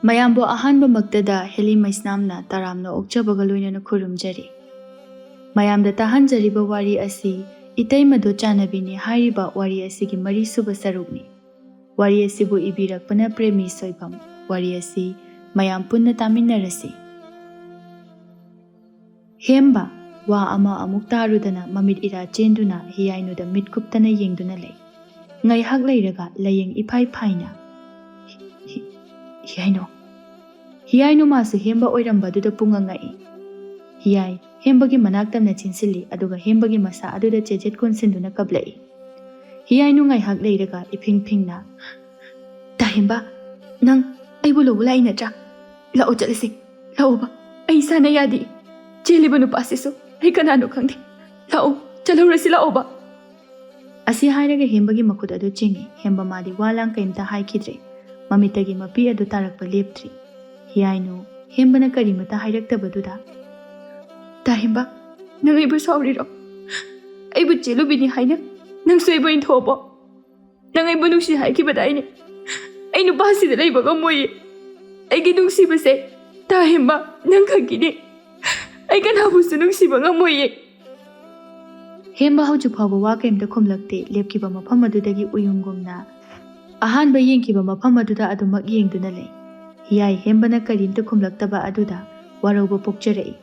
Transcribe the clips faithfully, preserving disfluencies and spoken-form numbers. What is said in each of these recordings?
ꯃꯌꯥꯝꯕꯨ ꯑꯍꯥꯟꯕꯃꯛꯇꯗ ꯍꯦꯂꯤ ꯃꯩꯁꯅꯥꯝꯅ ꯇꯔꯥꯝꯅ ꯑꯣꯛꯆꯕꯒ ꯂꯣꯏꯅꯅ ꯈꯨꯔꯨꯝꯖꯔꯤ꯫ ꯃꯌꯥꯝꯗ ꯇꯥꯍꯟꯖꯔꯤꯕ ꯋꯥꯔꯤ ꯑꯁꯤ ꯏꯇꯩꯃꯗꯣ ꯆꯥꯟꯅꯕꯤꯅꯤ ꯍꯥꯏꯔꯤꯕ ꯋꯥꯔꯤ ꯑꯁꯤꯒꯤ ꯃꯔꯤꯁꯨꯕ ꯁꯔꯨꯛꯅꯤ꯫ ꯋꯥꯔꯤ ꯑꯁꯤꯕꯨ ꯏꯕꯤꯔꯛꯄꯅ ꯄ꯭ꯔꯦꯃꯤ ꯁꯣꯏꯕꯝ꯫ ꯋꯥꯔꯤ ꯑꯁꯤ ꯃꯌꯥꯝ ꯄꯨꯟꯅ ꯇꯥꯃꯤꯟꯅꯔꯁꯤ꯫ ꯍꯦꯝꯕ ꯋꯥ ꯑꯃ ꯑꯃꯨꯛ ꯇꯥꯔꯨꯗꯅ ꯃꯃꯤꯠ ꯏꯔꯥ ꯆꯦꯟꯗꯨꯅ ꯍꯤꯌꯥꯏꯅꯨꯗ ꯃꯤꯠ ꯀꯨꯞꯇꯅ ꯌꯦꯡꯗꯨꯅ ꯂꯩ꯫ ꯉꯥꯏꯍꯥꯛ ꯂꯩꯔꯒ ꯂꯥꯏꯌꯦꯡ ꯏꯐꯥꯏ ꯐꯥꯏꯅ, "ꯍꯤ-, ꯍꯤ-, ꯍꯤꯌꯥꯏꯅꯨ?" ꯍꯤꯌꯥꯏꯅꯨ ꯃꯥꯁꯨ ꯍꯦꯝꯕ ꯑꯣꯏꯔꯝꯕ ꯑꯗꯨꯗ ꯄꯨꯡꯉ ꯉꯛꯏ꯫ ꯍꯤꯌꯥꯏ ꯍꯦꯝꯕꯒꯤ ꯃꯅꯥꯛ ꯇꯝꯅ ꯆꯦꯟꯁꯤꯜꯂꯤ, ꯑꯗꯨꯒ ꯍꯦꯝꯕꯒꯤ ꯃꯁꯥ ꯑꯗꯨꯗ ꯆꯦꯖꯦꯠ ꯀꯣꯟꯁꯤꯟꯗꯨꯅ ꯀꯞꯂꯛꯏ꯫ ꯍꯤꯌꯥꯏꯅꯨ ꯉꯥꯏꯍꯥꯛ ꯂꯩꯔꯒ ꯏꯐꯤꯡ ꯐꯤꯡꯅ, "ꯇꯥ ꯍꯦꯝꯕ, ꯅꯪ ꯑꯩꯕꯨ ꯂꯧꯕ ꯂꯥꯛꯏ ꯅꯠꯇ꯭ꯔꯥ? ꯂꯥꯛꯑꯣ ꯆꯠꯂꯁꯤ, ꯂꯥꯛꯑꯣꯕ, ꯑꯩ ꯏꯁꯥꯅ ꯌꯥꯗꯦ꯫ ꯆꯦꯜꯂꯤꯕ ꯅꯨꯄꯥꯁꯤꯁꯨ ꯑꯩ ꯀꯅꯥꯅꯣ ꯈꯪꯗꯦ꯫ ꯂꯥꯛꯑꯣ, ꯆꯠꯍꯧꯔꯁꯤ ꯂꯥꯛꯑꯣꯕ꯫" ꯑꯁꯤ ꯍꯥꯏꯔꯒ ꯍꯦꯝꯕꯒꯤ ꯃꯈꯨꯠ ꯑꯗꯨ ꯆꯤꯡꯏ꯫ ꯍꯦꯝꯕ ꯃꯥꯗꯤ ꯋꯥ ꯂꯥꯡ ꯀꯔꯤꯝꯇ ꯍꯥꯏꯈꯤꯗ꯭ꯔꯦ꯫ ꯃꯃꯤꯠꯇꯒꯤ ꯃꯄꯤ ꯑꯗꯨ ꯇꯥꯔꯛꯄ ꯂꯦꯞꯇ꯭ꯔꯤ꯫ ꯍꯤꯌꯥꯏꯅꯨ ꯍꯦꯝꯕꯅ ꯀꯔꯤꯃꯇ ꯍꯥꯏꯔꯛꯇꯕꯗꯨꯗ, "ꯇꯥ ꯍꯦꯝꯕ, ꯅꯪ ꯑꯩꯕꯨ ꯁꯥꯎꯔꯤꯔꯣ? ꯑꯩꯕꯨ ꯆꯦꯜꯂꯨꯕꯤꯅꯤ ꯍꯥꯏꯅ ꯅꯪꯁꯨ ꯑꯩꯕꯨ ꯏꯟꯊꯣꯛꯑꯕꯣ? ꯅꯪ ꯑꯩꯕꯨ ꯅꯨꯡꯁꯤ ꯍꯥꯏꯈꯤꯕꯗꯥꯏꯅꯦ? ꯑꯩ ꯅꯨꯄꯥꯁꯤꯗ ꯂꯩꯕ ꯉꯝꯃꯣꯏꯌꯦ꯫ ꯑꯩꯒꯤ ꯅꯨꯡꯁꯤꯕꯁꯦ, ꯇꯥ ꯍꯦꯝꯕ, ꯅꯪ ꯈꯛꯀꯤꯅꯦ꯫ ꯑꯩ ꯀꯅꯥꯕꯨꯁꯨ ꯅꯨꯡꯁꯤꯕ ꯉꯝꯃꯣꯏꯌꯦ꯫" ꯍꯦꯝꯕ ꯍꯧꯖꯤꯛ ꯐꯥꯎꯕ ꯋꯥ ꯀꯔꯤꯝꯇ ꯈꯨꯝꯂꯛꯇꯦ꯫ ꯂꯦꯞꯈꯤꯕ ꯃꯐꯝ ꯑꯗꯨꯗꯒꯤ ꯎꯌꯨꯡꯒꯨꯝꯅ ꯑꯍꯥꯟꯕ ꯌꯦꯡꯈꯤꯕ ꯃꯐꯝ ꯑꯗꯨꯗ ꯑꯗꯨꯃꯛ ꯌꯦꯡꯗꯨꯅ ꯂꯩ꯫ ꯍꯤꯌꯥꯏ ꯍꯦꯝꯕꯅ ꯀꯔꯤꯝꯇ ꯈꯨꯝꯂꯛꯇꯕ ꯑꯗꯨꯗ ꯋꯥꯔꯧꯕ ꯄꯣꯛꯆꯔꯛꯏ꯫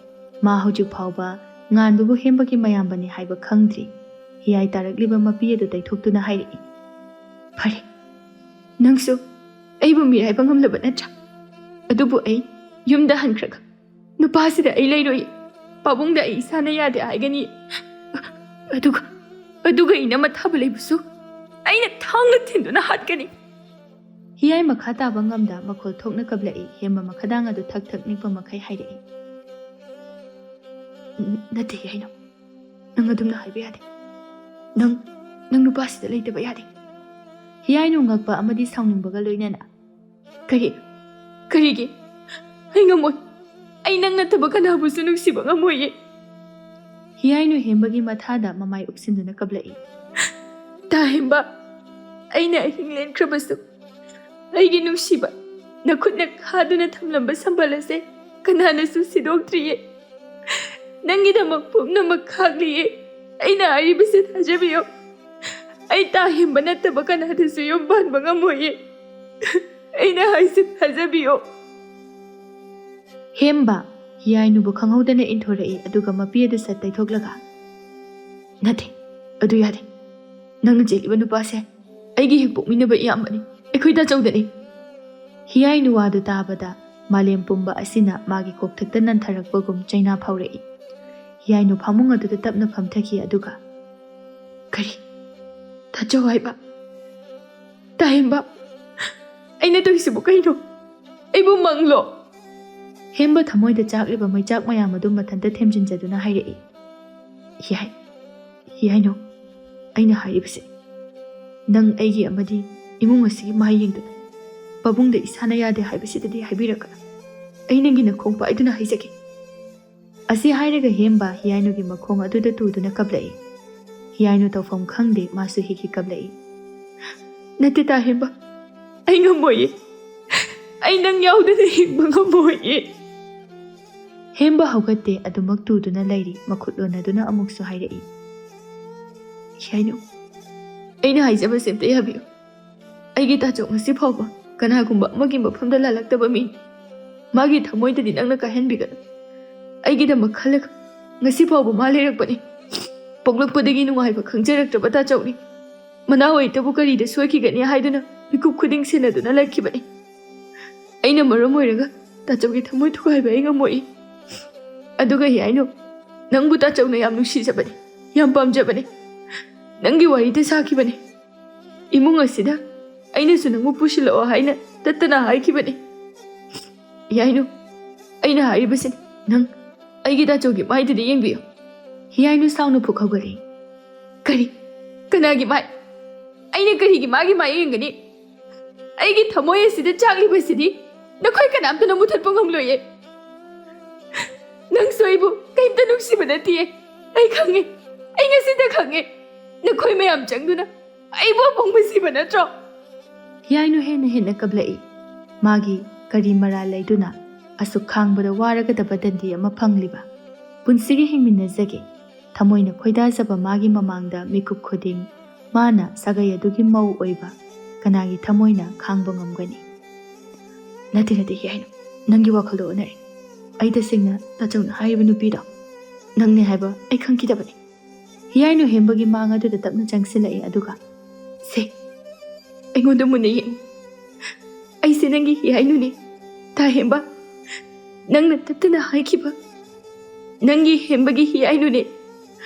ꯃꯥ ꯍꯧꯖꯤꯛ ꯐꯥꯎꯕ ꯉꯥꯟꯕꯕꯨ ꯍꯦꯝꯕꯒꯤ ꯃꯌꯥꯝꯕꯅꯤ ꯍꯥꯏꯕ ꯈꯪꯗ꯭ꯔꯤ꯫ ꯍꯤꯌꯥꯏ ꯇꯥꯔꯛꯂꯤꯕ ꯃꯄꯤ ꯑꯗꯨ ꯇꯩꯊꯣꯛꯇꯨꯅ ꯍꯥꯏꯔꯛꯏ, "ꯐꯔꯦ, ꯅꯪꯁꯨ ꯑꯩꯕꯨ ꯃꯤꯔꯥꯏꯕ ꯉꯝꯂꯕ ꯅꯠꯇ꯭ꯔꯥ? ꯑꯗꯨꯕꯨ ꯑꯩ ꯌꯨꯝꯗ ꯍꯟꯈ꯭ꯔꯒ ꯅꯨꯄꯥꯁꯤꯗ ꯑꯩ ꯂꯩꯔꯣꯏ꯫ ꯄꯥꯕꯨꯡꯗ ꯑꯩ ꯏꯁꯥꯅ ꯌꯥꯗꯦ ꯍꯥꯏꯒꯅꯤ꯫ ꯑꯗꯨꯒ, ꯑꯗꯨꯒ ꯏꯅꯝꯃ ꯊꯥꯕ ꯂꯩꯕꯁꯨ ꯑꯩꯅ ꯊꯥꯡꯅ ꯊꯤꯟꯗꯨꯅ ꯍꯥꯠꯀꯅꯤ꯫" ꯍꯤꯌꯥꯏ ꯃꯈꯥ ꯇꯥꯕ ꯉꯝꯗ ꯃꯈꯣꯜ ꯊꯣꯛꯅ ꯀꯞꯂꯛꯏ꯫ ꯍꯦꯝꯕ ꯃꯈꯥꯗꯥꯡ ꯑꯗꯨ ꯊꯛ ꯊꯛ ꯅꯤꯛꯄ ꯃꯈꯩ ꯍꯥꯏꯔꯛꯏ, "ꯅ-, ꯅꯠꯇꯦ ꯍꯤꯌꯥꯏꯅꯨ, ꯅꯪ ꯑꯗꯨꯝꯅ ꯍꯥꯏꯕ ꯌꯥꯗꯦ꯫ ꯅꯪ, ꯅꯪ ꯅꯨꯄꯥꯁꯤꯗ ꯂꯩꯇꯕ ꯌꯥꯗꯦ꯫" ꯍꯤꯌꯥꯏꯅꯨ ꯉꯛꯄ ꯑꯃꯗꯤ ꯁꯥꯎꯅꯤꯡꯕꯒ ꯂꯣꯏꯅꯅ, "ꯀꯔꯤ? ꯀꯔꯤꯒꯤ? ꯑꯩ ꯉꯝꯃꯣꯏ꯫ ꯑꯩ ꯅꯪ ꯅꯠꯇꯕ ꯀꯅꯥꯕꯨꯁꯨ ꯅꯨꯡꯁꯤꯕ ꯉꯝꯃꯣꯏꯌꯦ꯫" ꯍꯤꯌꯥꯏꯅꯨ ꯍꯦꯝꯕꯒꯤ ꯃꯊꯥꯗ ꯃꯃꯥꯏ ꯎꯞꯁꯤꯟꯗꯨꯅ ꯀꯞꯂꯛꯏ꯫ "ꯇꯥ ꯍꯦꯝꯕ, ꯑꯩꯅ ꯑꯍꯤꯡ ꯂꯦꯟꯈ꯭ꯔꯕꯁꯨ ꯑꯩꯒꯤ ꯅꯨꯡꯁꯤꯕ, ꯅꯈꯨꯠꯅ ꯈꯥꯗꯨꯅ ꯊꯝꯂꯝꯕ ꯁꯝꯕꯜ ꯑꯁꯦ ꯀꯅꯥꯅꯁꯨ ꯁꯤꯗꯣꯛꯇ꯭ꯔꯤꯌꯦ꯫ ꯅꯪꯒꯤꯗꯃꯛ ꯄꯨꯝꯅꯃꯛ ꯈꯥꯛꯂꯤꯌꯦ꯫ ꯑꯩꯅ ꯍꯥꯏꯔꯤꯕꯁꯦ ꯊꯥꯖꯕꯤꯌꯨ꯫ ꯑꯩ ꯇꯥ ꯍꯦꯝꯕ ꯅꯠꯇꯕ ꯀꯅꯥꯗꯁꯨ ꯌꯨꯝ ꯄꯥꯟꯕ ꯉꯝꯃꯣꯏꯌꯦ꯫ ꯑꯩꯅ ꯍꯥꯏꯁꯦ ꯊꯥꯖꯕꯤꯌꯨ꯫ ꯍꯦꯝꯕ, ꯍꯤꯌꯥꯏꯅꯨꯕꯨ ꯈꯪꯍꯧꯗꯅ ꯏꯟꯊꯣꯔꯛꯏ, ꯑꯗꯨꯒ ꯃꯄꯤ ꯑꯗꯨ ꯁꯠ ꯇꯩꯊꯣꯛꯂꯒ, "ꯅꯠꯇꯦ, ꯑꯗꯨ ꯌꯥꯗꯦ꯫ ꯅꯪꯅ ꯆꯦꯜꯂꯤꯕ ꯅꯨꯄꯥꯁꯦ ꯑꯩꯒꯤ ꯍꯦꯛ ꯄꯣꯛꯃꯤꯟꯅꯕ ꯏꯌꯥꯝꯕꯅꯤ, ꯑꯩꯈꯣꯏ ꯇꯥꯆꯧꯗꯅꯤ꯫" ꯍꯤꯌꯥꯏꯅꯨ ꯋꯥꯗꯨ ꯇꯥꯕꯗ ꯃꯥꯂꯦꯝ ꯄꯨꯝꯕ ꯑꯁꯤꯅ ꯃꯥꯒꯤ ꯀꯣꯛꯊꯛꯇ ꯅꯟꯊꯔꯛꯄꯒꯨꯝ ꯆꯩꯅꯥ ꯐꯥꯎꯔꯛꯏ꯫ ꯍꯤꯌꯥꯏꯅꯨ ꯐꯃꯨꯡ ꯑꯗꯨꯗ ꯇꯞꯅ ꯐꯝꯊꯈꯤ, ꯑꯗꯨꯒ, "ꯀꯔꯤ? ꯇꯥꯆꯧ ꯍꯥꯏꯕ? ꯇꯥꯍꯦꯝꯕ, ꯑꯩꯅ ꯇꯧꯔꯤꯁꯤꯕꯨ ꯀꯩꯅꯣ? ꯑꯩꯕꯨ ꯃꯪꯂꯣ?" ꯍꯦꯝꯕ ꯊꯃꯣꯏꯗ ꯆꯥꯛꯂꯤꯕ ꯃꯩꯆꯥꯛ ꯃꯌꯥꯝ ꯑꯗꯨ ꯃꯊꯟꯇ ꯊꯦꯝꯖꯤꯟꯖꯗꯨꯅ ꯍꯥꯏꯔꯛꯏ, "ꯍꯤꯌꯥꯏ, ꯍꯤꯌꯥꯏꯅꯨ, ꯑꯩꯅ ꯍꯥꯏꯔꯤꯕꯁꯦ, ꯅꯪ ꯑꯩꯒꯤ ꯑꯃꯗꯤ ꯏꯃꯨꯡ ꯑꯁꯤꯒꯤ ꯃꯥꯏ ꯌꯦꯡꯗꯨꯅ ꯄꯥꯕꯨꯡꯗ ꯏꯁꯥꯅ ꯌꯥꯗꯦ ꯍꯥꯏꯕꯁꯤꯗꯗꯤ ꯍꯥꯏꯕꯤꯔꯛꯀꯅꯨ꯫ ꯑꯩ ꯅꯪꯒꯤ ꯅꯈꯣꯡ ꯄꯥꯏꯗꯨꯅ ꯍꯥꯏꯖꯒꯦ꯫" ꯑꯁꯤ ꯍꯥꯏꯔꯒ ꯍꯦꯝꯕ ꯍꯤꯌꯥꯏꯅꯨꯒꯤ ꯃꯈꯣꯡ ꯑꯗꯨꯗ ꯇꯨꯗꯨꯅ ꯀꯞꯂꯛꯏ꯫ ꯍꯤꯌꯥꯏꯅꯨ ꯇꯧꯐꯝ ꯈꯪꯗꯦ, ꯃꯥꯁꯨ ꯍꯤꯛ ꯍꯤꯛ ꯀꯞꯂꯛꯏ꯫ "ꯅꯠꯇꯦ ꯇꯥ ꯍꯦꯝꯕ, ꯑꯩ ꯉꯝꯃꯣꯏꯌꯦ꯫ ꯑꯩ ꯅꯪ ꯌꯥꯎꯗꯅ ꯍꯤꯡꯕ ꯉꯝꯃꯣꯏꯌꯦ꯫" ꯍꯦꯝꯕ ꯍꯧꯒꯠꯇꯦ, ꯑꯗꯨꯃꯛ ꯇꯨꯗꯨꯅ ꯂꯩꯔꯤ꯫ ꯃꯈꯨꯠ ꯂꯣꯟꯅꯗꯨꯅ ꯑꯃꯨꯛꯁꯨ ꯍꯥꯏꯔꯛꯏ, "ꯍꯤꯌꯥꯏꯅꯨ, ꯑꯩꯅ ꯍꯥꯏꯖꯕꯁꯦ ꯑꯝꯇ ꯌꯥꯕꯤꯌꯨ꯫ ꯑꯩꯒꯤ ꯇꯥꯆꯧ ꯉꯁꯤ ꯐꯥꯎꯕ ꯀꯅꯥꯒꯨꯝꯕ ꯑꯃꯒꯤ ꯃꯐꯝꯗ ꯂꯥꯜꯂꯛꯇꯕ ꯃꯤꯅꯤ꯫ ꯃꯥꯒꯤ ꯊꯃꯣꯏꯗꯗꯤ ꯅꯪꯅ ꯀꯥꯏꯍꯟꯕꯤꯒꯅꯨ꯫ ꯑꯩꯒꯤꯗꯃꯛ ꯈꯜꯂꯒ ꯉꯁꯤ ꯐꯥꯎꯕ ꯃꯥ ꯂꯩꯔꯛꯄꯅꯤ꯫ ꯄꯣꯛꯂꯛꯄꯗꯒꯤ ꯅꯨꯡꯉꯥꯏꯕ ꯈꯪꯖꯔꯛꯇ꯭ꯔꯕ ꯇꯥꯆꯧꯅꯤ꯫ ꯃꯅꯥ ꯑꯣꯏꯇꯕꯨ ꯀꯔꯤꯗ ꯁꯣꯏꯈꯤꯒꯅꯤ ꯍꯥꯏꯗꯨꯅ ꯃꯤꯀꯨꯞ ꯈꯨꯗꯤꯡ ꯁꯦꯟꯅꯗꯨꯅ ꯂꯩꯈꯤꯕꯅꯤ꯫ ꯑꯩꯅ ꯃꯔꯝ ꯑꯣꯏꯔꯒ ꯇꯥꯆꯧꯒꯤ ꯊꯃꯣꯏ ꯊꯨꯒꯥꯏꯕ ꯑꯩ ꯉꯝꯃꯣꯏ꯫ ꯑꯗꯨꯒ ꯍꯤꯌꯥꯏꯅꯨ, ꯅꯪꯕꯨ ꯇꯥꯆꯧꯅ ꯌꯥꯝ ꯅꯨꯡꯁꯤꯖꯕꯅꯤ, ꯌꯥꯝ ꯄꯥꯝꯖꯕꯅꯤ꯫ ꯅꯪꯒꯤ ꯋꯥꯔꯤꯗ ꯁꯥꯈꯤꯕꯅꯤ꯫ ꯏꯃꯨꯡ ꯑꯁꯤꯗ ꯑꯩꯅꯁꯨ ꯅꯪꯕꯨ ꯄꯨꯁꯤꯜꯂꯛꯑꯣ ꯍꯥꯏꯅ ꯇꯠꯇꯅ ꯍꯥꯏꯈꯤꯕꯅꯤ꯫ ꯍꯤꯌꯥꯏꯅꯨ, ꯑꯩꯅ ꯍꯥꯏꯔꯤꯕꯁꯤꯅꯤ, ꯅꯪ ꯑꯩꯒꯤ ꯇꯥꯆꯧꯒꯤ ꯃꯥꯏꯗꯨꯗ ꯌꯦꯡꯕꯤꯌꯨ꯫" ꯍꯤꯌꯥꯏꯅꯨ ꯁꯥꯎꯅ ꯐꯨꯛ ꯍꯧꯒꯠꯂꯤ꯫ "ꯀꯔꯤ? ꯀꯅꯥꯒꯤ ꯃꯥꯏ? ꯑꯩꯅ ꯀꯔꯤꯒꯤ ꯃꯥꯒꯤ ꯃꯥꯏ ꯌꯦꯡꯒꯅꯤ? ꯑꯩꯒꯤ ꯊꯃꯣꯏ ꯑꯁꯤꯗ ꯆꯥꯛꯂꯤꯕꯁꯤꯗꯤ ꯅꯈꯣꯏ ꯀꯅꯥꯝꯇꯅ ꯃꯨꯊꯠꯄ ꯉꯝꯂꯣꯏꯌꯦ꯫ ꯅꯪꯁꯨ ꯑꯩꯕꯨ ꯀꯩꯝꯇ ꯅꯨꯡꯁꯤꯕ ꯅꯠꯇꯤꯌꯦ꯫ ꯑꯩ ꯈꯪꯉꯦ꯫ ꯑꯩ ꯉꯁꯤꯗ ꯈꯪꯉꯦ꯫ ꯅꯈꯣꯏ ꯃꯌꯥꯝ ꯆꯪꯗꯨꯅ ꯑꯩꯕꯨ ꯑꯄꯪꯕ ꯁꯤꯕ ꯅꯠꯇ꯭ꯔꯣ?" ꯍꯤꯌꯥꯏꯅꯨ ꯍꯦꯟꯅ ꯍꯦꯟꯅ ꯀꯞꯂꯛꯏ꯫ ꯃꯥꯒꯤ ꯀꯔꯤ ꯃꯔꯥꯜ ꯂꯩꯗꯨꯅ ꯑꯁꯨꯛ ꯈꯥꯡꯕꯗ ꯋꯥꯔꯒꯗꯕ ꯗꯟꯗꯤ ꯑꯃ ꯐꯪꯂꯤꯕ? ꯄꯨꯟꯁꯤꯒꯤ ꯍꯤꯡꯃꯤꯟꯅꯖꯒꯦ꯫ ꯊꯃꯣꯏꯅ ꯈꯣꯏꯗꯥꯖꯕ ꯃꯥꯒꯤ ꯃꯃꯥꯡꯗ ꯃꯤꯀꯨꯞ ꯈꯨꯗꯤꯡ ꯃꯥꯅ ꯁꯥꯒꯩ ꯑꯗꯨꯒꯤ ꯃꯧ ꯑꯣꯏꯕ ꯀꯅꯥꯒꯤ ꯊꯃꯣꯏꯅ ꯈꯥꯡꯕ ꯉꯝꯒꯅꯤ? ꯅꯠꯇꯦ, ꯅꯠꯇꯦ, ꯍꯤꯌꯥꯏꯅꯨ, ꯅꯪꯒꯤ ꯋꯥꯈꯜꯗꯣ ꯑꯣꯟꯅꯔꯦ꯫ ꯑꯩ ꯇꯁꯦꯡꯅ ꯇꯥꯆꯧꯅ ꯍꯥꯏꯔꯤꯕ ꯅꯨꯄꯤꯗꯣ ꯅꯪꯅꯦ ꯍꯥꯏꯕ ꯑꯩ ꯈꯪꯈꯤꯗꯕꯅꯤ꯫ ꯍꯤꯌꯥꯏꯅꯨ ꯍꯦꯝꯕꯒꯤ ꯃꯥꯡ ꯑꯗꯨꯗ ꯇꯞꯅ ꯆꯪꯁꯤꯜꯂꯛꯏ, ꯑꯗꯨꯒ, "ꯁꯦ, ꯑꯩꯉꯣꯟꯗ ꯃꯨꯟꯅ ꯌꯦꯡꯉꯨ꯫ ꯑꯩꯁꯦ ꯅꯪꯒꯤ ꯍꯤꯌꯥꯏꯅꯨꯅꯦ꯫ ꯇꯥ ꯍꯦꯝꯕ, ꯅꯪꯅ ꯇꯠꯇꯅ ꯍꯥꯏꯈꯤꯕ ꯅꯪꯒꯤ ꯍꯦꯝꯕꯒꯤ ꯍꯤꯌꯥꯏꯅꯨꯅꯦ꯫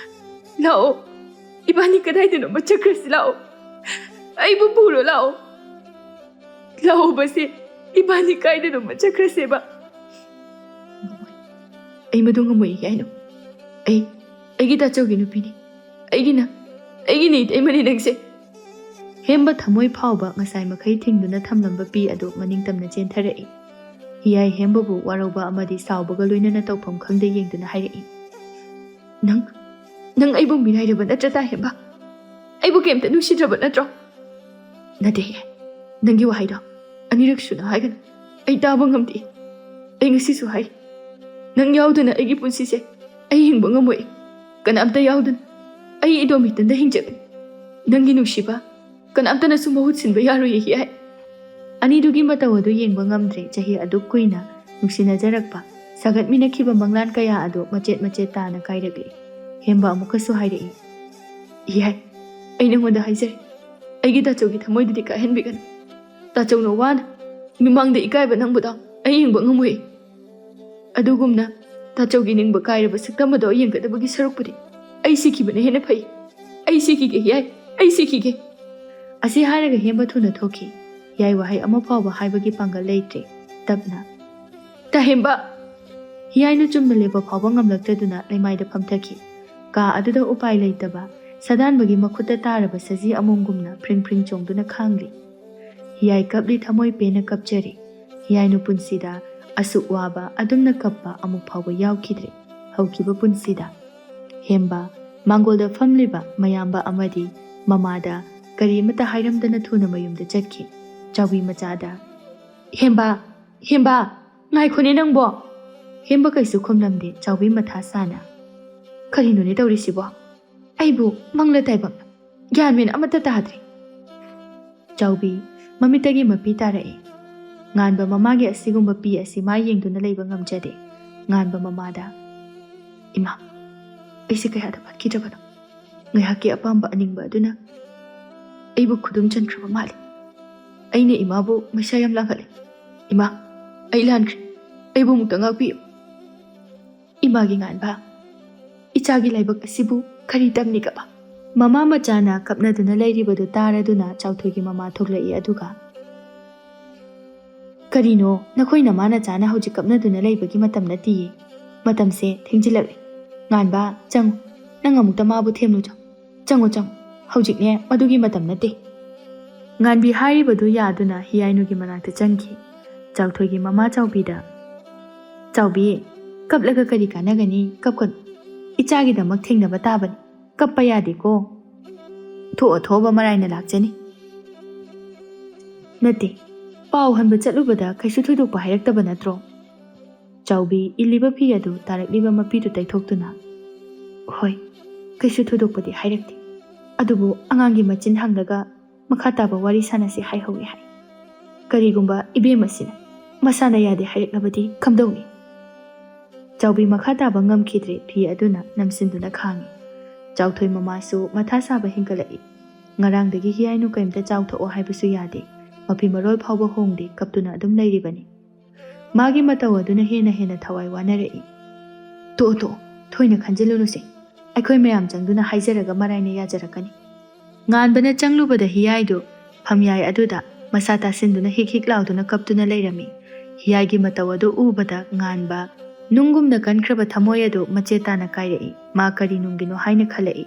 ꯂꯥꯛꯑꯣ, ꯏꯕꯥꯅꯤ ꯀꯗꯥꯏꯗꯅꯣꯃ ꯆꯠꯈ꯭ꯔꯁꯤ ꯂꯥꯛꯑꯣ꯫ ꯑꯩꯕꯨ ꯄꯨꯔꯣ ꯂꯥꯛꯑꯣ꯫ ꯂꯥꯛꯑꯣꯕꯁꯦ, ꯏꯕꯥꯅꯤ ꯀꯥꯏꯗꯅꯣꯃ ꯆꯠꯈ꯭ꯔꯁꯦꯕ꯫" "ꯉꯝꯃꯣꯏ꯫ ꯑꯩ ꯃꯗꯨ ꯉꯝꯃꯣꯏ, ꯍꯤꯌꯥꯏꯅꯨ꯫ ꯑꯩ, ꯑꯩꯒꯤ ꯇꯥꯆꯧꯒꯤ ꯅꯨꯄꯤꯅꯤ꯫ ꯑꯩꯒꯤꯅ, ꯑꯩꯒꯤꯅꯤ ꯏꯇꯩꯃꯅꯤ ꯅꯪꯁꯦ꯫" ꯍꯦꯝꯕ ꯊꯃꯣꯏ ꯐꯥꯎꯕ ꯉꯁꯥꯏ ꯃꯈꯩ ꯊꯤꯡꯗꯨꯅ ꯊꯝꯂꯝꯕ ꯄꯤ ꯑꯗꯨ ꯃꯅꯤꯡ ꯇꯝꯅ ꯆꯦꯟꯊꯔꯛꯏ꯫ ꯍꯤꯌꯥꯏ ꯍꯦꯝꯕꯕꯨ ꯋꯥꯔꯧꯕ ꯑꯃꯗꯤ ꯁꯥꯎꯕꯒ ꯂꯣꯏꯅꯅ ꯇꯧꯐꯝ ꯈꯪꯗ ꯌꯦꯡꯗꯨꯅ ꯍꯥꯏꯔꯛꯏ, "ꯅꯪ, ꯅꯪ ꯑꯩꯕꯨ ꯃꯤꯔꯥꯏꯔꯕ ꯅꯠꯇ꯭ꯔ, ꯇꯥ ꯍꯦꯝꯕ? ꯑꯩꯕꯨ ꯀꯩꯝꯇ ꯅꯨꯡꯁꯤꯗ꯭ꯔꯕ ꯅꯠꯇ꯭ꯔꯣ?" "ꯅꯠꯇꯦ, ꯅꯪꯒꯤ ꯋꯥꯍꯩꯗꯣ ꯑꯅꯤꯔꯛ ꯁꯨꯅ ꯍꯥꯏꯒꯅꯨ꯫ ꯑꯩ ꯇꯥꯕ ꯉꯝꯗꯦ꯫ ꯑꯩ ꯉꯁꯤꯁꯨ ꯍꯥꯏ, ꯅꯪ ꯌꯥꯎꯗꯅ ꯑꯩꯒꯤ ꯄꯨꯟꯁꯤꯁꯦ ꯑꯩ ꯍꯤꯡꯕ ꯉꯝꯃꯣꯏ꯫ ꯀꯅꯥꯝꯇ ꯌꯥꯎꯗꯅ ꯑꯩ ꯏꯇꯣꯝ ꯏꯊꯟꯇ ꯍꯤꯡꯖꯒꯅꯤ꯫ ꯅꯪꯒꯤ ꯅꯨꯡꯁꯤꯕ ꯀꯅꯥꯝꯇꯅꯁꯨ ꯃꯍꯨꯠ ꯁꯤꯟꯕ ꯌꯥꯔꯣꯏꯌꯦ, ꯍꯤꯌꯥꯏ꯫" ꯑꯅꯤꯗꯨꯒꯤ ꯃꯇꯧ ꯑꯗꯨ ꯌꯦꯡꯕ ꯉꯝꯗ꯭ꯔꯦ꯫ ꯆꯍꯤ ꯑꯗꯨꯛ ꯀꯨꯏꯅ ꯅꯨꯡꯁꯤꯅꯖꯔꯛꯄ, ꯁꯥꯒꯠꯃꯤꯟꯅꯈꯤꯕ ꯃꯪꯂꯥꯟ ꯀꯌꯥ ꯑꯗꯨ ꯃꯆꯦꯠ ꯃꯆꯦꯠ ꯇꯥꯅ ꯀꯥꯏꯔꯛꯂꯤ꯫ ꯍꯦꯝꯕ ꯑꯃꯨꯛꯀꯁꯨ ꯍꯥꯏꯔꯛꯏ, "ꯍꯤꯌꯥꯏ, ꯑꯩ ꯅꯉꯣꯟꯗ ꯍꯥꯏꯖꯔꯤ, ꯑꯩꯒꯤ ꯇꯥꯆꯧꯒꯤ ꯊꯃꯣꯏꯗꯨꯗꯤ ꯀꯥꯏꯍꯟꯕꯤꯒꯅꯨ꯫ ꯇꯥꯆꯧꯅ ꯋꯥꯅ ꯃꯤꯃꯥꯡꯗ ꯏꯀꯥꯏꯕ ꯅꯪꯕꯗꯣ ꯑꯩ ꯌꯦꯡꯕ ꯉꯝꯃꯣꯏ꯫ ꯑꯗꯨꯒꯨꯝꯅ ꯇꯥꯆꯧꯒꯤ ꯅꯤꯡꯕ ꯀꯥꯏꯔꯕ ꯁꯛꯇꯝ ꯑꯗꯣ ꯌꯦꯡꯒꯗꯕꯒꯤ ꯁꯔꯨꯛꯄꯨꯗꯤ ꯑꯩ ꯁꯤꯈꯤꯕꯅ ꯍꯦꯟꯅ ꯐꯩ꯫ ꯑꯩ ꯁꯤꯈꯤꯒꯦ, ꯍꯤꯌꯥꯏ, ꯑꯩ ꯁꯤꯈꯤꯒꯦ꯫" ꯑꯁꯤ ꯍꯥꯏꯔꯒ ꯍꯦꯝꯕ ꯊꯨꯅ ꯊꯣꯛꯈꯤ꯫ ꯍꯤꯌꯥꯏ ꯋꯥꯍꯩ ꯑꯃ ꯐꯥꯎꯕ ꯍꯥꯏꯕꯒꯤ ꯄꯥꯡꯒꯜ ꯂꯩꯇ꯭ꯔꯦ꯫ ꯇꯞꯅ, "ꯇꯥ ꯍꯦꯝꯕ!" ꯍꯤꯌꯥꯏꯅ ꯆꯨꯝꯅ ꯂꯦꯞꯄ ꯐꯥꯎꯕ ꯉꯝꯂꯛꯇꯗꯨꯅ ꯂꯩꯃꯥꯏꯗ ꯐꯝꯊꯈꯤ꯫ ꯀꯥ ꯑꯗꯨꯗ ꯎꯄꯥꯏ ꯂꯩꯇꯕ ꯁꯥꯗꯥꯟꯕꯒꯤ ꯃꯈꯨꯠꯇ ꯇꯥꯔꯕ ꯁꯖꯤ ꯑꯃꯣꯝꯒꯨꯝꯅ ꯐ꯭ꯔꯤꯡ ꯐ꯭ꯔꯤꯡ ꯆꯣꯡꯗꯨꯅ ꯈꯥꯡꯂꯤ꯫ ꯍꯤꯌꯥꯏ ꯀꯞꯂꯤ, ꯊꯃꯣꯏ ꯄꯦꯟꯅ ꯀꯞꯆꯔꯤ꯫ ꯍꯤꯌꯥꯏꯅ ꯄꯨꯟꯁꯤꯗ ꯑꯁꯨꯛ ꯋꯥꯕ, ꯑꯗꯨꯝꯅ ꯀꯞꯄ ꯑꯃꯨꯛ ꯐꯥꯎꯕ ꯌꯥꯎꯈꯤꯗ꯭ꯔꯤ꯫ ꯍꯧꯈꯤꯕ ꯄꯨꯟꯁꯤꯗ꯫ ꯍꯦꯝꯕ, ꯃꯥꯡꯒꯣꯜꯗ ꯐꯝꯂꯤꯕ ꯃꯌꯥꯝꯕ ꯑꯃꯗꯤ ꯃꯃꯥꯗ ꯀꯔꯤꯃꯠꯇ ꯍꯥꯏꯔꯝꯗꯅ ꯊꯨꯅ ꯃꯌꯨꯝꯗ ꯆꯠꯈꯤ꯫ ꯆꯥꯎꯕꯤ ꯃꯆꯥꯗ, "ꯍꯦꯝꯕ, ꯍꯦꯝꯕ, ꯉꯥꯏꯈꯣꯅꯦ ꯅꯪꯕꯣ!" ꯍꯦꯝꯕ ꯀꯩꯁꯨ ꯈꯨꯝꯂꯝꯗꯦ꯫ ꯆꯥꯎꯕꯤ ꯃꯊꯥ ꯁꯥꯅ, "ꯀꯔꯤꯅꯣꯅꯦ ꯇꯧꯔꯤꯁꯤꯕꯣ? ꯑꯩꯕꯨ ꯃꯪꯂ ꯇꯥꯏꯕꯪ ꯒ꯭ꯌꯥꯟ ꯃꯦꯟ ꯑꯃꯠꯇ ꯇꯥꯗ꯭ꯔꯦ꯫" ꯆꯥꯎꯕꯤ ꯃꯃꯤꯠꯇꯒꯤ ꯃꯄꯤ ꯇꯥꯔꯛꯏ꯫ ꯉꯥꯟꯕ ꯃꯃꯥꯒꯤ ꯑꯁꯤꯒꯨꯝꯕ ꯄꯤ ꯑꯁꯤ ꯃꯥ ꯌꯦꯡꯗꯨꯅ ꯂꯩꯕ ꯉꯝꯖꯗꯦ꯫ ꯉꯥꯟꯕ ꯃꯃꯥꯗ, "ꯏꯃꯥ, ꯑꯩꯁꯦ ꯀꯌꯥꯗ ꯐꯠꯈꯤꯗ꯭ꯔꯕꯅꯣ? ꯉꯥꯏꯍꯥꯛꯀꯤ ꯑꯄꯥꯝꯕ ꯑꯅꯤꯡꯕ ꯑꯗꯨꯅ ꯑꯩꯕꯨ ꯈꯨꯗꯨꯝ ꯆꯟꯈ꯭ꯔꯕ ꯃꯥꯜꯂꯤ꯫ ꯑꯩꯅ ꯏꯃꯥꯕꯨ ꯃꯩꯁꯥ ꯌꯥꯝ ꯂꯥꯡꯍꯜꯂꯤ꯫ ꯏꯃꯥ, ꯑꯩ ꯂꯥꯟꯈ꯭ꯔꯦ꯫ ꯑꯩꯕꯨ ꯑꯃꯨꯛꯇ ꯉꯥꯛꯄꯤꯌꯨ꯫" ꯏꯃꯥꯒꯤ ꯉꯥꯟꯕ, ꯏꯆꯥꯒꯤ ꯂꯥꯏꯕꯛ ꯑꯁꯤꯕꯨ ꯀꯔꯤ ꯇꯝꯂꯤꯒꯕ? ꯃꯃꯥ ꯃꯆꯥꯅ ꯀꯞꯅꯗꯨꯅ ꯂꯩꯔꯤꯕꯗꯨ ꯇꯥꯔꯗꯨꯅ ꯆꯥꯎꯊꯣꯏꯒꯤ ꯃꯃꯥ ꯊꯣꯛꯂꯛꯏ꯫ ꯑꯗꯨꯒ, "ꯀꯔꯤꯅꯣ, ꯅꯈꯣꯏ ꯅꯃꯥ ꯅꯆꯥꯅ ꯍꯧꯖꯤꯛ ꯀꯞꯅꯗꯨꯅ ꯂꯩꯕꯒꯤ ꯃꯇꯝ ꯅꯠꯇꯤꯌꯦ꯫ ꯃꯇꯝꯁꯦ ꯊꯦꯡꯖꯤꯜꯂꯛꯂꯦ꯫ ꯉꯥꯟꯕ, ꯆꯪꯉꯨ꯫ ꯅꯪ ꯑꯃꯨꯛꯇ ꯃꯥꯕꯨ ꯊꯦꯝꯂꯨ ꯆꯣ꯫ ꯆꯪꯉꯨ, ꯆꯪꯉꯨ꯫ ꯍꯧꯖꯤꯛꯅꯦ, ꯃꯗꯨꯒꯤ ꯃꯇꯝ ꯅꯠꯇꯦ꯫" ꯉꯥꯟꯕꯤ ꯍꯥꯏꯔꯤꯕꯗꯨ ꯌꯥꯗꯨꯅ ꯍꯤꯌꯥꯏꯅꯨꯒꯤ ꯃꯅꯥꯛꯇ ꯆꯪꯈꯤ꯫ ꯆꯥꯎꯊꯣꯏꯒꯤ ꯃꯃꯥ ꯆꯥꯎꯕꯤꯗ, "ꯆꯥꯎꯕꯤ, ꯀꯞꯂꯒ ꯀꯔꯤ ꯀꯥꯟꯅꯒꯅꯤ? ꯀꯞꯀꯅꯨ꯫ ꯏꯆꯥꯒꯤꯗꯃꯛ ꯊꯦꯡꯅꯕ ꯇꯥꯕꯅꯤ꯫ ꯀꯞꯄ ꯌꯥꯗꯦꯀꯣ꯫ ꯊꯣꯛꯑ ꯊꯣꯛꯑꯕ ꯃꯔꯥꯏꯅ ꯂꯥꯛꯆꯅꯤ꯫" "ꯅꯠꯇꯦ, ꯄꯥꯎ ꯍꯟꯕ ꯆꯠꯂꯨꯕꯗ ꯀꯩꯁꯨ ꯊꯣꯏꯗꯣꯛꯄ ꯍꯥꯏꯔꯛꯇꯕ ꯅꯠꯇ꯭ꯔꯣ?" ꯆꯥꯎꯕꯤ ꯏꯜꯂꯤꯕ ꯐꯤ ꯑꯗꯨ ꯇꯥꯔꯛꯂꯤꯕ ꯃꯄꯤꯗꯨ ꯇꯩꯊꯣꯛꯇꯨꯅ, "ꯍꯣꯏ, ꯀꯩꯁꯨ ꯊꯣꯏꯗꯣꯛꯄꯗꯤ ꯍꯥꯏꯔꯛꯇꯦ꯫ ꯑꯗꯨꯕꯨ ꯑꯉꯥꯡꯒꯤ ꯃꯆꯤꯟ ꯍꯥꯡꯂꯒ ꯃꯈꯥ ꯇꯥꯕ ꯋꯥꯔꯤ ꯁꯥꯟꯅꯁꯤ ꯍꯥꯏꯍꯧꯏ ꯍꯥꯏ꯫ ꯀꯔꯤꯒꯨꯝꯕ ꯏꯕꯦꯝ ꯑꯁꯤꯅ ꯃꯁꯥꯅ ꯌꯥꯗꯦ ꯍꯥꯏꯔꯛꯂꯕꯗꯤ ꯀꯝꯗꯧꯅꯤ?" ꯆꯥꯎꯕꯤ ꯃꯈꯥ ꯇꯥꯕ ꯉꯝꯈꯤꯗ꯭ꯔꯦ, ꯐꯤ ꯑꯗꯨꯅ ꯅꯝꯁꯤꯟꯗꯨꯅ ꯈꯥꯡꯉꯤ꯫ ꯆꯥꯎꯊꯣꯏ ꯃꯃꯥꯁꯨ ꯃꯊꯥ ꯁꯥꯕ ꯍꯦꯟꯒꯠꯂꯛꯏ꯫ ꯉꯔꯥꯡꯗꯒꯤ ꯍꯤꯌꯥꯏꯅꯨ ꯀꯔꯤꯝꯇ ꯆꯥꯎꯊꯣꯛꯑꯣ ꯍꯥꯏꯕꯁꯨ ꯌꯥꯗꯦ꯫ ꯃꯐꯤ ꯃꯔꯣꯜ ꯐꯥꯎꯕ ꯍꯣꯡꯗꯦ, ꯀꯞꯇꯨꯅ ꯑꯗꯨꯝ ꯂꯩꯔꯤꯕꯅꯤ꯫ ꯃꯥꯒꯤ ꯃꯇꯧ ꯑꯗꯨꯅ ꯍꯦꯟꯅ ꯍꯦꯟꯅ ꯊꯋꯥꯏ ꯋꯥꯅꯔꯛꯏ꯫ "ꯇꯣꯛꯑꯣ, ꯇꯣꯛꯑꯣ, ꯊꯣꯏꯅ ꯈꯟꯖꯤꯜꯂꯨꯅꯨꯁꯦ꯫ ꯑꯩꯈꯣꯏ ꯃꯌꯥꯝ ꯆꯪꯗꯨꯅ ꯍꯥꯏꯖꯔꯒ ꯃꯔꯥꯏꯅ ꯌꯥꯖꯔꯛꯀꯅꯤ꯫" ꯉꯥꯟꯕꯅ ꯆꯪꯂꯨꯕꯗ ꯍꯤꯌꯥꯏꯗꯨ ꯐꯝꯌꯥꯏ ꯑꯗꯨꯗ ꯃꯁꯥ ꯇꯥꯁꯤꯟꯗꯨꯅ ꯍꯤꯛ ꯍꯤꯛ ꯂꯥꯎꯗꯨꯅ ꯀꯞꯇꯨꯅ ꯂꯩꯔꯝꯃꯤ꯫ ꯍꯤꯌꯥꯏꯒꯤ ꯃꯇꯧ ꯑꯗꯨ ꯎꯕꯗ ꯉꯥꯟꯕ ꯅꯨꯡꯒꯨꯝꯅ ꯀꯟꯈ꯭ꯔꯕ ꯊꯃꯣꯏ ꯑꯗꯨ ꯃꯆꯦꯠ ꯇꯥꯅ ꯀꯥꯏꯔꯛꯏ꯫ ꯃꯥ ꯀꯔꯤ ꯅꯨꯡꯒꯤꯅꯣ ꯍꯥꯏꯅ ꯈꯜꯂꯛꯏ꯫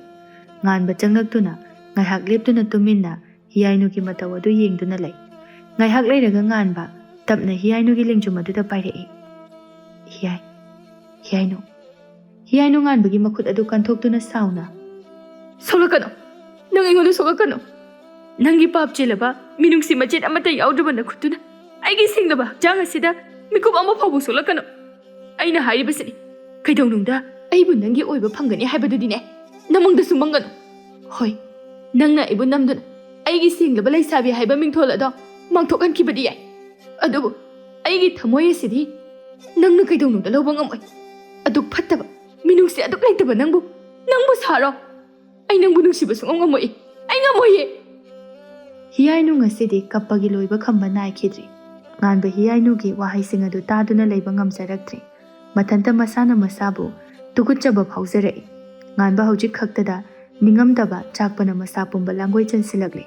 ꯉꯥꯟꯕ ꯆꯪꯂꯛꯇꯨꯅ ꯉꯥꯏꯍꯥꯛ ꯂꯦꯞꯇꯨꯅ ꯇꯨꯃꯤꯟꯅ ꯍꯤꯌꯥꯏꯅꯨꯒꯤ ꯃꯇꯧ ꯑꯗꯨ ꯌꯦꯡꯗꯨꯅ ꯂꯩ꯫ ꯉꯥꯏꯍꯥꯛ ꯂꯩꯔꯒ ꯉꯥꯟꯕ ꯇꯞꯅ ꯍꯤꯌꯥꯏꯅꯨꯒꯤ ꯂꯦꯡꯖꯨꯝ ꯑꯗꯨꯗ ꯄꯥꯏꯔꯛꯏ꯫ "ꯍꯤꯌꯥꯏ, ꯍꯤꯌꯥꯏꯅꯨ, ꯍꯤꯌꯥꯏꯅꯨ!" ꯉꯥꯟꯕꯒꯤ ꯃꯈꯨꯠ ꯑꯗꯨ ꯀꯟꯊꯣꯛꯇꯨꯅ ꯁꯥꯎꯅ, "ꯁꯣꯛꯂꯛꯀꯅꯨ! ꯅꯪ ꯑꯩꯉꯣꯟꯗ ꯁꯣꯛꯂꯛꯀꯅꯨ! ꯅꯪꯒꯤ ꯄꯥꯞ ꯆꯦꯜꯂꯕ ꯃꯤꯅꯨꯡꯁꯤ ꯃꯆꯦꯠ ꯑꯃꯠꯇ ꯌꯥꯎꯗ꯭ꯔꯕ ꯅꯈꯨꯠꯇꯨꯅ ꯑꯩꯒꯤ ꯁꯦꯡꯂꯕ ꯍꯛꯆꯥꯡ ꯑꯁꯤꯗ ꯃꯤꯀꯨꯞ ꯑꯃ ꯐꯥꯎꯕ ꯁꯣꯛꯂꯛꯀꯅꯨ꯫ ꯑꯩꯅ ꯍꯥꯏꯔꯤꯕꯁꯤꯅꯤ, ꯀꯩꯗꯧꯅꯨꯡꯗ ꯑꯩꯕꯨ ꯅꯪꯒꯤ ꯑꯣꯏꯕ ꯐꯪꯒꯅꯤ ꯍꯥꯏꯕꯗꯨꯗꯤꯅꯦ, ꯅꯃꯪꯗꯁꯨ ꯃꯪꯒꯅꯨ꯫ ꯍꯣꯏ, ꯅꯪꯅ ꯑꯩꯕꯨ ꯅꯝꯗꯨꯅ ꯑꯩꯒꯤ ꯁꯦꯡꯂꯕ ꯂꯩꯁꯥꯕꯤ ꯍꯥꯏꯕ ꯃꯤꯡꯊꯣꯜ ꯑꯗꯣ ꯃꯥꯡꯊꯣꯛꯍꯟꯈꯤꯕꯗꯤ ꯌꯥꯏ, ꯑꯗꯨꯕꯨ ꯑꯩꯒꯤ ꯊꯃꯣꯏ ꯑꯁꯤꯗꯤ ꯅꯪꯅ ꯀꯩꯗꯧꯅꯨꯡꯗ ꯂꯧꯕ ꯉꯝꯃꯣꯏ꯫ ꯑꯗꯨꯛ ꯐꯠꯇꯕ, ꯃꯤꯅꯨꯡꯁꯤ ꯑꯗꯨꯛ ꯂꯩꯇꯕ ꯅꯪꯕꯨ, ꯅꯪꯕꯨ ꯁꯥꯔꯣ? ꯑꯩ ꯅꯪꯕꯨ ꯅꯨꯡꯁꯤꯕ ꯁꯨꯡꯉꯝ ꯉꯝꯃꯣꯏ꯫ ꯑꯩ ꯉꯝꯃꯣꯏꯌꯦ꯫ ꯍꯤꯌꯥꯏꯅꯨ ꯉꯁꯤꯗꯤ ꯀꯞꯄꯒꯤ ꯂꯣꯏꯕ ꯈꯝꯕ ꯅꯥꯏꯈꯤꯗ꯭ꯔꯤ꯫ ꯉꯥꯟꯕ ꯍꯤꯌꯥꯏꯅꯨꯒꯤ ꯋꯥꯍꯩꯁꯤꯡ ꯑꯗꯨ ꯇꯥꯗꯨꯅ ꯂꯩꯕ ꯉꯝꯖꯔꯛꯇ꯭ꯔꯦ꯫ ꯃꯊꯟꯇ ꯃꯁꯥꯅ ꯃꯁꯥꯕꯨ ꯇꯨꯀꯠꯆꯕ ꯐꯥꯎꯖꯔꯛꯏ꯫ ꯉꯥꯟꯕ ꯍꯧꯖꯤꯛ ꯈꯛꯇꯗ ꯅꯤꯡꯉꯝꯗꯕ ꯆꯥꯛꯄꯅ ꯃꯁꯥ ꯄꯨꯝꯕ ꯂꯥꯡꯒꯣꯏ ꯆꯟꯁꯤꯜꯂꯛꯂꯦ꯫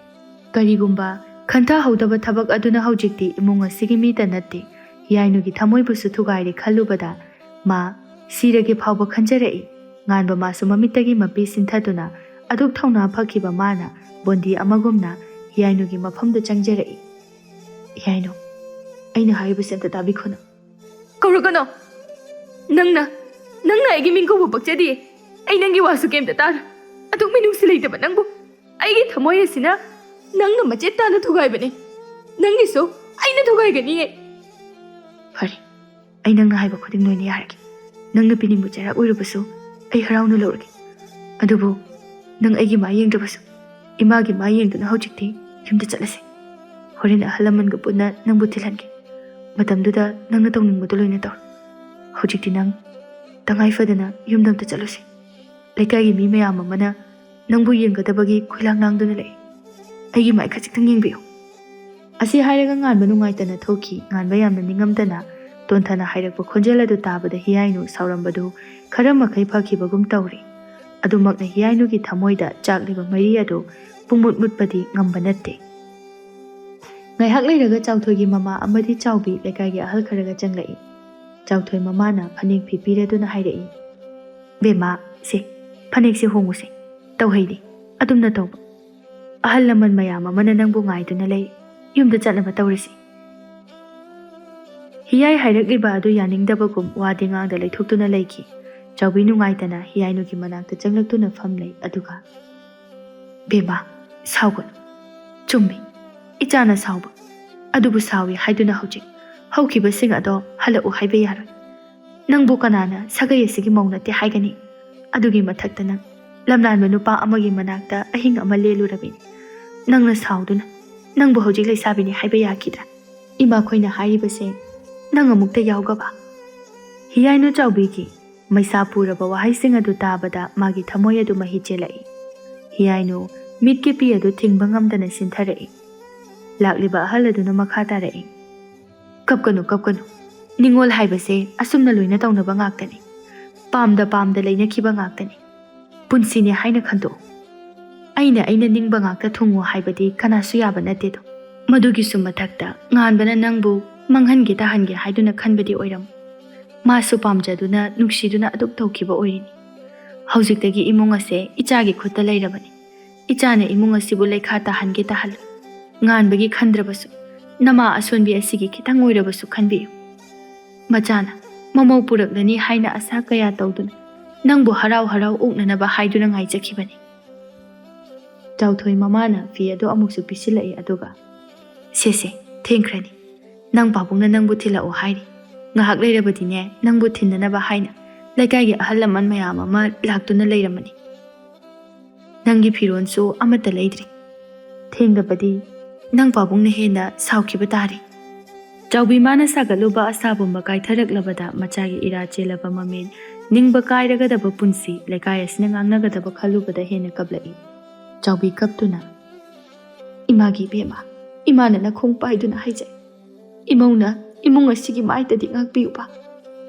ꯀꯔꯤꯒꯨꯝꯕ ꯈꯟꯊꯍꯧꯗꯕ ꯊꯕꯛ ꯑꯗꯨꯅ ꯍꯧꯖꯤꯛꯇꯤ ꯏꯃꯨꯡ ꯑꯁꯤꯒꯤ ꯃꯤꯇ ꯅꯠꯇꯦ, ꯍꯤꯌꯥꯏꯅꯨꯒꯤ ꯊꯃꯣꯏꯕꯨꯁꯨ ꯊꯨꯒꯥꯏꯔꯦ ꯈꯜꯂꯨꯕꯗ ꯃꯥ ꯁꯤꯔꯒꯦ ꯐꯥꯎꯕ ꯈꯟꯖꯔꯛꯏ꯫ ꯉꯥꯟꯕ ꯃꯥꯁꯨ ꯃꯃꯤꯠꯇꯒꯤ ꯃꯄꯤ ꯁꯤꯟꯊꯗꯨꯅ ꯑꯗꯨꯛ ꯊꯧꯅꯥ ꯐꯈꯤꯕ ꯃꯥꯅ ꯕꯣꯟꯗꯤ ꯑꯃꯒꯨꯝꯅ ꯍꯤꯌꯥꯏꯅꯨꯒꯤ ꯃꯐꯝꯗ ꯆꯪꯖꯔꯛꯏ꯫ "ꯍꯤꯌꯥꯏꯅꯨ, ꯑꯩꯅ ꯍꯥꯏꯔꯤꯕꯁꯤ ꯑꯝꯇ ꯇꯥꯕꯤꯈꯣꯅ꯫" "ꯀꯧꯔꯛꯀꯅꯣ꯫ ꯅꯪꯅ, ꯅꯪꯅ ꯑꯩꯒꯤ ꯃꯤꯡ ꯀꯧꯕ ꯄꯛꯆꯗꯤꯌꯦ꯫ ꯑꯩ ꯅꯪꯒꯤ ꯋꯥꯁꯨ ꯀꯩꯝꯇ ꯇꯥꯔꯣꯏ꯫ ꯑꯗꯨꯛ ꯃꯤꯅꯨꯡꯁꯤ ꯂꯩꯇꯕ ꯅꯪꯕꯨ꯫ ꯑꯩꯒꯤ ꯊꯃꯣꯏ ꯑꯁꯤꯅ ꯅꯪꯅ ꯃꯆꯦꯠ ꯇꯥꯅ ꯊꯨꯒꯥꯏꯕꯅꯦ꯫ ꯅꯪꯒꯤꯁꯨ ꯑꯩꯅ ꯊꯨꯒꯥꯏꯒꯅꯤꯌꯦ꯫" "ꯐꯔꯦ, ꯑꯩ ꯅꯪꯅ ꯍꯥꯏꯕ ꯈꯨꯗꯤꯡ ꯂꯣꯏꯅ ꯌꯥꯔꯒꯦ꯫ ꯅꯪꯅ ꯄꯤꯅꯤꯡꯕ ꯆꯩꯔꯥꯛ ꯑꯣꯏꯔꯕꯁꯨ ꯑꯩ ꯍꯔꯥꯎꯅ ꯂꯧꯔꯒꯦ꯫ ꯑꯗꯨꯕꯨ ꯅꯪ ꯑꯩꯒꯤ ꯃꯥꯏ ꯌꯦꯡꯗ꯭ꯔꯕꯁꯨ ꯏꯃꯥꯒꯤ ꯃꯥꯏ ꯌꯦꯡꯗꯨꯅ ꯍꯧꯖꯤꯛꯇꯤ ꯌꯨꯝꯗ ꯆꯠꯂꯁꯤ꯫ ꯍꯣꯔꯦꯟ ꯑꯍꯜ ꯂꯃꯟꯒ ꯄꯨꯟꯅ ꯅꯪꯕꯨ ꯊꯤꯜꯍꯟꯒꯦ꯫ ꯃꯇꯝꯗꯨꯗ ꯅꯪꯅ ꯇꯧꯅꯤꯡꯕꯗꯨ ꯂꯣꯏꯅ ꯇꯧꯔꯣ꯫ ꯍꯧꯖꯤꯛꯇꯤ ꯅꯪ ꯇꯉꯥꯏ ꯐꯗꯅ ꯌꯨꯝꯗ ꯑꯝꯇ ꯆꯠꯂꯨꯁꯤ꯫ ꯂꯩꯀꯥꯏꯒꯤ ꯃꯤ ꯃꯌꯥꯝ ꯑꯃꯅ ꯅꯪꯕꯨ ꯌꯦꯡꯒꯗꯕꯒꯤ ꯈꯣꯏꯂꯥꯡ ꯂꯥꯡꯗꯨꯅ ꯂꯩ꯫ ꯑꯩꯒꯤ ꯃꯥꯏ ꯈꯖꯤꯛꯇꯪ ꯌꯦꯡꯕꯤꯌꯨ꯫" ꯑꯁꯤ ꯍꯥꯏꯔꯒ ꯉꯥꯟꯕ ꯅꯨꯡꯉꯥꯏꯇꯅ ꯊꯣꯛꯈꯤ꯫ ꯉꯥꯟꯕ ꯌꯥꯝꯅ ꯅꯤꯡꯉꯝꯗꯅ ꯇꯣꯟꯊꯅ ꯍꯥꯏꯔꯛꯄ ꯈꯣꯟꯖꯦꯜ ꯑꯗꯨ ꯇꯥꯕꯗ ꯍꯤꯌꯥꯏꯅꯨ ꯁꯥꯎꯔꯝꯕꯗꯨ ꯈꯔ ꯃꯈꯩ ꯐꯈꯤꯕꯒꯨꯝ ꯇꯧꯔꯦ꯫ ꯑꯗꯨꯃꯛꯅ ꯍꯤꯌꯥꯏꯅꯨꯒꯤ ꯊꯃꯣꯏꯗ ꯆꯥꯛꯂꯤꯕ ꯃꯩꯔꯤ ꯑꯗꯨ ꯄꯨꯡꯃꯨꯠ ꯃꯨꯠꯄꯗꯤ ꯉꯝꯕ ꯅꯠꯇꯦ꯫ ꯉꯥꯏꯍꯥꯛ ꯂꯩꯔꯒ ꯆꯥꯎꯊꯣꯏꯒꯤ ꯃꯃꯥ ꯑꯃꯗꯤ ꯆꯥꯎꯕꯤ ꯂꯩꯀꯥꯏꯒꯤ ꯑꯍꯜ ꯈꯔꯒ ꯆꯪꯂꯛꯏ꯫ ꯆꯥꯎꯊꯣꯏ ꯃꯃꯥꯅ ꯐꯅꯦꯛ ꯐꯤ ꯄꯤꯔꯗꯨꯅ ꯍꯥꯏꯔꯛꯏ, "ꯕꯦꯝꯃ, ꯁꯦ, ꯐꯅꯦꯛꯁꯦ ꯍꯣꯡꯉꯨꯁꯦ꯫ ꯇꯧꯍꯩꯗꯦ꯫ ꯑꯗꯨꯝꯅ ꯇꯧꯕ꯫ ꯑꯍꯜ ꯂꯃꯟ ꯃꯌꯥꯝ ꯑꯃꯅ ꯅꯪꯕꯨ ꯉꯥꯏꯗꯨꯅ ꯂꯩ꯫ ꯌꯨꯝꯗ ꯆꯠꯅꯕ ꯇꯧꯔꯁꯤ꯫" ꯍꯤꯌꯥꯏ ꯍꯥꯏꯔꯛꯂꯤꯕ ꯑꯗꯨ ꯌꯥꯅꯤꯡꯗꯕꯒꯨꯝ ꯋꯥꯗꯤ ꯉꯥꯡꯗ ꯂꯩꯊꯣꯛꯇꯨꯅ ꯂꯩꯈꯤ꯫ ꯆꯥꯎꯕꯤ ꯅꯨꯡꯉꯥꯏꯇꯅ ꯍꯤꯌꯥꯏꯅꯨꯒꯤ ꯃꯅꯥꯛꯇ ꯆꯪꯂꯛꯇꯨꯅ ꯐꯝꯂꯩ꯫ ꯑꯗꯨꯒ, "ꯕꯦꯝꯃ, ꯁꯥꯎꯒꯅꯨ꯫ ꯆꯨꯝꯃꯤ, ꯏꯆꯥꯅ ꯁꯥꯎꯕ꯫ ꯑꯗꯨꯕꯨ ꯁꯥꯎꯏ ꯍꯥꯏꯗꯨꯅ ꯍꯧꯖꯤꯛ ꯍꯧꯈꯤꯕꯁꯤꯡ ꯑꯗꯣ ꯍꯜꯂꯛꯎ ꯍꯥꯏꯕ ꯌꯥꯔꯣꯏ꯫ ꯅꯪꯕꯨ ꯀꯅꯥꯅ ꯁꯥꯒꯩ ꯑꯁꯤꯒꯤ ꯃꯧ ꯅꯠꯇꯦ ꯍꯥꯏꯒꯅꯤ? ꯑꯗꯨꯒꯤ ꯃꯊꯛꯇ ꯅꯪ ꯂꯝꯂꯥꯟꯕ ꯅꯨꯄꯥ ꯑꯃꯒꯤ ꯃꯅꯥꯛꯇ ꯑꯍꯤꯡ ꯑꯃ ꯂꯦꯜꯂꯨꯔꯕꯤꯅꯤ꯫ ꯅꯪꯅ ꯁꯥꯎꯗꯨꯅ ꯅꯪꯕꯨ ꯍꯧꯖꯤꯛ ꯂꯩꯁꯥꯕꯤꯅꯤ ꯍꯥꯏꯕ ꯌꯥꯈꯤꯗ꯭ꯔꯥ? ꯏꯃꯥꯈꯣꯏꯅ ꯍꯥꯏꯔꯤꯕꯁꯦ ꯅꯪ ꯑꯃꯨꯛꯇ ꯌꯥꯎꯒꯕ? ꯍꯤꯌꯥꯏꯅꯨ ꯆꯥꯎꯕꯤꯒꯤ ꯃꯩꯁꯥ ꯄꯨꯔꯕ ꯋꯥꯍꯩꯁꯤꯡ ꯑꯗꯨ ꯇꯥꯕꯗ ꯃꯥꯒꯤ ꯊꯃꯣꯏ ꯑꯗꯨ ꯃꯍꯤ ꯆꯦꯜꯂꯛꯏ꯫ ꯍꯤꯌꯥꯏꯅꯨ ꯃꯤꯠꯀꯤ ꯄꯤ ꯑꯗꯨ ꯊꯤꯡꯕ ꯉꯝꯗꯅ ꯆꯤꯟꯊꯔꯛꯏ꯫ ꯂꯥꯛꯂꯤꯕ ꯑꯍꯜ ꯑꯗꯨꯅ ꯃꯈꯥ ꯇꯥꯔꯛꯏ, "ꯀꯞꯀꯅꯨ, ꯀꯞꯀꯅꯨ꯫ ꯅꯤꯡꯉꯣꯜ ꯍꯥꯏꯕꯁꯦ ꯑꯁꯨꯝꯅ ꯂꯣꯏꯅ ꯇꯧꯅꯕ ꯉꯥꯛꯇꯅꯤ꯫ ꯄꯥꯝꯗ ꯄꯥꯝꯗ ꯂꯩꯅꯈꯤꯕ ꯉꯥꯛꯇꯅꯤ꯫ ꯄꯨꯟꯁꯤꯅꯤ ꯍꯥꯏꯅ ꯈꯟꯗꯣꯛꯎ꯫ ꯑꯩꯅ ꯑꯩꯅ ꯅꯤꯡꯕ ꯉꯥꯛꯇ ꯊꯨꯡꯉꯨ ꯍꯥꯏꯕꯗꯤ ꯀꯅꯥꯁꯨ ꯌꯥꯕ ꯅꯠꯇꯦꯗꯣ꯫ ꯃꯗꯨꯒꯤꯁꯨ ꯃꯊꯛꯇ ꯉꯥꯟꯕꯅ ꯅꯪꯕꯨ ꯃꯥꯡꯍꯟꯒꯦ ꯇꯥꯍꯟꯒꯦ ꯍꯥꯏꯗꯨꯅ ꯈꯟꯕꯗꯤ ꯑꯣꯏꯔꯝꯃꯣꯏ꯫ ꯃꯥꯁꯨ ꯄꯥꯝꯖꯗꯨꯅ ꯅꯨꯡꯁꯤꯗꯨꯅ ꯑꯗꯨꯛ ꯇꯧꯈꯤꯕ ꯑꯣꯏꯔꯤꯅꯤ꯫ ꯍꯧꯖꯤꯛꯇꯒꯤ ꯏꯃꯨꯡ ꯑꯁꯦ ꯏꯆꯥꯒꯤ ꯈꯨꯠꯇ ꯂꯩꯔꯕꯅꯤ꯫ ꯏꯆꯥꯅ ꯏꯃꯨꯡ ꯑꯁꯤꯕꯨ ꯂꯩꯈꯥ ꯇꯥꯍꯟꯒꯦ ꯇꯥꯍꯜꯂꯨ꯫ ꯉꯥꯟꯕꯒꯤ ꯈꯟꯗ꯭ꯔꯕꯁꯨ ꯅꯃꯥ ꯑꯁꯣꯟꯕꯤ ꯑꯁꯤꯒꯤ ꯈꯤꯇꯪ ꯑꯣꯏꯔꯕꯁꯨ ꯈꯟꯕꯤꯌꯨ꯫ ꯃꯆꯥꯅ ꯃꯃꯧ ꯄꯨꯔꯛꯂꯅꯤ ꯍꯥꯏꯅ ꯑꯁꯥ ꯀꯌꯥ ꯇꯧꯗꯨꯅ ꯅꯪꯕꯨ ꯍꯔꯥꯎ ꯍꯔꯥꯎ ꯑꯣꯛꯅꯅꯕ ꯍꯥꯏꯗꯨꯅ ꯉꯥꯏꯖꯈꯤꯕꯅꯤ꯫" ꯆꯥꯎꯊꯣꯏ ꯃꯃꯥꯅ ꯐꯤ ꯑꯗꯨ ꯑꯃꯨꯛꯁꯨ ꯄꯤꯁꯤꯜꯂꯛꯏ, ꯑꯗꯨꯒ, "ꯁꯦ ꯁꯦ, ꯊꯦꯡꯈ꯭ꯔꯅꯤ꯫ ꯅꯪ ꯄꯥꯕꯨꯡꯅ ꯅꯪꯕꯨ ꯊꯤꯜꯂꯛꯑꯣ ꯍꯥꯏꯔꯤ꯫ ꯉꯥꯏꯍꯥꯛ ꯂꯩꯔꯕꯗꯤꯅꯦ ꯅꯪꯕꯨ ꯊꯤꯟꯅꯅꯕ ꯍꯥꯏꯅ ꯂꯩꯀꯥꯏꯒꯤ ꯑꯍꯜ ꯂꯃꯟ ꯃꯌꯥꯝ ꯑꯃ ꯂꯥꯛꯇꯨꯅ ꯂꯩꯔꯝꯃꯅꯤ꯫ ꯅꯪꯒꯤ ꯐꯤꯔꯣꯜꯁꯨ ꯑꯃꯠꯇ ꯂꯩꯗ꯭ꯔꯤ꯫ ꯊꯦꯡꯂꯕꯗꯤ ꯅꯪ ꯄꯥꯕꯨꯡꯅ ꯍꯦꯟꯅ ꯁꯥꯎꯈꯤꯕ ꯇꯥꯔꯦ꯫" ꯆꯥꯎꯕꯤ ꯃꯥꯅ ꯁꯥꯒꯠꯂꯨꯕ ꯑꯁꯥꯕꯨꯝꯕ ꯀꯥꯏꯊꯔꯛꯂꯕꯗ ꯃꯆꯥꯒꯤ ꯏꯔꯥ ꯆꯦꯜꯂꯕ ꯃꯃꯤꯠ, ꯅꯤꯡꯕ ꯀꯥꯏꯔꯒꯗꯕ ꯄꯨꯟꯁꯤ, ꯂꯩꯀꯥꯏ ꯑꯁꯤꯅ ꯉꯥꯡꯅꯒꯗꯕ ꯈꯜꯂꯨꯕꯗ ꯍꯦꯟꯅ ꯀꯞꯂꯛꯏ꯫ ꯆꯥꯎꯕꯤ ꯀꯞꯇꯨꯅ, "ꯏꯃꯥꯒꯤ ꯏꯕꯦꯝꯃ, ꯏꯃꯥꯅ ꯅꯈꯣꯡ ꯄꯥꯏꯗꯨꯅ ꯍꯥꯏꯖꯩ, ꯏꯃꯧꯅ ꯏꯃꯨꯡ ꯑꯁꯤꯒꯤ ꯃꯥꯏꯇꯗꯤ ꯉꯥꯛꯄꯤꯌꯨꯕ꯫"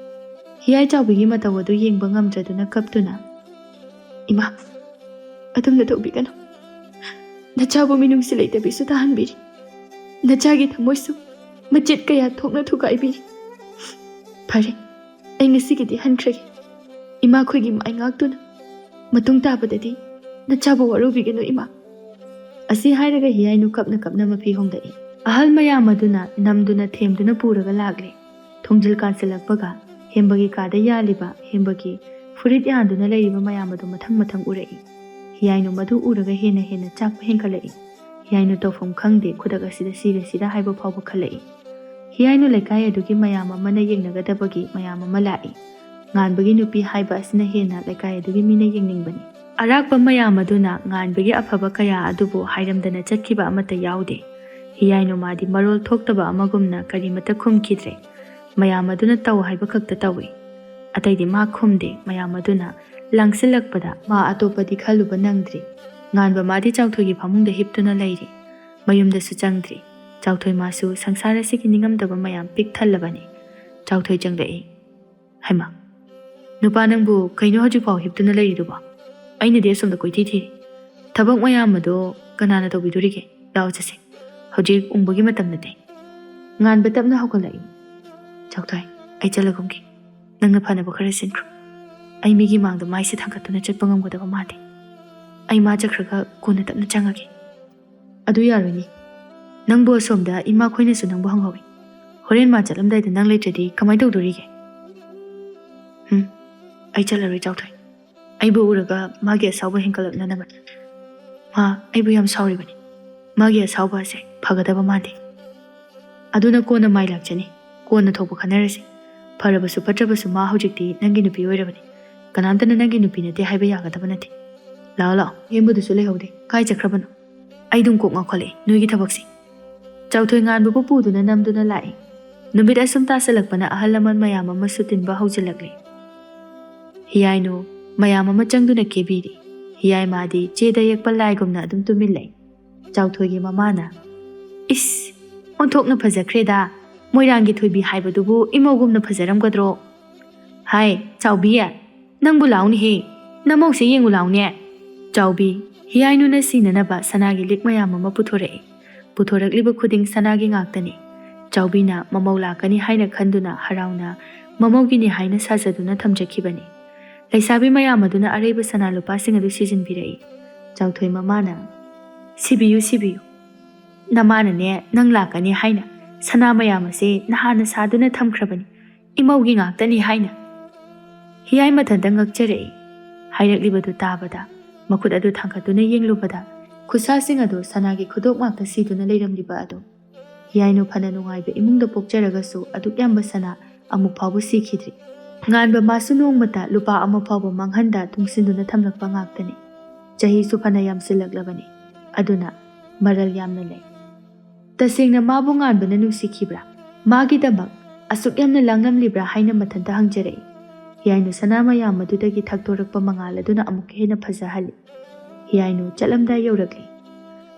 ꯍꯤꯌꯥꯏ ꯆꯥꯎꯕꯤꯒꯤ ꯃꯇꯧ ꯑꯗꯨ ꯌꯦꯡꯕ ꯉꯝꯗ꯭ꯔꯗꯨꯅ ꯀꯞꯇꯨꯅ, "ꯏꯃꯥ, ꯑꯗꯨꯝꯅ ꯇꯧꯕꯤꯒꯅꯨ꯫ ꯅꯆꯥꯕꯨ ꯃꯤꯅꯨꯡꯁꯤ ꯂꯩꯇꯕꯤꯁꯨ ꯇꯥꯍꯟꯕꯤꯔꯤ꯫ ꯅꯆꯥꯒꯤ ꯊꯃꯣꯏꯁꯨ ꯃꯆꯦꯠ ꯀꯌꯥ ꯊꯣꯛꯅ ꯊꯨꯒꯥꯏꯕꯤꯔꯤ꯫ ꯐꯔꯦ, ꯑꯩ ꯉꯁꯤꯒꯤꯗꯤ ꯍꯟꯈ꯭ꯔꯒꯦ꯫ ꯏꯃꯥꯈꯣꯏꯒꯤ ꯃꯥꯏ ꯉꯥꯛꯇꯨꯅ ꯃꯇꯨꯡ ꯇꯥꯕꯗꯗꯤ ꯅꯆꯥꯕꯨ ꯋꯥꯔꯧꯕꯤꯒꯅꯨ ꯏꯃꯥ꯫" ꯑꯁꯤ ꯍꯥꯏꯔꯒ ꯍꯤꯌꯥꯏꯅꯨ ꯀꯞꯅ ꯀꯞꯅ ꯃꯐꯤ ꯍꯣꯡꯗꯛꯏ꯫ ꯑꯍꯜ ꯃꯌꯥꯝ ꯑꯗꯨꯅ ꯅꯝꯗꯨꯅ ꯊꯦꯝꯗꯨꯅ ꯄꯨꯔꯒ ꯂꯥꯛꯂꯦ꯫ ꯊꯣꯡꯖꯤꯜ ꯀꯥꯟꯁꯤꯜꯂꯛꯄꯒ ꯍꯦꯝꯕꯒꯤ ꯀꯥꯗ ꯌꯥꯜꯂꯤꯕ ꯍꯦꯝꯕꯒꯤ ꯐꯨꯔꯤꯠ ꯌꯥꯟꯗꯨꯅ ꯂꯩꯔꯤꯕ ꯃꯌꯥꯝ ꯑꯗꯨ ꯃꯊꯪ ꯃꯊꯪ ꯎꯔꯛꯏ꯫ ꯍꯤꯌꯥꯏꯅꯨ ꯃꯗꯨ ꯎꯔꯒ ꯍꯦꯟꯅ ꯍꯦꯟꯅ ꯆꯥꯛꯄ ꯍꯦꯟꯒꯠꯂꯛꯏ꯫ ꯍꯤꯌꯥꯏꯅꯨ ꯇꯧꯐꯝ ꯈꯪꯗꯦ, ꯈꯨꯗꯛ ꯑꯁꯤꯗ ꯁꯤꯔꯁꯤꯔ ꯍꯥꯏꯕ ꯐꯥꯎꯕ ꯈꯜꯂꯛꯏ꯫ ꯍꯤꯌꯥꯏꯅꯨ ꯂꯩꯀꯥꯏ ꯑꯗꯨꯒꯤ ꯃꯌꯥꯝ ꯑꯃꯅ ꯌꯦꯡꯅꯒꯗꯕꯒꯤ ꯃꯌꯥꯝ ꯑꯃ ꯂꯥꯛꯏ꯫ ꯉꯥꯟꯕꯒꯤ ꯅꯨꯄꯤ ꯍꯥꯏꯕ ꯑꯁꯤꯅ ꯍꯦꯟꯅ ꯂꯩꯀꯥꯏ ꯑꯗꯨꯒꯤ ꯃꯤꯅ ꯌꯦꯡꯅꯤꯡꯕꯅꯤ꯫ ꯑꯔꯥꯛꯄ ꯃꯌꯥꯝ ꯑꯗꯨꯅ ꯉꯥꯟꯕꯒꯤ ꯑꯐꯕ ꯀꯌꯥ ꯑꯗꯨꯕꯨ ꯍꯥꯏꯔꯝꯗꯅ ꯆꯠꯈꯤꯕ ꯑꯃꯠꯇ ꯌꯥꯎꯗꯦ꯫ ꯍꯤꯌꯥꯏꯅꯨ ꯃꯥꯗꯤ ꯃꯔꯣꯜ ꯊꯣꯛꯇꯕ ꯑꯃꯒꯨꯝꯅ ꯀꯔꯤꯃꯠꯇ ꯈꯨꯝꯈꯤꯗ꯭ꯔꯦ꯫ ꯃꯌꯥꯝ ꯑꯗꯨꯅ ꯇꯧ ꯍꯥꯏꯕ ꯈꯛꯇ ꯇꯧꯏ꯫ ꯑꯇꯩꯗꯤ ꯃꯥ ꯈꯨꯝꯗꯦ꯫ ꯃꯌꯥꯝ ꯑꯗꯨꯅ ꯂꯥꯡꯁꯤꯜꯂꯛꯄꯗ ꯃꯥ ꯑꯇꯣꯞꯄꯗꯤ ꯈꯜꯂꯨꯕ ꯅꯪꯗ꯭ꯔꯤ꯫ ꯉꯥꯟꯕ ꯃꯥꯗꯤ ꯆꯥꯎꯊꯣꯏꯒꯤ ꯐꯃꯨꯡꯗ ꯍꯤꯞꯇꯨꯅ ꯂꯩꯔꯤ꯫ ꯃꯌꯨꯝꯗꯁꯨ ꯆꯪꯗ꯭ꯔꯤ꯫ ꯆꯥꯎꯊꯣꯏ ꯃꯥꯁꯨ ꯁꯪꯁꯥꯔ ꯑꯁꯤꯒꯤ ꯅꯤꯡꯉꯝꯗꯕ ꯃꯌꯥꯝ ꯄꯤꯛ ꯊꯜꯂꯕꯅꯤ꯫ ꯆꯥꯎꯊꯣꯏ ꯆꯪꯂꯛꯏ꯫ "ꯍꯩꯃꯥ, ꯅꯨꯄꯥ ꯅꯪꯕꯨ ꯀꯩꯅꯣ ꯍꯧꯖꯤꯛꯐꯥꯎ ꯍꯤꯞꯇꯨꯅ ꯂꯩꯔꯤꯗꯨꯕꯣ? ꯑꯩꯅꯗꯤ ꯑꯁꯣꯝꯗ ꯀꯣꯏꯊꯤ ꯊꯤꯔꯤ꯫ ꯊꯕꯛ ꯃꯌꯥꯝ ꯑꯗꯣ ꯀꯅꯥꯅ ꯇꯧꯕꯤꯗꯣꯔꯤꯒꯦ? ꯂꯥꯛꯑꯣ ꯆꯠꯁꯦ꯫ ꯍꯧꯖꯤꯛ ꯎꯪꯕꯒꯤ ꯃꯇꯝ ꯅꯠꯇꯦ꯫" ꯉꯥꯟꯕ ꯇꯞꯅ ꯍꯧꯒꯠꯂꯛꯏ꯫ "ꯆꯥꯎꯊꯣꯏ, ꯑꯩ ꯆꯠꯂꯒꯨꯝꯒꯦ꯫ ꯅꯪꯅ ꯐꯅꯕ ꯈꯔ ꯁꯤꯟꯈ꯭ꯔꯣ꯫ ꯑꯩ ꯃꯤꯒꯤ ꯃꯥꯡꯗ ꯃꯥꯏꯁꯦ ꯊꯥꯡꯒꯠꯇꯨꯅ ꯆꯠꯄ ꯉꯝꯒꯗꯕ ꯃꯥꯟꯗꯦ꯫ ꯑꯩ ꯃꯥ ꯆꯠꯈ꯭ꯔꯒ ꯀꯣꯟꯅ ꯇꯞꯅ ꯆꯪꯉꯒꯦ꯫" "ꯑꯗꯨ ꯌꯥꯔꯣꯏꯅꯦ꯫ ꯅꯪꯕꯨ ꯑꯁꯣꯝꯗ ꯏꯃꯥ ꯈꯣꯏꯅꯁꯨ ꯅꯪꯕꯨ ꯍꯪꯍꯧꯏ꯫ ꯍꯣꯔꯦꯟ ꯃꯥ ꯆꯠꯂꯝꯗꯥꯏꯗ ꯅꯪ ꯂꯩꯇ꯭ꯔꯗꯤ ꯀꯃꯥꯏꯅ ꯇꯧꯗꯣꯔꯤꯒꯦ?" "ꯎꯝ, ꯑꯩ ꯆꯠꯂꯔꯣꯏ ꯆꯥꯎꯊꯣꯏ꯫ ꯑꯩꯕꯨ ꯎꯔꯒ ꯃꯥꯒꯤ ꯑꯁꯥꯎꯕ ꯍꯦꯟꯒꯠꯂꯛꯅꯅꯕꯅꯤ꯫ ꯃꯥ ꯑꯩꯕꯨ ꯌꯥꯝ ꯁꯥꯎꯔꯤꯕꯅꯤ꯫ ꯃꯥꯒꯤ ꯑꯁꯥꯎꯕ ꯑꯁꯦ ꯐꯒꯗꯕ ꯃꯥꯟꯗꯦ꯫ ꯑꯗꯨꯅ ꯀꯣꯟꯅ ꯃꯥꯏ ꯂꯥꯛꯆꯅꯤ꯫ ꯀꯣꯟꯅ ꯊꯣꯛꯄ ꯈꯟꯅꯔꯁꯤ꯫ ꯐꯔꯕꯁꯨ ꯐꯠꯇ꯭ꯔꯕꯁꯨ ꯃꯥ ꯍꯧꯖꯤꯛꯇꯤ ꯅꯪꯒꯤ ꯅꯨꯄꯤ ꯑꯣꯏꯔꯕꯅꯤ꯫ ꯀꯅꯥꯝꯇꯅ ꯅꯪꯒꯤ ꯅꯨꯄꯤ ꯅꯠꯇꯦ ꯍꯥꯏꯕ ꯌꯥꯒꯗꯕ ꯅꯠꯇꯦ꯫ ꯂꯥꯛꯑꯣ, ꯂꯥꯛꯑꯣ, ꯍꯦꯝꯕꯨꯗꯨꯁꯨ ꯂꯩꯍꯧꯗꯦ꯫ ꯀꯥꯏ ꯆꯠꯈ꯭ꯔꯕꯅꯣ? ꯑꯩ ꯑꯗꯨꯝ ꯀꯣꯛ ꯉꯥꯎꯈꯠꯂꯛꯏ ꯅꯣꯏꯒꯤ ꯊꯕꯛꯁꯦ꯫" ꯆꯥꯎꯊꯣꯏ ꯉꯥꯟꯕꯕꯨ ꯄꯨꯗꯨꯅ ꯅꯝꯗꯨꯅ ꯂꯥꯛꯏ꯫ ꯅꯨꯃꯤꯠ ꯑꯁꯨꯝ ꯇꯥꯁꯜꯂꯛꯄꯅ ꯑꯍꯜ ꯂꯃꯟ ꯃꯌꯥꯝ ꯑꯃꯁꯨ ꯇꯤꯟꯕ ꯍꯧꯖꯤꯜꯂꯛꯂꯤ꯫ ꯍꯤꯌꯥꯏꯅꯨ ꯃꯌꯥꯝ ꯑꯃ ꯆꯪꯗꯨꯅ ꯀꯦꯕꯤꯔꯤ꯫ ꯍꯤꯌꯥꯏ ꯃꯥꯗꯤ ꯆꯦꯗ ꯌꯦꯛꯄ ꯂꯥꯏꯒꯨꯝꯅ ꯑꯗꯨꯝ ꯇꯨꯃꯤꯟ ꯂꯩ꯫ ꯆꯥꯎꯊꯣꯏꯒꯤ ꯃꯃꯥꯅ, "ꯏꯁ, ꯑꯣꯟꯊꯣꯛꯅ ꯐꯖꯈ꯭ꯔꯦꯗ꯫ ꯃꯣꯏꯔꯥꯡꯒꯤ ꯊꯣꯏꯕꯤ ꯍꯥꯏꯕꯗꯨꯕꯨ ꯏꯃꯧꯒꯨꯝꯅ ꯐꯖꯔꯝꯒꯗ꯭ꯔꯣ? ꯍꯥꯏ, ꯆꯥꯎꯕꯤ, ꯅꯪꯕꯨ ꯂꯥꯎꯅꯦꯍꯦ꯫ ꯅꯃꯧꯁꯦ ꯌꯦꯡꯉꯨ ꯂꯥꯎꯅꯦ꯫" ꯆꯥꯎꯕꯤ, ꯍꯤꯌꯥꯏꯅꯨꯅ ꯁꯤꯅꯅꯕ ꯁꯅꯥꯒꯤ ꯂꯤꯛ ꯃꯌꯥꯝ ꯑꯃ ꯄꯨꯊꯣꯔꯛꯏ꯫ ꯄꯨꯊꯣꯔꯛꯂꯤꯕ ꯈꯨꯗꯤꯡ ꯁꯅꯥꯒꯤ ꯉꯥꯛꯇꯅꯤ꯫ ꯆꯥꯎꯕꯤꯅ ꯃꯃꯧ ꯂꯥꯛꯀꯅꯤ ꯍꯥꯏꯅ ꯈꯟꯗꯨꯅ ꯍꯔꯥꯎꯅ ꯃꯃꯧꯒꯤꯅꯤ ꯍꯥꯏꯅ ꯁꯥꯖꯗꯨꯅ ꯊꯝꯖꯈꯤꯕꯅꯤ꯫ ꯂꯩꯁꯥꯕꯤ ꯃꯌꯥꯝ ꯑꯗꯨꯅ ꯑꯔꯩꯕ ꯁꯅꯥ ꯂꯨꯄꯥꯁꯤꯡ ꯑꯗꯨ ꯁꯤꯖꯤꯟꯕꯤꯔꯛꯏ꯫ ꯆꯥꯎꯊꯣꯏ ꯃꯃꯥꯅ, "ꯁꯤꯕꯤꯌꯨ, ꯁꯤꯕꯤꯌꯨ꯫ ꯅꯃꯥꯅꯅꯦ ꯅꯪ ꯂꯥꯛꯀꯅꯤ ꯍꯥꯏꯅ ꯁꯅꯥ ꯃꯌꯥꯝ ꯑꯁꯦ ꯅꯍꯥꯟꯅ ꯁꯥꯗꯨꯅ ꯊꯝꯈ꯭ꯔꯕꯅꯤ, ꯏꯃꯧꯒꯤ ꯉꯥꯛꯇꯅꯤ ꯍꯥꯏꯅ꯫" ꯍꯤꯌꯥꯏ ꯃꯊꯟꯇ ꯉꯛꯆꯔꯛꯏ꯫ ꯍꯥꯏꯔꯛꯂꯤꯕꯗꯨ ꯇꯥꯕꯗ ꯃꯈꯨꯠ ꯑꯗꯨ ꯊꯥꯡꯒꯠꯇꯨꯅ ꯌꯦꯡꯂꯨꯕꯗ ꯈꯨꯠꯁꯥꯁꯤꯡ ꯑꯗꯨ ꯁꯅꯥꯒꯤ ꯈꯨꯗꯣꯞ ꯉꯥꯛꯇ ꯁꯤꯗꯨꯅ ꯂꯩꯔꯝꯂꯤꯕ ꯑꯗꯨ꯫ ꯍꯤꯌꯥꯏꯅꯨ ꯐꯅ ꯅꯨꯡꯉꯥꯏꯕ ꯏꯃꯨꯡꯗ ꯄꯣꯛꯆꯔꯒꯁꯨ ꯑꯗꯨꯛ ꯌꯥꯝꯕ ꯁꯅꯥ ꯑꯃꯨꯛ ꯐꯥꯎꯕ ꯁꯤꯈꯤꯗ꯭ꯔꯤ꯫ ꯉꯥꯟꯕ ꯃꯥꯁꯨ ꯅꯣꯡꯃꯇ ꯂꯨꯄꯥ ꯑꯃ ꯐꯥꯎꯕ ꯃꯥꯡꯍꯟꯗ ꯇꯨꯡꯁꯤꯟꯗꯨꯅ ꯊꯝꯂꯛꯄ ꯉꯥꯛꯇꯅꯤ꯫ ꯆꯍꯤꯁꯨ ꯐꯅ ꯌꯥꯝꯁꯤꯜꯂꯛꯂꯕꯅꯤ꯫ ꯑꯗꯨꯅ ꯃꯔꯜ ꯌꯥꯝꯅ ꯂꯩ꯫ ꯇꯁꯦꯡꯅ ꯃꯥꯕꯨ ꯉꯥꯟꯕꯅ ꯅꯨꯡꯁꯤꯈꯤꯕ꯭ꯔꯥ? ꯃꯥꯒꯤꯗꯃꯛ ꯑꯁꯨꯛ ꯌꯥꯝꯅ ꯂꯥꯡꯂꯝꯂꯤꯕ꯭ꯔꯥ ꯍꯥꯏꯅ ꯃꯊꯟꯇ ꯍꯪꯖꯔꯛꯏ꯫ ꯍꯤꯌꯥꯏꯅꯨ ꯁꯅꯥ ꯃꯌꯥꯝ ꯑꯗꯨꯗꯒꯤ ꯊꯛꯇꯣꯔꯛꯄ ꯃꯉꯥꯜ ꯑꯗꯨꯅ ꯑꯃꯨꯛꯀ ꯍꯦꯟꯅ ꯐꯖꯍꯜꯂꯤ꯫ ꯍꯤꯌꯥꯏꯅꯨ ꯆꯠꯂꯝꯗꯥꯏ ꯌꯧꯔꯛꯂꯤ꯫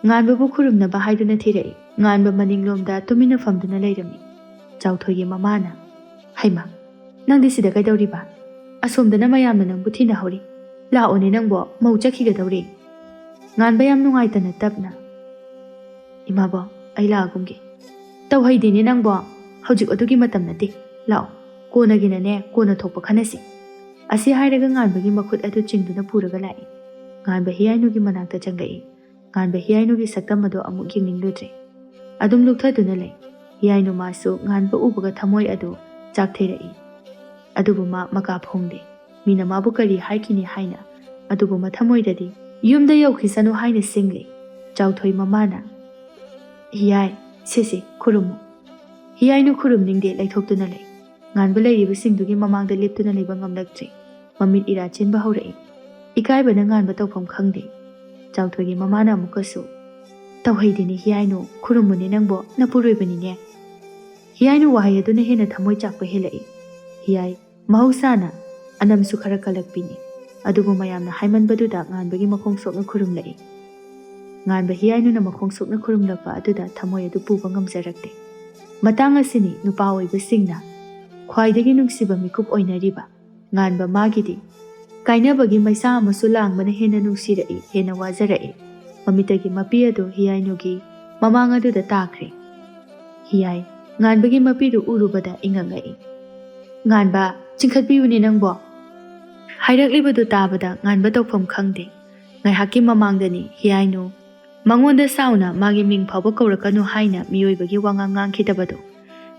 ꯉꯥꯟꯕꯕꯨ ꯈꯨꯔꯨꯝꯅꯕ ꯍꯥꯏꯗꯨꯅ ꯊꯤꯔꯛꯏ꯫ ꯉꯥꯟꯕ ꯃꯅꯤꯡꯂꯣꯝꯗ ꯇꯨꯃꯤꯟꯅ ꯐꯝꯗꯨꯅ ꯂꯩꯔꯝꯃꯤ꯫ ꯆꯥꯎꯊꯣꯏꯒꯤ ꯃꯃꯥꯅ, "ꯍꯩꯃꯥ, ꯅꯪꯗꯤ ꯁꯤꯗ ꯀꯩꯗꯧꯔꯤꯕ? ꯑꯁꯣꯝꯗꯅ ꯃꯌꯥꯝꯅ ꯅꯪꯕꯨ ꯊꯤꯅꯍꯧꯔꯤ꯫ ꯂꯥꯛꯑꯣꯅꯦ ꯅꯪꯕꯣ, ꯃꯧ ꯆꯠꯈꯤꯒꯗꯧꯔꯦ꯫" ꯉꯥꯟꯕ ꯌꯥꯝ ꯅꯨꯡꯉꯥꯏꯇꯅ ꯇꯞꯅ, "ꯏꯃꯥꯕꯣ, ꯑꯩ ꯂꯥꯛꯑꯒꯨꯝꯒꯦ꯫" "ꯇꯧꯍꯩꯗꯦꯅꯦ ꯅꯪꯕꯣ, ꯍꯧꯖꯤꯛ ꯑꯗꯨꯒꯤ ꯃꯇꯝ ꯅꯠꯇꯦ꯫ ꯂꯥꯛꯑꯣ, ꯀꯣꯟꯅꯒꯤꯅꯅꯦ, ꯀꯣꯟꯅ ꯊꯣꯛꯄ ꯈꯟꯅꯁꯤ꯫" ꯑꯁꯤ ꯍꯥꯏꯔꯒ ꯉꯥꯟꯕꯒꯤ ꯃꯈꯨꯠ ꯑꯗꯨ ꯆꯤꯡꯗꯨꯅ ꯄꯨꯔꯒ ꯂꯥꯛꯏ꯫ ꯉꯥꯟꯕ ꯍꯤꯌꯥꯏꯅꯨꯒꯤ ꯃꯅꯥꯛꯇ ꯆꯪꯂꯛꯏ꯫ ꯉꯥꯟꯕ ꯍꯤꯌꯥꯏꯅꯨꯒꯤ ꯁꯛꯇꯝ ꯑꯗꯨ ꯑꯃꯨꯛ ꯌꯦꯡꯅꯤꯡꯂꯨꯗ꯭ꯔꯦ꯫ ꯑꯗꯨꯝ ꯂꯨꯞꯊꯗꯨꯅ ꯂꯩ꯫ ꯍꯤꯌꯥꯏꯅꯨ ꯃꯥꯁꯨ ꯉꯥꯟꯕ ꯎꯕꯒ ꯊꯃꯣꯏ ꯑꯗꯨ ꯆꯥꯛꯊꯩꯔꯛꯏ꯫ ꯑꯗꯨꯕꯨ ꯃꯥ ꯃꯀꯥ ꯐꯣꯡꯗꯦ꯫ ꯃꯤꯅ ꯃꯥꯕꯨ ꯀꯔꯤ ꯍꯥꯏꯈꯤꯅꯤ ꯍꯥꯏꯅ꯫ ꯑꯗꯨꯕꯨ ꯃꯊꯃꯣꯏꯗꯗꯤ ꯌꯨꯝꯗ ꯌꯧꯈꯤꯁꯅꯨ ꯍꯥꯏꯅ ꯁꯤꯡꯂꯤ꯫ ꯆꯥꯎꯊꯣꯏ ꯃꯃꯥꯅ, "ꯍꯤꯌꯥꯏ, ꯁꯦ ꯁꯦ, ꯈꯨꯔꯨꯝꯃꯨ꯫" ꯍꯤꯌꯥꯏꯅꯨ ꯈꯨꯔꯨꯝꯅꯤꯡꯗꯦ, ꯂꯩꯊꯣꯛꯇꯨꯅ ꯂꯩ꯫ ꯉꯥꯟꯕ ꯂꯩꯔꯤꯕꯁꯤꯡꯗꯨꯒꯤ ꯃꯃꯥꯡꯗ ꯂꯦꯞꯇꯨꯅ ꯂꯩꯕ ꯉꯝꯂꯛꯇ꯭ꯔꯦ꯫ ꯃꯃꯤꯠ ꯏꯔꯥ ꯆꯦꯟꯕ ꯍꯧꯔꯛꯏ꯫ ꯏꯀꯥꯏꯕꯅ ꯉꯥꯟꯕ ꯇꯧꯐꯝ ꯈꯪꯗꯦ꯫ ꯆꯥꯎꯊꯣꯏꯒꯤ ꯃꯃꯥꯅ ꯑꯃꯨꯛꯀꯁꯨ, "ꯇꯧꯍꯩꯗꯦꯅꯦ ꯍꯤꯌꯥꯏꯅꯨ, ꯈꯨꯔꯨꯝꯃꯨꯅꯦ ꯅꯪꯕꯣ, ꯅꯄꯨꯔꯣꯏꯕꯅꯤꯅꯦ꯫" ꯍꯤꯌꯥꯏꯅꯨ ꯋꯥꯍꯩ ꯑꯗꯨꯅ ꯍꯦꯟꯅ ꯊꯃꯣꯏ ꯆꯥꯛꯄ ꯍꯦꯜꯂꯛꯏ꯫ ꯍꯤꯌꯥꯏ, ꯃꯍꯧꯁꯥꯅ ꯑꯅꯝꯁꯨ ꯈꯔ ꯀꯜꯂꯛꯄꯤꯅꯤ꯫ ꯑꯗꯨꯕꯨ ꯃꯌꯥꯝꯅ ꯍꯥꯏꯃꯟꯕꯗꯨꯗ ꯉꯥꯟꯕꯒꯤ ꯃꯈꯣꯡ ꯁꯣꯛꯅ ꯈꯨꯔꯨꯝꯂꯛꯏ꯫ ꯉꯥꯟꯕ ꯍꯤꯌꯥꯏꯅꯨꯅ ꯃꯈꯣꯡ ꯁꯣꯛꯅ ꯈꯨꯔꯨꯝꯂꯛꯄ ꯑꯗꯨꯗ ꯊꯃꯣꯏ ꯑꯗꯨ ꯄꯨꯕ ꯉꯝꯖꯔꯛꯇꯦ꯫ ꯃꯇꯥꯡ ꯑꯁꯤꯅꯤ ꯅꯨꯄꯥ ꯑꯣꯏꯕꯁꯤꯡꯅ ꯈ꯭ꯋꯥꯏꯗꯒꯤ ꯅꯨꯡꯁꯤꯕ ꯃꯤꯀꯨꯞ ꯑꯣꯏꯅꯔꯤꯕ꯫ ꯉꯥꯟꯕ ꯃꯥꯒꯤꯗꯤ ꯀꯥꯏꯅꯕꯒꯤ ꯃꯩꯁꯥ ꯑꯃꯁꯨ ꯂꯥꯡꯕꯅ ꯍꯦꯟꯅ ꯅꯨꯡꯁꯤꯔꯛꯏ, ꯍꯦꯟꯅ ꯋꯥꯖꯔꯛꯏ꯫ ꯃꯃꯤꯠꯇꯒꯤ ꯃꯄꯤ ꯑꯗꯨ ꯍꯤꯌꯥꯏꯅꯨꯒꯤ ꯃꯃꯥꯡ ꯑꯗꯨꯗ ꯇꯥꯈ꯭ꯔꯦ꯫ ꯍꯤꯌꯥꯏ, ꯉꯥꯟꯕꯒꯤ ꯃꯄꯤꯗꯨ ꯎꯔꯨꯕꯗ ꯏꯉꯛꯉꯛꯏ꯫ "ꯉꯥꯟꯕ, ꯆꯤꯡꯈꯠꯄꯤꯌꯨꯅꯦ ꯅꯪꯕꯣ꯫" ꯍꯥꯏꯔꯛꯂꯤꯕꯗꯨ ꯇꯥꯕꯗ ꯉꯥꯟꯕ ꯇꯧꯐꯝ ꯈꯪꯗꯦ꯫ ꯉꯥꯏꯍꯥꯛꯀꯤ ꯃꯃꯥꯡꯗꯅꯤ ꯍꯤꯌꯥꯏꯅꯨ ꯃꯉꯣꯟꯗ ꯁꯥꯎꯅ ꯃꯥꯒꯤ ꯃꯤꯡ ꯐꯥꯎꯕ ꯀꯧꯔꯛꯀꯅꯨ ꯍꯥꯏꯅ ꯃꯤꯑꯣꯏꯕꯒꯤ ꯋꯥꯉꯥꯡ ꯉꯥꯡꯈꯤꯗꯕꯗꯨ꯫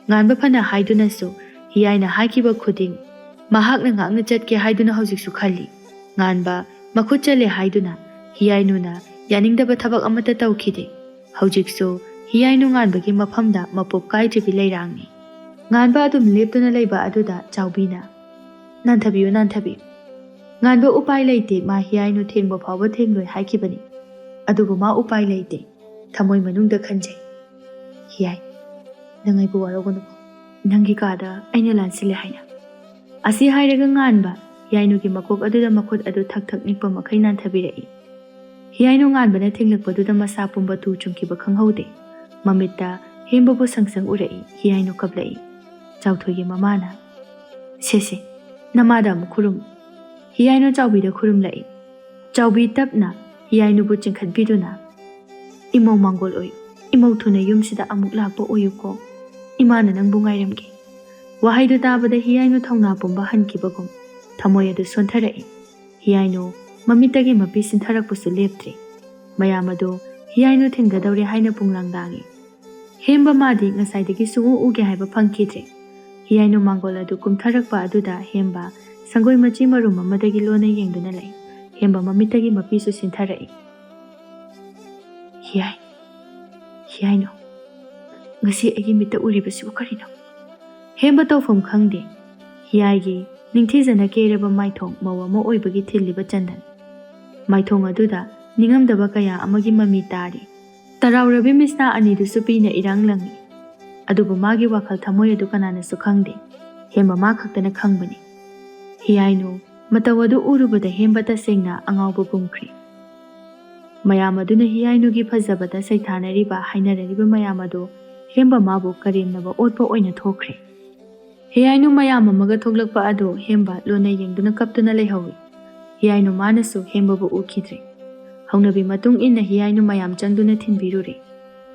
ꯉꯥꯟꯕ ꯐꯅ ꯍꯥꯏꯗꯨꯅꯁꯨ ꯍꯤꯌꯥꯏꯅ ꯍꯥꯏꯈꯤꯕ ꯈꯨꯗꯤꯡ ꯃꯍꯥꯛꯅ ꯉꯥꯛꯅ ꯆꯠꯀꯦ ꯍꯥꯏꯗꯨꯅ ꯍꯧꯖꯤꯛꯁꯨ ꯈꯜꯂꯤ꯫ ꯉꯥꯟꯕ ꯃꯈꯨꯠ ꯆꯠꯂꯦ ꯍꯥꯏꯗꯨꯅ ꯍꯤꯌꯥꯏꯅꯨꯅ ꯌꯥꯅꯤꯡꯗꯕ ꯊꯕꯛ ꯑꯃꯠꯇ ꯇꯧꯈꯤꯗꯦ꯫ ꯍꯧꯖꯤꯛꯁꯨ ꯍꯤꯌꯥꯏꯅꯨ ꯉꯥꯟꯕꯒꯤ ꯃꯐꯝꯗ ꯃꯄꯣꯞ ꯀꯥꯏꯗ꯭ꯔꯤꯕꯤ ꯂꯩꯔꯥꯡꯅꯤ꯫ ꯉꯥꯟꯕ ꯑꯗꯨꯝ ꯂꯦꯞꯇꯨꯅ ꯂꯩꯕ ꯑꯗꯨꯗ ꯆꯥꯎꯕꯤꯅ, "ꯅꯥꯟꯊꯕꯤꯌꯨ, ꯅꯥꯟꯊꯕꯤꯌꯨ꯫ ꯉꯥꯟꯕ ꯎꯄꯥꯏ ꯂꯩꯇꯦ, ꯃꯥ ꯍꯤꯌꯥꯏꯅꯨ ꯊꯦꯡꯕ ꯐꯥꯎꯕ ꯊꯦꯡꯂꯣꯏ ꯍꯥꯏꯈꯤꯕꯅꯤ꯫ ꯑꯗꯨꯕꯨ ꯃꯥ ꯎꯄꯥꯏ ꯂꯩꯇꯦ꯫" ꯊꯃꯣꯏ ꯃꯅꯨꯡꯗ ꯈꯟꯖꯩ, "ꯍꯤꯌꯥꯏ, ꯅꯪ ꯑꯩꯕꯨ ꯋꯥꯔꯧꯒꯅꯨꯀꯣ꯫ ꯅꯪꯒꯤ ꯀꯥꯗ ꯑꯩꯅ ꯂꯥꯟꯁꯤꯜꯂꯦ ꯍꯥꯏꯅ꯫" ꯑꯁꯤ ꯍꯥꯏꯔꯒ ꯉꯥꯟꯕ ꯍꯤꯌꯥꯏꯅꯨꯒꯤ ꯃꯀꯣꯛ ꯑꯗꯨꯗ ꯃꯈꯨꯠ ꯑꯗꯨ ꯊꯛ ꯊꯛ ꯅꯤꯛꯄ ꯃꯈꯩ ꯅꯥꯟꯊꯕꯤꯔꯛꯏ꯫ ꯍꯤꯌꯥꯏꯅꯨ ꯉꯥꯟꯕꯅ ꯊꯦꯡꯂꯛꯄꯗꯨꯗ ꯃꯁꯥ ꯄꯨꯝꯕ ꯇꯨ ꯆꯨꯡꯈꯤꯕ ꯈꯪꯍꯧꯗꯦ꯫ ꯃꯃꯤꯠꯇ ꯍꯦꯝꯕꯕꯨ ꯁꯪ ꯁꯪ ꯎꯔꯛꯏ꯫ ꯍꯤꯌꯥꯏꯅꯨ ꯀꯞꯂꯛꯏ꯫ ꯆꯥꯎꯊꯣꯏꯒꯤ ꯃꯃꯥꯅ, "ꯁꯦ ꯁꯦ, ꯅꯃꯥꯗ ꯑꯃꯨꯛ ꯈꯨꯔꯨꯝ꯫" ꯍꯤꯌꯥꯏꯅꯨ ꯆꯥꯎꯕꯤꯗ ꯈꯨꯔꯨꯝꯂꯛꯏ꯫ ꯆꯥꯎꯕꯤ ꯇꯞꯅ ꯍꯤꯌꯥꯏꯅꯨꯕꯨ ꯆꯤꯡꯈꯠꯄꯤꯗꯨꯅ, "ꯏꯃꯧ ꯃꯥꯡꯒꯣꯜ ꯑꯣꯏꯌꯨ, ꯏꯃꯧ ꯊꯨꯅ ꯌꯨꯝꯁꯤꯗ ꯑꯃꯨꯛ ꯂꯥꯛꯄ ꯑꯣꯏꯌꯨꯀꯣ꯫ ꯏꯃꯥꯅ ꯅꯪꯕꯨ ꯉꯥꯏꯔꯝꯒꯦ꯫" ꯋꯥꯍꯩꯗꯨ ꯇꯥꯕꯗ ꯍꯤꯌꯥꯏꯅꯨ ꯊꯧꯅꯥ ꯄꯨꯝꯕ ꯍꯟꯈꯤꯕꯒꯨꯝ ꯊꯃꯣꯏ ꯑꯗꯨ ꯁꯣꯟꯊꯔꯛꯏ꯫ ꯍꯤꯌꯥꯏꯅꯨ ꯃꯃꯤꯠꯇꯒꯤ ꯃꯄꯤ ꯁꯤꯟꯊꯔꯛꯄꯁꯨ ꯂꯦꯞꯇ꯭ꯔꯤ꯫ ꯃꯌꯥꯝ ꯑꯗꯨ ꯍꯤꯌꯥꯏꯅꯨ ꯊꯤꯟꯒꯗꯧꯔꯦ ꯍꯥꯏꯅ ꯄꯨꯡꯂꯥꯡ ꯂꯥꯡꯏ꯫ ꯍꯦꯝꯕ ꯃꯥꯗꯤ ꯉꯁꯥꯏꯗꯒꯤ ꯁꯨꯡꯎ ꯎꯒꯦ ꯍꯥꯏꯕ ꯐꯪꯈꯤꯗ꯭ꯔꯦ꯫ ꯍꯤꯌꯥꯏꯅꯨ ꯃꯥꯡꯒꯣꯜ ꯑꯗꯨ ꯀꯨꯝꯊꯔꯛꯄ ꯑꯗꯨꯗ ꯍꯦꯝꯕ ꯁꯪꯒꯣꯏ ꯃꯆꯤ ꯃꯔꯨꯝ ꯑꯃꯗꯒꯤ ꯂꯣꯟꯅ ꯌꯦꯡꯗꯨꯅ ꯂꯩ꯫ ꯍꯦꯝꯕ ꯃꯃꯤꯠꯇꯒꯤ ꯃꯄꯤꯁꯨ ꯁꯤꯟꯊꯔꯛꯏ꯫ "ꯍꯤꯌꯥꯏ, ꯍꯤꯌꯥꯏꯅꯨ, ꯉꯁꯤ ꯑꯩꯒꯤ ꯃꯤꯠꯇ ꯎꯔꯤꯕꯁꯤꯕꯨ ꯀꯔꯤꯅꯣ?" ꯍꯦꯝꯕ ꯇꯧꯐꯝ ꯈꯪꯗꯦ꯫ ꯍꯤꯌꯥꯏꯒꯤ ꯅꯤꯡꯊꯤꯖꯅ ꯀꯦꯔꯕ ꯃꯥꯏꯊꯣꯡ ꯃꯧ ꯑꯃ ꯑꯣꯏꯕꯒꯤ ꯊꯤꯜꯂꯤꯕ ꯆꯟꯗꯟ꯫ ꯃꯥꯏꯊꯣꯡ ꯑꯗꯨꯗ ꯅꯤꯡꯉꯝꯗꯕ ꯀꯌꯥ ꯑꯃꯒꯤ ꯃꯃꯤ ꯇꯥꯔꯤ꯫ ꯇꯔꯥꯎꯔꯕꯤ ꯃꯤꯁꯅꯥ ꯑꯅꯤꯗꯨꯁꯨ ꯄꯤꯅ ꯏꯔꯥꯡ ꯂꯪꯏ꯫ ꯑꯗꯨꯕꯨ ꯃꯥꯒꯤ ꯋꯥꯈꯜ ꯊꯃꯣꯏ ꯑꯗꯨ ꯀꯅꯥꯅꯁꯨ ꯈꯪꯗꯦ꯫ ꯍꯦꯝꯕ ꯃꯥ ꯈꯛꯇꯅ ꯈꯪꯕꯅꯤ꯫ ꯍꯤꯌꯥꯏꯅꯨ ꯃꯇꯧ ꯑꯗꯨ ꯎꯔꯨꯕꯗ ꯍꯦꯝꯕ ꯇꯁꯦꯡꯅ ꯑꯉꯥꯎꯕ ꯄꯨꯝꯈ꯭ꯔꯦ꯫ ꯃꯌꯥꯝ ꯑꯗꯨꯅ ꯍꯤꯌꯥꯏꯅꯨꯒꯤ ꯐꯖꯕꯗ ꯁꯩꯊꯥꯅꯔꯤꯕ, ꯍꯥꯏꯅꯔꯤꯕ ꯃꯌꯥꯝ ꯑꯗꯨ ꯍꯦꯝꯕ ꯃꯥꯕꯨ ꯀꯔꯦꯝꯅꯕ ꯑꯣꯠꯄ ꯑꯣꯏꯅ ꯊꯣꯛꯈ꯭ꯔꯦ꯫ ꯍꯤꯌꯥꯏꯅꯨ ꯃꯌꯥꯝ ꯑꯃꯒ ꯊꯣꯛꯂꯛꯄ ꯑꯗꯨ ꯍꯦꯝꯕ ꯂꯣꯟꯅ ꯌꯦꯡꯗꯨꯅ ꯀꯞꯇꯨꯅ ꯂꯩꯍꯧꯏ꯫ ꯍꯤꯌꯥꯏꯅꯨ ꯃꯥꯅꯁꯨ ꯍꯦꯝꯕꯕꯨ ꯎꯈꯤꯗ꯭ꯔꯦ꯫ ꯍꯧꯅꯕꯤ ꯃꯇꯨꯡ ꯏꯟꯅ ꯍꯤꯌꯥꯏꯅꯨ ꯃꯌꯥꯝ ꯆꯪꯗꯨꯅ ꯊꯤꯟꯕꯤꯔꯨꯔꯦ꯫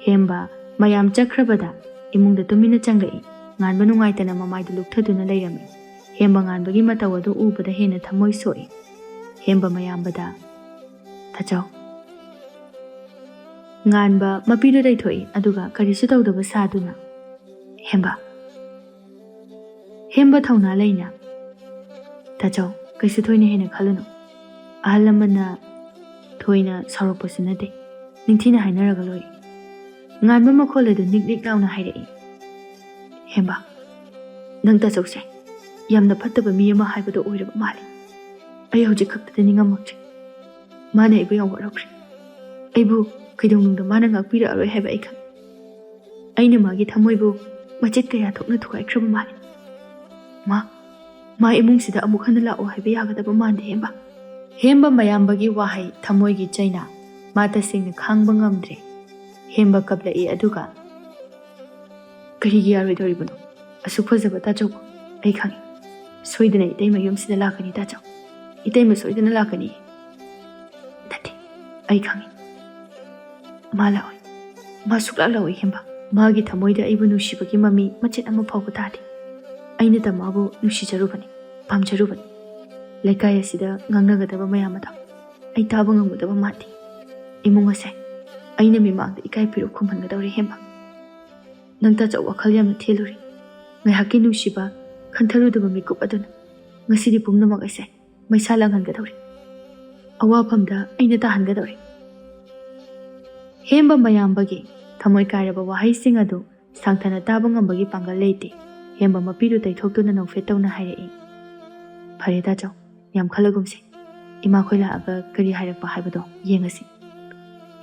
ꯍꯦꯝꯕ ꯃꯌꯥꯝ ꯆꯠꯈ꯭ꯔꯕꯗ ꯏꯃꯨꯡꯗ ꯇꯨꯃꯤꯟꯅ ꯆꯪꯂꯛꯏ꯫ ꯉꯥꯟꯕ ꯅꯨꯡꯉꯥꯏꯇꯅ ꯃꯃꯥꯏꯗꯨ ꯂꯨꯞꯊꯗꯨꯅ ꯂꯩꯔꯝꯃꯤ꯫ ꯍꯦꯝꯕ ꯉꯥꯟꯕꯒꯤ ꯃꯇꯧ ꯑꯗꯨ ꯎꯕꯗ ꯍꯦꯟꯅ ꯊꯃꯣꯏ ꯁꯣꯛꯏ꯫ ꯍꯦꯝꯕ ꯃꯌꯥꯝꯕꯗ, "ꯇꯥꯆꯧ꯫" ꯉꯥꯟꯕ ꯃꯄꯤꯗꯨ ꯂꯩꯊꯣꯛꯏ, ꯑꯗꯨꯒ ꯀꯔꯤꯁꯨ ꯇꯧꯗꯕ ꯁꯥꯗꯨꯅ, "ꯍꯦꯝꯕ, ꯍꯦꯝꯕ ꯊꯧꯅꯥ ꯂꯩꯅ, ꯇꯥꯆꯧ, ꯀꯩꯁꯨ ꯊꯣꯏꯅ ꯍꯦꯟꯅ ꯈꯜꯂꯨꯅꯨ꯫ ꯑꯍꯜ ꯂꯃꯟꯅ ꯊꯣꯏꯅ ꯁꯥꯎꯔꯛꯄꯁꯨ ꯅꯠꯇꯦ꯫ ꯅꯤꯡꯊꯤꯅ ꯍꯥꯏꯅꯔꯒ ꯂꯣꯏꯔꯦ꯫ ꯉꯥꯟꯕ ꯃꯈꯣꯜ ꯑꯗꯨ ꯅꯤꯛ ꯅꯤꯛ ꯂꯥꯎꯅ ꯍꯥꯏꯔꯛꯏ꯫ "ꯍꯦꯝꯕ, ꯅꯪ ꯇꯥꯆꯧꯁꯦ ꯌꯥꯝꯅ ꯐꯠꯇꯕ ꯃꯤ ꯑꯃ ꯍꯥꯏꯕꯗꯣ ꯑꯣꯏꯔꯕ ꯃꯥꯜꯂꯦ꯫ ꯑꯩ ꯍꯧꯖꯤꯛ ꯈꯛꯇꯗ ꯅꯤꯡꯉꯝꯃꯛꯇ꯭ꯔꯦ꯫ ꯃꯥꯅ ꯑꯩꯕꯨ ꯌꯥꯝ ꯋꯥꯔꯧꯈ꯭ꯔꯦ꯫ ꯑꯩꯕꯨ ꯀꯩꯗꯧꯅꯨꯡꯗ ꯃꯥꯅ ꯉꯥꯛꯄꯤꯔꯛꯑꯔꯣꯏ ꯍꯥꯏꯕ ꯑꯩ ꯈꯪꯉꯤ꯫ ꯑꯩꯅ ꯃꯥꯒꯤ ꯊꯃꯣꯏꯕꯨ ꯃꯆꯦꯠ ꯀꯌꯥ ꯊꯣꯛꯅ ꯊꯨꯒꯥꯏꯈ꯭ꯔꯕ ꯃꯥꯜꯂꯦ꯫ ꯃꯥ, ꯃꯥ ꯏꯃꯨꯡꯁꯤꯗ ꯑꯃꯨꯛ ꯍꯟꯅ ꯂꯥꯛꯑꯣ ꯍꯥꯏꯕ ꯌꯥꯒꯗꯕ ꯃꯥꯟꯗꯦ, ꯍꯦꯝꯕ꯫" ꯍꯦꯝꯕ ꯃꯌꯥꯝꯕꯒꯤ ꯋꯥꯍꯩ ꯊꯃꯣꯏꯒꯤ ꯆꯩꯅ ꯃꯥ ꯇꯁꯦꯡꯅ ꯈꯥꯡꯕ ꯉꯝꯗ꯭ꯔꯦ꯫ ꯍꯦꯝꯕ ꯀꯞꯂꯛꯏ, ꯑꯗꯨꯒ, "ꯀꯔꯤꯒꯤ ꯌꯥꯔꯣꯏꯗꯧꯔꯤꯕꯅꯣ? ꯑꯁꯨꯛ ꯐꯖꯕ ꯇꯥꯆꯧꯕꯨ ꯑꯩ ꯈꯪꯏ꯫ ꯁꯣꯏꯗꯅ ꯏꯇꯩꯃ ꯌꯨꯝꯁꯤꯗ ꯂꯥꯛꯀꯅꯤ, ꯇꯥꯆꯧ꯫ ꯏꯇꯩꯃ ꯁꯣꯏꯗꯅ ꯂꯥꯛꯀꯅꯤ꯫" "ꯅꯠꯇꯦ, ꯑꯩ ꯈꯪꯏ꯫ ꯃꯥ ꯂꯥꯛꯑꯣꯏ꯫ ꯃꯥ ꯁꯨꯛꯂꯥꯛ ꯂꯥꯛꯑꯣꯏ, ꯍꯦꯝꯕ꯫ ꯃꯥꯒꯤ ꯊꯃꯣꯏꯗ ꯑꯩꯕꯨ ꯅꯨꯡꯁꯤꯕꯒꯤ ꯃꯃꯤ ꯃꯆꯦꯠ ꯑꯃ ꯐꯥꯎꯕ ꯇꯥꯗꯦ꯫ ꯑꯩꯅ ꯇꯃꯥꯕꯨ ꯅꯨꯡꯁꯤꯖꯔꯨꯕꯅꯤ, ꯄꯥꯝꯖꯔꯨꯕꯅꯤ꯫ ꯂꯩꯀꯥꯏ ꯑꯁꯤꯗ ꯉꯥꯡꯅꯒꯗꯕ ꯃꯌꯥꯝ ꯑꯗꯣ ꯑꯩ ꯇꯥꯕ ꯉꯝꯒꯗꯕ ꯃꯥꯟꯗꯦ꯫ ꯏꯃꯨꯡ ꯑꯁꯦ ꯑꯩꯅ ꯃꯤꯃꯥꯡꯗ ꯏꯀꯥꯏ ꯐꯤꯔꯨꯛ ꯈꯨꯝꯍꯟꯒꯗꯧꯔꯦ, ꯍꯦꯝꯕ꯫ ꯅꯪ ꯇꯥꯆꯧ ꯋꯥꯈꯜ ꯌꯥꯝꯅ ꯊꯦꯜꯂꯨꯔꯦ꯫ ꯉꯥꯏꯍꯥꯛꯀꯤ ꯅꯨꯡꯁꯤꯕ, ꯈꯟꯊꯔꯨꯗꯕ ꯃꯤꯀꯨꯞ ꯑꯗꯨꯅ ꯉꯁꯤꯗꯤ ꯄꯨꯝꯅꯃꯛ ꯑꯁꯦ ꯃꯩꯁꯥ ꯂꯥꯡꯍꯟꯒꯗꯧꯔꯦ꯫ ꯑꯋꯥꯐꯝꯗ ꯑꯩꯅ ꯇꯥꯍꯟꯒꯗꯧꯔꯦ꯫" ꯍꯦꯝꯕ ꯃꯌꯥꯝꯕꯒꯤ ꯊꯃꯣꯏ ꯀꯥꯏꯔꯕ ꯋꯥꯍꯩꯁꯤꯡ ꯑꯗꯨ ꯁꯥꯡꯊꯅ ꯇꯥꯕ ꯉꯝꯕꯒꯤ ꯄꯥꯡꯒꯜ ꯂꯩꯇꯦ꯫ ꯍꯦꯝꯕ ꯃꯄꯤꯗꯨ ꯇꯩꯊꯣꯛꯇꯨꯅ ꯅꯣꯛꯐꯦꯠ ꯇꯧꯅ ꯍꯥꯏꯔꯛꯏ, "ꯐꯔꯦ ꯇꯥꯆꯧ, ꯌꯥꯝ ꯈꯜꯂꯒꯨꯝꯁꯦ꯫ ꯏꯃꯥꯈꯣꯏ ꯂꯥꯛꯑꯒ ꯀꯔꯤ ꯍꯥꯏꯔꯛꯄ ꯍꯥꯏꯕꯗꯣ ꯌꯦꯡꯉꯁꯤ꯫"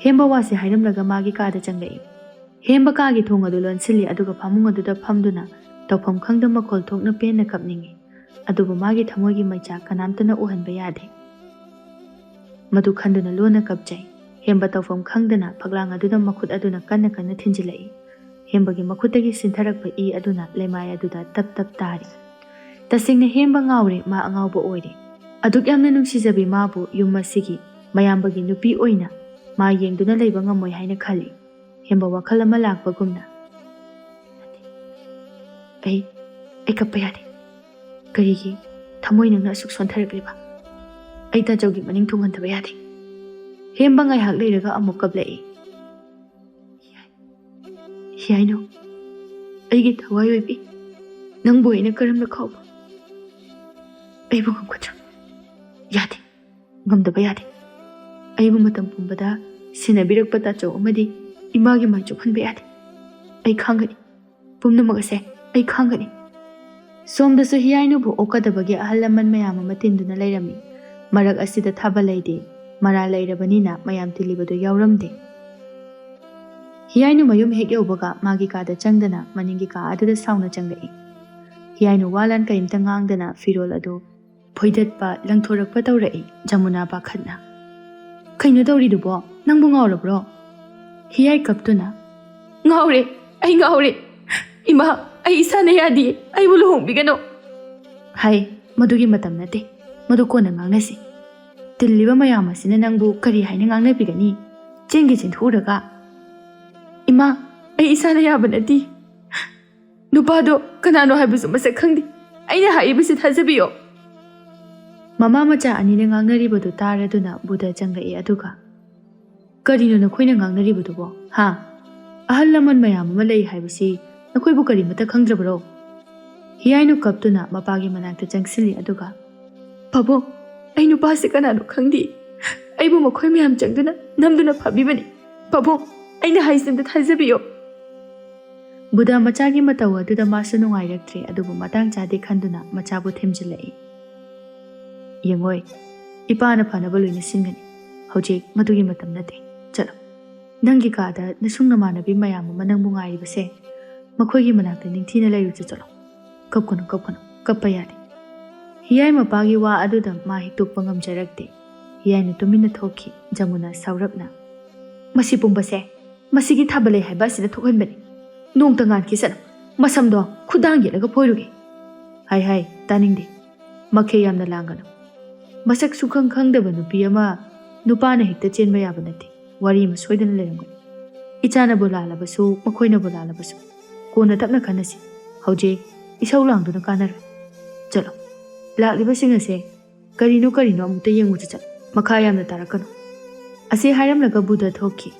ꯍꯦꯝꯕ ꯋꯥꯁꯦ ꯍꯥꯏꯔꯝꯂꯒ ꯃꯥꯒꯤ ꯀꯥꯗ ꯆꯪꯂꯛꯏ꯫ ꯍꯦꯝꯕ ꯀꯥꯒꯤ ꯊꯣꯡ ꯑꯗꯨ ꯂꯣꯟꯁꯤꯜꯂꯤ, ꯑꯗꯨꯒ ꯐꯃꯨꯡ ꯑꯗꯨꯗ ꯐꯝꯗꯨꯅ ꯇꯧꯐꯝ ꯈꯪꯗ ꯃꯈꯣꯜ ꯊꯣꯛꯅ ꯄꯦꯟꯅ ꯀꯞꯅꯤꯡꯏ꯫ ꯑꯗꯨꯕꯨ ꯃꯥꯒꯤ ꯊꯃꯣꯏꯒꯤ ꯃꯩꯆꯥꯛ ꯀꯅꯥꯝꯇꯅ ꯎꯍꯟꯕ ꯌꯥꯗꯦ꯫ ꯃꯗꯨ ꯈꯟꯗꯨꯅ ꯂꯣꯟꯅ ꯀꯞꯆꯩ꯫ ꯍꯦꯝꯕ ꯇꯧꯐꯝ ꯈꯪꯗꯅ ꯐꯛꯂꯥꯡ ꯑꯗꯨꯗ ꯃꯈꯨꯠ ꯑꯗꯨꯅ ꯀꯟꯅ ꯀꯟꯅ ꯊꯤꯟꯖꯤꯜꯂꯛꯏ꯫ ꯍꯦꯝꯕꯒꯤ ꯃꯈꯨꯠꯇꯒꯤ ꯁꯤꯟꯊꯔꯛꯄ ꯏ ꯑꯗꯨꯅ ꯂꯩꯃꯥꯏ ꯑꯗꯨꯗ ꯇꯞ ꯇꯞ ꯇꯥꯔꯤ꯫ ꯇꯁꯦꯡꯅ ꯍꯦꯝꯕ ꯉꯥꯎꯔꯦ, ꯃꯥ ꯑꯉꯥꯎꯕ ꯑꯣꯏꯔꯦ꯫ ꯑꯗꯨꯛ ꯌꯥꯝꯅ ꯅꯨꯡꯁꯤꯖꯕꯤ ꯃꯥꯕꯨ ꯌꯨꯝ ꯑꯁꯤꯒꯤ ꯃꯌꯥꯝꯕꯒꯤ ꯅꯨꯄꯤ ꯑꯣꯏꯅ ꯃꯥ ꯌꯦꯡꯗꯨꯅ ꯂꯩꯕ ꯉꯝꯃꯣꯏ ꯍꯥꯏꯅ ꯈꯜꯂꯤ꯫ ꯍꯦꯝꯕ ꯋꯥꯈꯜ ꯑꯃ ꯂꯥꯛꯄꯒꯨꯝꯅ, "ꯑꯩ, ꯑꯩ ꯀꯞꯄ ꯌꯥꯗꯦ꯫ ꯀꯔꯤꯒꯤ ꯊꯃꯣꯏ ꯅꯪꯅ ꯑꯁꯨꯛ ꯁꯣꯟꯊꯔꯛꯂꯤꯕ? ꯑꯩ ꯇꯥꯆꯧꯒꯤ ꯃꯅꯤꯡ ꯊꯨꯡꯍꯟꯗꯕ ꯌꯥꯗꯦ꯫" ꯍꯦꯝꯕ ꯉꯥꯏꯍꯥꯛ ꯂꯩꯔꯒ ꯑꯃꯨꯛ ꯀꯞꯂꯛꯏ꯫ "ꯌꯥꯏꯅꯣ, ꯑꯩꯒꯤ ꯊꯋꯥꯏ ꯑꯣꯏꯕꯤ, ꯅꯪꯕꯨ ꯑꯩꯅ ꯀꯔꯝꯅ ꯈꯥꯎꯕ? ꯑꯩꯕꯨ ꯉꯝꯒꯗ꯭ꯔꯥ? ꯌꯥꯗꯦ, ꯉꯝꯗꯕ ꯌꯥꯗꯦ꯫" ꯑꯩꯕꯨ ꯃꯇꯝ ꯄꯨꯝꯕꯗ ꯁꯦꯟꯅꯕꯤꯔꯛꯄ ꯇꯥꯆꯧ ꯑꯃꯗꯤ ꯏꯃꯥꯒꯤ ꯃꯥꯏ ꯆꯣꯞꯍꯟꯕ ꯌꯥꯗꯦ꯫ ꯑꯩ ꯈꯥꯡꯒꯅꯤ꯫ ꯄꯨꯝꯅꯃꯛ ꯑꯁꯦ ꯑꯩ ꯈꯥꯡꯒꯅꯤ꯫ ꯁꯣꯝꯗꯁꯨ ꯍꯤꯌꯥꯏꯅꯨꯕꯨ ꯑꯣꯛꯀꯗꯕꯒꯤ ꯑꯍꯜ ꯂꯃꯟ ꯃꯌꯥꯝ ꯑꯃ ꯇꯤꯟꯗꯨꯅ ꯂꯩꯔꯝꯃꯤ꯫ ꯃꯔꯛ ꯑꯁꯤꯗ ꯊꯥꯕ ꯂꯩꯗꯦ꯫ ꯃꯔꯥ ꯂꯩꯔꯕꯅꯤꯅ ꯃꯌꯥꯝ ꯇꯤꯜꯂꯤꯕꯗꯨ ꯌꯥꯎꯔꯝꯗꯦ꯫ ꯍꯤꯌꯥꯏꯅꯨ ꯃꯌꯨꯝ ꯍꯦꯛ ꯌꯧꯕꯒ ꯃꯥꯒꯤ ꯀꯥꯗ ꯆꯪꯗꯅ ꯃꯅꯤꯡꯒꯤ ꯀꯥ ꯑꯗꯨꯗ ꯁꯥꯎꯅ ꯆꯪꯂꯛꯏ꯫ ꯍꯤꯌꯥꯏꯅꯨ ꯋꯥ ꯂꯥꯟ ꯀꯔꯤꯝꯇ ꯉꯥꯡꯗꯅ ꯐꯤꯔꯣꯜ ꯑꯗꯨ ꯐꯣꯏꯗꯠꯄ ꯂꯪꯊꯣꯔꯛꯄ ꯇꯧꯔꯛꯏ꯫ ꯖꯃꯨꯅꯥ ꯄꯥꯈꯠꯅ, "ꯀꯩꯅꯣ ꯇꯧꯔꯤꯗꯨꯕꯣ? ꯅꯪꯕꯨ ꯉꯥꯎꯔꯕ꯭ꯔꯣ?" ꯍꯤꯌꯥꯏ ꯀꯞꯇꯨꯅ, "ꯉꯥꯎꯔꯦ, ꯑꯩ ꯉꯥꯎꯔꯦ꯫ ꯏꯃꯥ, ꯑꯩ ꯏꯁꯥꯅ ꯌꯥꯗꯤꯌꯦ, ꯑꯩꯕꯨ ꯂꯨꯍꯣꯡꯕꯤꯒꯅꯨ" ꯍꯥꯏ꯫ "ꯃꯗꯨꯒꯤ ꯃꯇꯝ ꯅꯠꯇꯦ, ꯃꯗꯨ ꯀꯣꯟꯅ ꯉꯥꯡꯅꯁꯤ꯫ ꯇꯤꯜꯂꯤꯕ ꯃꯌꯥꯝ ꯑꯁꯤꯅ ꯅꯪꯕꯨ ꯀꯔꯤ ꯍꯥꯏꯅ ꯉꯥꯡꯅꯕꯤꯒꯅꯤ? ꯆꯦꯟꯒꯦ ꯆꯦꯟꯊꯣꯛꯎꯔꯒ?" "ꯏꯃꯥ, ꯑꯩ ꯏꯁꯥꯅ ꯌꯥꯕ ꯅꯠꯇꯦ꯫ ꯅꯨꯄꯥꯗꯣ ꯀꯅꯥꯅꯣ ꯍꯥꯏꯕꯁꯨ ꯃꯁꯛ ꯈꯪꯗꯦ꯫ ꯑꯩꯅ ꯍꯥꯏꯔꯤꯕꯁꯤ ꯊꯥꯖꯕꯤꯌꯣ"꯫ ꯃꯃꯥ ꯃꯆꯥ ꯑꯅꯤꯅ ꯉꯥꯡꯅꯔꯤꯕꯗꯨ ꯇꯥꯔꯗꯨꯅ ꯕꯨꯙ ꯆꯪꯂꯛꯏ꯫ ꯑꯗꯨꯒ, "ꯀꯔꯤꯅꯣ ꯅꯈꯣꯏꯅ ꯉꯥꯡꯅꯔꯤꯕꯗꯨꯕꯣ? ꯍꯥ? ꯑꯍꯜ ꯂꯃꯟ ꯃꯌꯥꯝ ꯑꯃ ꯂꯩ ꯍꯥꯏꯕꯁꯤ ꯅꯈꯣꯏꯕꯨ ꯀꯔꯤꯃꯠꯇ ꯈꯪꯗ꯭ꯔꯕꯔꯣ?" ꯍꯤꯌꯥꯏꯅꯨ ꯀꯞꯇꯨꯅ ꯃꯄꯥꯒꯤ ꯃꯅꯥꯛꯇ ꯆꯪꯁꯤꯜꯂꯤ꯫ ꯑꯗꯨꯒ, "ꯄꯥꯕꯨꯡ, ꯑꯩ ꯅꯨꯄꯥꯁꯤ ꯀꯅꯥꯅꯣ ꯈꯪꯗꯦ꯫ ꯑꯩꯕꯨ ꯃꯈꯣꯏ ꯃꯌꯥꯝ ꯆꯪꯗꯨꯅ ꯅꯝꯗꯨꯅ ꯐꯥꯕꯤꯕꯅꯤ꯫ ꯄꯥꯕꯨꯡ, ꯑꯩꯅ ꯍꯥꯏꯁꯤꯗ ꯊꯥꯖꯕꯤꯌꯣ"꯫ ꯕꯨꯙ ꯃꯆꯥꯒꯤ ꯃꯇꯧ ꯑꯗꯨꯗ ꯃꯥꯁꯨ ꯅꯨꯡꯉꯥꯏꯔꯛꯇ꯭ꯔꯦ, ꯑꯗꯨꯕꯨ ꯃꯇꯥꯡ ꯆꯥꯗꯦ ꯈꯟꯗꯨꯅ ꯃꯆꯥꯕꯨ ꯊꯦꯝꯖꯤꯜꯂꯛꯏ꯫ "ꯌꯦꯡꯉꯣꯏ, ꯏꯄꯥꯅ ꯐꯅꯕ ꯂꯣꯏꯅ ꯁꯤꯟꯒꯅꯤ꯫ ꯍꯧꯖꯤꯛ ꯃꯗꯨꯒꯤ ꯃꯇꯝ ꯅꯠꯇꯦ꯫ ꯆꯠꯂꯣ꯫ ꯅꯪꯒꯤ ꯀꯥꯗ ꯅꯁꯨꯡ ꯅꯃꯥꯟꯅꯕꯤ ꯃꯌꯥꯝ ꯑꯃ ꯅꯪꯕꯨ ꯉꯥꯏꯔꯤꯕꯁꯦ, ꯃꯈꯣꯏꯒꯤ ꯃꯅꯥꯛꯇ ꯅꯤꯡꯊꯤꯅ ꯂꯩꯔꯨꯆꯣ꯫ ꯆꯠꯂꯣ꯫ ꯀꯞꯀꯅꯨ, ꯀꯞꯀꯅꯨ, ꯀꯞꯄ ꯌꯥꯗꯦ"꯫ ꯍꯤꯌꯥꯏ ꯃꯄꯥꯒꯤ ꯋꯥ ꯑꯗꯨꯗ ꯃꯥ ꯍꯤꯛꯇꯣꯛꯄ ꯉꯝꯖꯔꯛꯇꯦ꯫ ꯍꯤꯌꯥꯏꯅ ꯇꯨꯃꯤꯟꯅ ꯊꯣꯛꯈꯤ꯫ ꯖꯃꯨꯅꯥ ꯁꯥꯎꯔꯞꯅ, "ꯃꯁꯤ ꯄꯨꯝꯕꯁꯦ ꯃꯁꯤꯒꯤ ꯊꯥꯕ ꯂꯩ ꯍꯥꯏꯕ ꯑꯁꯤꯅ ꯊꯣꯛꯍꯟꯕꯅꯤ꯫ ꯅꯣꯡꯇ ꯉꯥꯟꯈꯤꯁꯅꯨ꯫ ꯃꯁꯝꯗꯣ ꯈꯨꯗꯥꯡ ꯌꯦꯠꯂꯒ ꯐꯣꯏꯔꯨꯒꯦ"꯫ "ꯍꯥꯏ ꯍꯥꯏ, ꯇꯥꯅꯤꯡꯗꯦ꯫ ꯃꯈꯩ ꯌꯥꯝꯅ ꯂꯥꯡꯒꯅꯨ꯫ ꯃꯁꯛ ꯁꯨꯈꯪ ꯈꯪꯗꯕ ꯅꯨꯄꯤ ꯑꯃ ꯅꯨꯄꯥꯅ ꯍꯦꯛꯇ ꯆꯦꯟꯕ ꯌꯥꯕ ꯅꯠꯇꯦ꯫ ꯋꯥꯔꯤ ꯑꯃ ꯁꯣꯏꯗꯅ ꯂꯩꯔꯝꯒꯅꯤ꯫ ꯏꯆꯥꯅꯕꯨ ꯂꯥꯜꯂꯕꯁꯨ, ꯃꯈꯣꯏꯅꯕꯨ ꯂꯥꯜꯂꯕꯁꯨ, ꯀꯣꯟꯅ ꯇꯞꯅ ꯈꯟꯅꯁꯤ꯫ ꯍꯧꯖꯤꯛ ꯏꯁꯧ ꯂꯥꯡꯗꯨꯅ ꯀꯥꯟꯅꯔꯣꯏ꯫ ꯆꯠꯂꯣ꯫ ꯂꯥꯛꯂꯤꯕꯁꯤꯡ ꯑꯁꯦ ꯀꯔꯤꯅꯣ ꯀꯔꯤꯅꯣ ꯑꯃꯨꯛꯇ ꯌꯦꯡꯉꯨ ꯆꯠ ꯆꯠ꯫ ꯃꯈꯥ ꯌꯥꯝꯅ ꯇꯥꯔꯛꯀꯅꯨ"꯫ ꯑꯁꯤ ꯍꯥꯏꯔꯝꯂꯒ ꯕꯨꯙ ꯊꯣꯛꯈꯤ꯫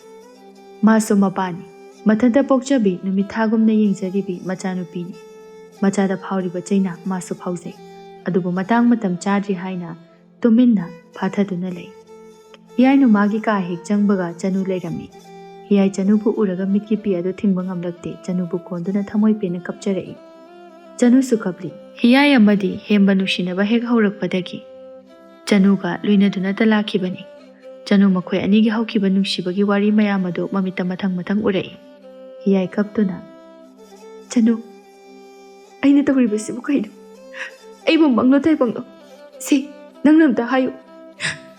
ꯃꯥꯁꯨ ꯃꯄꯥꯅꯤ꯫ ꯃꯊꯟꯇ ꯄꯣꯛꯆꯕꯤ, ꯅꯨꯃꯤꯠ ꯊꯥꯒꯨꯝꯅ ꯌꯦꯡꯖꯔꯤꯕꯤ ꯃꯆꯥꯅꯨꯄꯤꯅꯤ꯫ ꯃꯆꯥꯗ ꯐꯥꯎꯔꯤꯕ ꯆꯩꯅꯥ ꯃꯥꯁꯨ ꯐꯥꯎꯖꯩ꯫ ꯑꯗꯨꯕꯨ ꯃꯇꯥꯡ ꯃꯇꯝ ꯆꯥꯗ꯭ꯔꯤ ꯍꯥꯏꯅ ꯇꯨꯃꯤꯟꯅ ꯐꯥꯊꯗꯨꯅ ꯂꯩ꯫ ꯍꯤꯌꯥꯏꯅꯨ ꯃꯥꯒꯤ ꯀꯥ ꯍꯦꯛ ꯆꯪꯕꯒ ꯆꯅꯨ ꯂꯩꯔꯝꯃꯤ꯫ ꯍꯤꯌꯥꯏ ꯆꯅꯨꯕꯨ ꯎꯔꯒ ꯃꯤꯠꯀꯤ ꯄꯤ ꯑꯗꯨ ꯊꯤꯡꯕ ꯉꯝꯂꯛꯇꯦ꯫ ꯆꯅꯨꯕꯨ ꯀꯣꯟꯗꯨꯅ ꯊꯃꯣꯏ ꯄꯦꯟꯅ ꯀꯞꯆꯔꯛꯏ꯫ ꯆꯅꯨꯁꯨ ꯀꯞꯂꯤ꯫ ꯍꯤꯌꯥꯏ ꯑꯃꯗꯤ ꯍꯦꯝꯕ ꯅꯨꯡꯁꯤꯅꯕ ꯍꯦꯛ ꯍꯧꯔꯛꯄꯗꯒꯤ ꯆꯅꯨꯒ ꯂꯣꯏꯅꯗꯨꯅꯇ ꯂꯥꯛꯈꯤꯕꯅꯤ꯫ ꯆꯅꯨ ꯃꯈꯣꯏ ꯑꯅꯤꯒꯤ ꯍꯧꯈꯤꯕ ꯅꯨꯡꯁꯤꯕꯒꯤ ꯋꯥꯔꯤ ꯃꯌꯥꯝ ꯑꯗꯨ ꯃꯃꯤꯠꯇ ꯃꯊꯪ ꯃꯊꯪ ꯎꯔꯛꯏ꯫ ꯍꯤꯌꯥꯏ ꯀꯞꯇꯨꯅ, "ꯆꯅꯨ, ꯑꯩꯅ ꯇꯧꯔꯤꯕꯁꯤꯕꯨ ꯀꯩꯅꯣ? ꯑꯩꯕꯨ ꯃꯪꯂꯣ ꯇꯥꯏꯕꯪꯂꯣ? ꯁꯤ, ꯅꯪꯅ ꯑꯝꯇ ꯍꯥꯏꯌꯨ꯫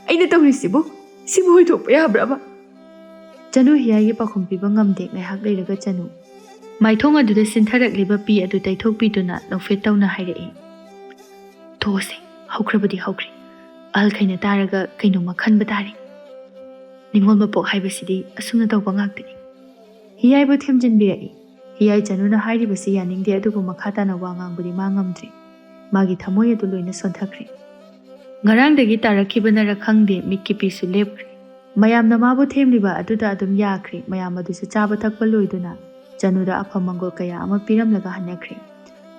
ꯑꯩꯅ ꯇꯧꯔꯤꯁꯤꯕꯨ, ꯁꯤꯕꯨ ꯑꯣꯏꯊꯣꯛꯄ ꯌꯥꯕ꯭ꯔꯕ?" ꯆꯅꯨ ꯍꯤꯌꯥꯏꯒꯤ ꯄꯥꯎꯈꯨꯝ ꯄꯤꯕ ꯉꯝꯗꯦ꯫ ꯉꯥꯏꯍꯥꯛ ꯂꯩꯔꯒ ꯆꯅꯨ ꯃꯥꯏꯊꯣꯡ ꯑꯗꯨꯗ ꯁꯤꯟꯊꯔꯛꯂꯤꯕ ꯄꯤ ꯑꯗꯨ ꯇꯩꯊꯣꯛꯄꯤꯗꯨꯅ ꯅꯣꯛꯐꯦꯠ ꯇꯧꯅ ꯍꯥꯏꯔꯛꯏ, "ꯊꯣꯛꯑꯁꯦ, ꯍꯧꯈ꯭ꯔꯕꯗꯤ ꯍꯧꯈ꯭ꯔꯦ꯫ ꯑꯍꯜꯈꯩꯅ ꯇꯥꯔꯒ ꯀꯩꯅꯣꯝꯃ ꯈꯟꯕ ꯇꯥꯔꯦ꯫ ꯅꯤꯉꯣꯜ ꯃꯄꯣꯛ ꯍꯥꯏꯕꯁꯤꯗꯤ ꯑꯁꯨꯝꯅ ꯇꯧꯕ ꯉꯥꯛꯇꯅꯤ"꯫ ꯍꯤꯌꯥꯏꯕꯨ ꯊꯦꯝꯖꯤꯟꯕꯤꯔꯛꯏ꯫ ꯍꯤꯌꯥꯏ ꯆꯅꯨꯅ ꯍꯥꯏꯔꯤꯕꯁꯤ ꯌꯥꯅꯤꯡꯗꯦ, ꯑꯗꯨꯕꯨ ꯃꯈꯥ ꯇꯥꯅ ꯋꯥ ꯉꯥꯡꯕꯗꯤ ꯃꯥ ꯉꯝꯗ꯭ꯔꯦ꯫ ꯃꯥꯒꯤ ꯊꯃꯣꯏ ꯑꯗꯨ ꯂꯣꯏꯅ ꯁꯣꯟꯊꯈ꯭ꯔꯦ꯫ ꯉꯔꯥꯡꯗꯒꯤ ꯇꯥꯔꯛꯈꯤꯕꯅꯔ ꯈꯪꯗꯦ, ꯃꯤꯠꯀꯤ ꯄꯤꯁꯨ ꯂꯦꯞꯈ꯭ꯔꯦ꯫ ꯃꯌꯥꯝꯅ ꯃꯥꯕꯨ ꯊꯦꯝꯂꯤꯕ ꯑꯗꯨꯗ ꯑꯗꯨꯝ ꯌꯥꯈ꯭ꯔꯦ꯫ ꯃꯌꯥꯝ ꯑꯗꯨꯁꯨ ꯆꯥꯕ ꯊꯛꯄ ꯂꯣꯏꯗꯨꯅ ꯆꯅꯨꯗ ꯑꯐ ꯃꯪꯒꯣꯜ ꯀꯌꯥ ꯑꯃ ꯄꯤꯔꯝꯂꯒ ꯍꯟꯅꯈ꯭ꯔꯦ꯫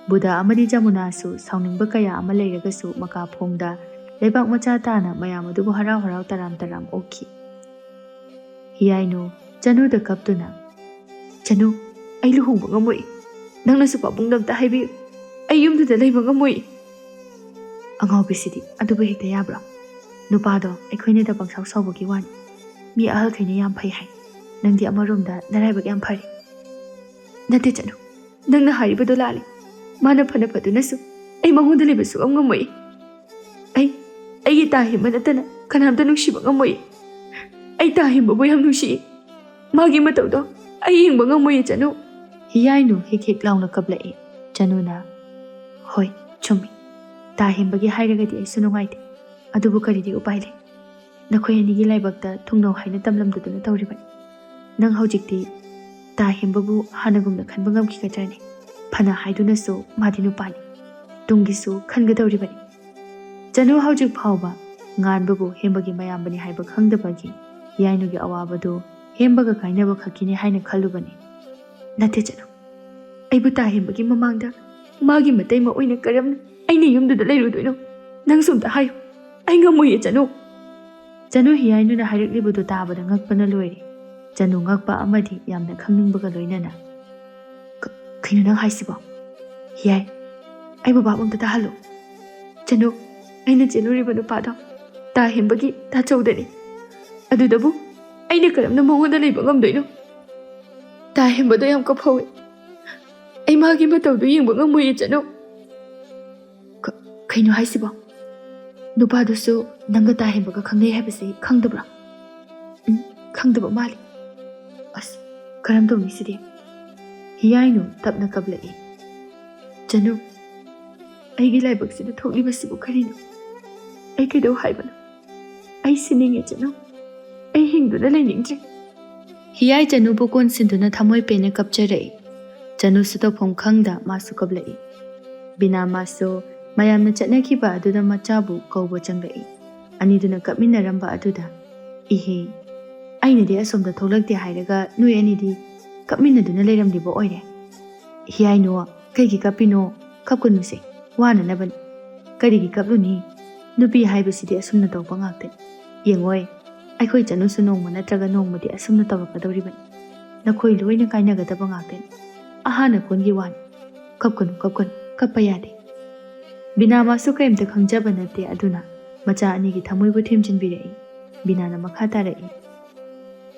ꯕꯨꯙ ꯑꯃꯗꯤ ꯖꯃꯨꯅꯥꯁꯨ ꯁꯥꯎꯅꯤꯡꯕ ꯀꯌꯥ ꯑꯃ ꯂꯩꯔꯒꯁꯨ ꯃꯀꯥ ꯐꯣꯡꯗ ꯂꯩꯕꯥꯛ ꯃꯆꯥ ꯇꯥꯅ ꯃꯌꯥꯝ ꯑꯗꯨꯕꯨ ꯍꯔꯥꯎ ꯍꯔꯥꯎ ꯇꯔꯥꯝ ꯇꯔꯥꯝ ꯑꯣꯛꯈꯤ꯫ ꯍꯤꯌꯥꯏꯅꯨ ꯆꯅꯨꯗ ꯀꯞꯇꯨꯅ, "ꯆꯅꯨ, ꯑꯩ ꯂꯨꯍꯣꯡꯕ ꯉꯝꯃꯣꯏ꯫ ꯅꯪꯅꯁꯨ ꯄꯥꯕꯨꯡꯗ ꯑꯝꯇ ꯍꯥꯏꯕꯤꯌꯨ꯫ ꯑꯩ ꯌꯨꯝꯗꯨꯗ ꯂꯩꯕ ꯉꯝꯃꯣꯏ"꯫ "ꯑꯉꯥꯎꯕꯤꯁꯤꯗꯤ, ꯑꯗꯨꯕꯨ ꯍꯦꯛꯇ ꯌꯥꯕ꯭ꯔꯣ? ꯅꯨꯄꯥꯗꯣ ꯑꯩꯈꯣꯏꯅꯗ ꯄꯪꯁꯥꯎ ꯁꯥꯎꯕꯒꯤ ꯋꯥꯅꯤ꯫ ꯃꯤ ꯑꯍꯜꯈꯩꯅ ꯌꯥꯝ ꯐꯩ ꯍꯥꯏ꯫ ꯅꯪꯗꯤ ꯑꯃꯔꯣꯝꯗ ꯅꯔꯥꯏꯕꯛ ꯌꯥꯝ ꯐꯔꯦ"꯫ "ꯅꯠꯇꯦ ꯆꯅꯨ, ꯅꯪꯅ ꯍꯥꯏꯔꯤꯕꯗꯣ ꯂꯥꯜꯂꯤ꯫ ꯃꯥꯅ ꯐꯅ ꯐꯗꯨꯅꯁꯨ ꯑꯩ ꯃꯉꯣꯟꯗ ꯂꯩꯕ ꯁꯨꯛꯉꯝ ꯉꯝꯃꯣꯏ꯫ ꯑꯩ, ꯑꯩꯒꯤ ꯇꯥ ꯍꯦꯝꯕ ꯅꯠꯇꯅ ꯀꯅꯥꯝꯇ ꯅꯨꯡꯁꯤꯕ ꯉꯝꯃꯣꯏ꯫ ꯑꯩ ꯇꯥ ꯍꯦꯝꯕꯕꯨ ꯌꯥꯝ ꯅꯨꯡꯁꯤ꯫ ꯃꯥꯒꯤ ꯃꯇꯧꯗꯣ ꯑꯩ ꯌꯦꯡꯕ ꯉꯝꯃꯣꯏꯌꯦ ꯆꯅꯨ"꯫ ꯍꯤꯌꯥꯏꯅꯨ ꯍꯤꯛ ꯍꯤꯛ ꯂꯥꯎꯅ ꯀꯞꯂꯛꯏ꯫ ꯆꯅꯨꯅ, "ꯍꯣꯏ, ꯆꯨꯝꯃꯤ꯫ ꯇꯥ ꯍꯦꯝꯕꯒꯤ ꯍꯥꯏꯔꯒꯗꯤ ꯑꯩꯁꯨ ꯅꯨꯡꯉꯥꯏꯇꯦ꯫ ꯑꯗꯨꯕꯨ ꯀꯔꯤꯗꯤ ꯎꯄꯥꯏ ꯂꯩ? ꯅꯈꯣꯏ ꯑꯅꯤꯒꯤ ꯂꯥꯏꯕꯛꯇ ꯊꯨꯡꯅꯧ ꯍꯥꯏꯅ ꯇꯝꯂꯝꯗꯗꯨꯅ ꯇꯧꯔꯤꯕꯅꯤ꯫ ꯅꯪ ꯍꯧꯖꯤꯛꯇꯤ ꯇꯥ ꯍꯦꯝꯕꯕꯨ ꯍꯥꯟꯅꯒꯨꯝꯅ ꯈꯟꯕ ꯉꯝꯈꯤꯒꯗ꯭ꯔꯅꯦ? ꯐꯅ ꯍꯥꯏꯗꯨꯅꯁꯨ ꯃꯥꯗꯤ ꯅꯨꯄꯥꯅꯤ꯫ ꯇꯨꯡꯒꯤꯁꯨ ꯈꯟꯒꯗꯧꯔꯤꯕꯅꯤ"꯫ ꯆꯅꯨ ꯍꯧꯖꯤꯛ ꯐꯥꯎꯕ ꯉꯥꯟꯕꯕꯨ ꯍꯦꯝꯕꯒꯤ ꯃꯌꯥꯝꯕꯅꯤ ꯍꯥꯏꯕ ꯈꯪꯗꯕꯒꯤ ꯍꯤꯌꯥꯏꯅꯨꯒꯤ ꯑꯋꯥꯕꯗꯨ ꯍꯦꯝꯕꯒ ꯀꯥꯏꯅꯕ ꯈꯛꯀꯤꯅꯤ ꯍꯥꯏꯅ ꯈꯜꯂꯨꯕꯅꯤ꯫ "ꯅꯠꯇꯦ ꯆꯅꯨ, ꯑꯩꯕꯨ ꯇꯥ ꯍꯦꯝꯕꯒꯤ ꯃꯃꯥꯡꯗ ꯃꯥꯒꯤ ꯃꯇꯩꯃ ꯑꯣꯏꯅ ꯀꯔꯝꯅ ꯑꯩꯅ ꯌꯨꯝꯗꯨꯗ ꯂꯩꯔꯨꯗꯣꯏꯅꯣ? ꯅꯪꯁꯨ ꯑꯝꯇ ꯍꯥꯏꯌꯨ꯫ ꯑꯩ ꯉꯝꯃꯣꯏꯌꯦ ꯆꯅꯨ"꯫ ꯆꯅꯨ ꯍꯤꯌꯥꯏꯅꯨꯅ ꯍꯥꯏꯔꯛꯂꯤꯕꯗꯨ ꯇꯥꯕꯗ ꯉꯛꯄꯅ ꯂꯣꯏꯔꯦ꯫ ꯆꯅꯨ ꯉꯛꯄ ꯑꯃꯗꯤ ꯌꯥꯝꯅ ꯈꯪꯅꯤꯡꯕꯒ ꯂꯣꯏꯅꯅ, "ꯀ-, ꯀꯩꯅꯣ ꯅꯪ ꯍꯥꯏꯁꯤꯕꯣ? ꯍꯤꯌꯥꯏ, ꯑꯩꯕꯨ ꯚꯥꯞ ꯑꯝꯇ ꯇꯥꯍꯜꯂꯨ꯫ ꯆꯅꯨ, ꯑꯩꯅ ꯆꯦꯜꯂꯨꯔꯤꯕ ꯅꯨꯄꯥꯗꯣ ꯇꯥ ꯍꯦꯟꯕꯒꯤ ꯇꯥꯆꯧꯗꯅꯤ꯫ ꯑꯗꯨꯗꯕꯨ ꯑꯩꯅ ꯀꯔꯝꯅ ꯃꯉꯣꯟꯗ ꯂꯩꯕ ꯉꯝꯗꯣꯏꯅꯣ? ꯇꯥ ꯍꯦꯟꯕꯗꯣ ꯌꯥꯝ ꯀꯞꯐꯧꯋꯦ꯫ ꯑꯩ ꯃꯥꯒꯤ ꯃꯇꯧꯗꯨ ꯌꯦꯡꯕ ꯉꯝꯃꯣꯏꯌꯦ, ꯆꯅꯨ꯫" "ꯀ-, ꯀꯩꯅꯣ ꯍꯥꯏꯁꯤꯕꯣ? ꯅꯨꯄꯥꯗꯨꯁꯨ ꯅꯪꯒ ꯇꯥ ꯍꯦꯟꯕꯒ ꯈꯪꯅꯩ ꯍꯥꯏꯕꯁꯤ ꯈꯪꯗꯕ꯭ꯔꯥ?" "ꯎꯝ, ꯈꯪꯗꯕ ꯃꯥꯜꯂꯤ꯫ ꯑꯁ, ꯀꯔꯝ ꯇꯧꯅꯤ ꯁꯤꯗꯤ?" ꯍꯤꯌꯥꯏꯅꯨ ꯇꯞꯅ ꯀꯞꯂꯛꯏ꯫ "ꯆꯅꯨ, ꯑꯩꯒꯤ ꯂꯥꯏꯕꯛꯁꯤꯗ ꯊꯣꯛꯂꯤꯕꯁꯤꯕꯨ ꯀꯔꯤꯅꯣ? ꯑꯩ ꯀꯩꯗꯧ ꯍꯥꯏꯕꯅꯣ? ꯑꯩ ꯁꯤꯅꯤꯡꯉꯦ, ꯆꯅꯨ꯫ ꯑꯩ ꯍꯤꯡꯗꯨꯅ ꯂꯩꯅꯤꯡꯗ꯭ꯔꯦ꯫" ꯍꯤꯌꯥꯏ ꯆꯅꯨꯕꯨ ꯀꯣꯟꯁꯤꯟꯗꯨꯅ ꯊꯃꯣꯏ ꯄꯦꯟꯅ ꯀꯞꯆꯔꯛꯏ꯫ ꯆꯅꯨꯁꯨ ꯇꯧꯐꯝ ꯈꯪꯗ ꯃꯥꯁꯨ ꯀꯞꯂꯛꯏ꯫ ꯕꯤꯅꯥ ꯃꯥꯁꯨ ꯃꯌꯥꯝꯅ ꯆꯠꯅꯈꯤꯕ ꯑꯗꯨꯗ ꯃꯆꯥꯕꯨ ꯀꯧꯕ ꯆꯪꯂꯛꯏ꯫ ꯑꯅꯤꯗꯨꯅ ꯀꯞꯃꯤꯟꯅꯔꯝꯕ ꯑꯗꯨꯗ, "ꯏꯍꯦ, ꯑꯩꯅꯗꯤ ꯑꯁꯣꯝꯗ ꯊꯣꯛꯂꯛꯇꯦ ꯍꯥꯏꯔꯒ ꯅꯣꯏ ꯑꯅꯤꯗꯤ ꯀꯞꯃꯤꯟꯅꯗꯨꯅ ꯂꯩꯔꯝꯂꯤꯕ ꯑꯣꯏꯔꯦ꯫ ꯍꯤꯌꯥꯏꯅꯣ, ꯀꯩꯒꯤ ꯀꯞꯄꯤꯅꯣ? ꯀꯞꯀꯅꯨꯁꯦ, ꯋꯥꯅꯅꯕꯅꯤ꯫ ꯀꯔꯤꯒꯤ ꯀꯞꯂꯨꯅꯤ? ꯅꯨꯄꯤ ꯍꯥꯏꯕꯁꯤꯗꯤ ꯑꯁꯨꯝꯅ ꯇꯧꯕ ꯉꯥꯛꯇꯅꯤ꯫ ꯌꯦꯡꯉꯣꯏ, ꯑꯩꯈꯣꯏ ꯆꯅꯨꯁꯨ ꯅꯣꯡꯃ ꯅꯠꯇ꯭ꯔꯒ ꯅꯣꯡꯃꯗꯤ ꯑꯁꯨꯝꯅ ꯇꯧꯔꯛꯀꯗꯧꯔꯤꯕꯅꯤ꯫ ꯅꯈꯣꯏ ꯂꯣꯏꯅ ꯀꯥꯏꯅꯒꯗꯕ ꯉꯥꯛꯇꯅꯤ꯫ ꯑꯍꯥꯟꯅ ꯀꯣꯟꯒꯤ ꯋꯥꯅꯤ꯫ ꯀꯞꯀꯅꯨ, ꯀꯞꯀꯅꯨ, ꯀꯞꯄ ꯌꯥꯗꯦ꯫" ꯕꯤꯅꯥ ꯃꯥꯁꯨ ꯀꯔꯤꯝꯇ ꯈꯪꯖꯕ ꯅꯠꯇꯦ, ꯑꯗꯨꯅ ꯃꯆꯥ ꯑꯅꯤꯒꯤ ꯊꯃꯣꯏꯕꯨ ꯊꯦꯝꯖꯤꯟꯕꯤꯔꯛꯏ꯫ ꯕꯤꯅꯥꯅ ꯃꯈꯥ ꯇꯥꯔꯛꯏ,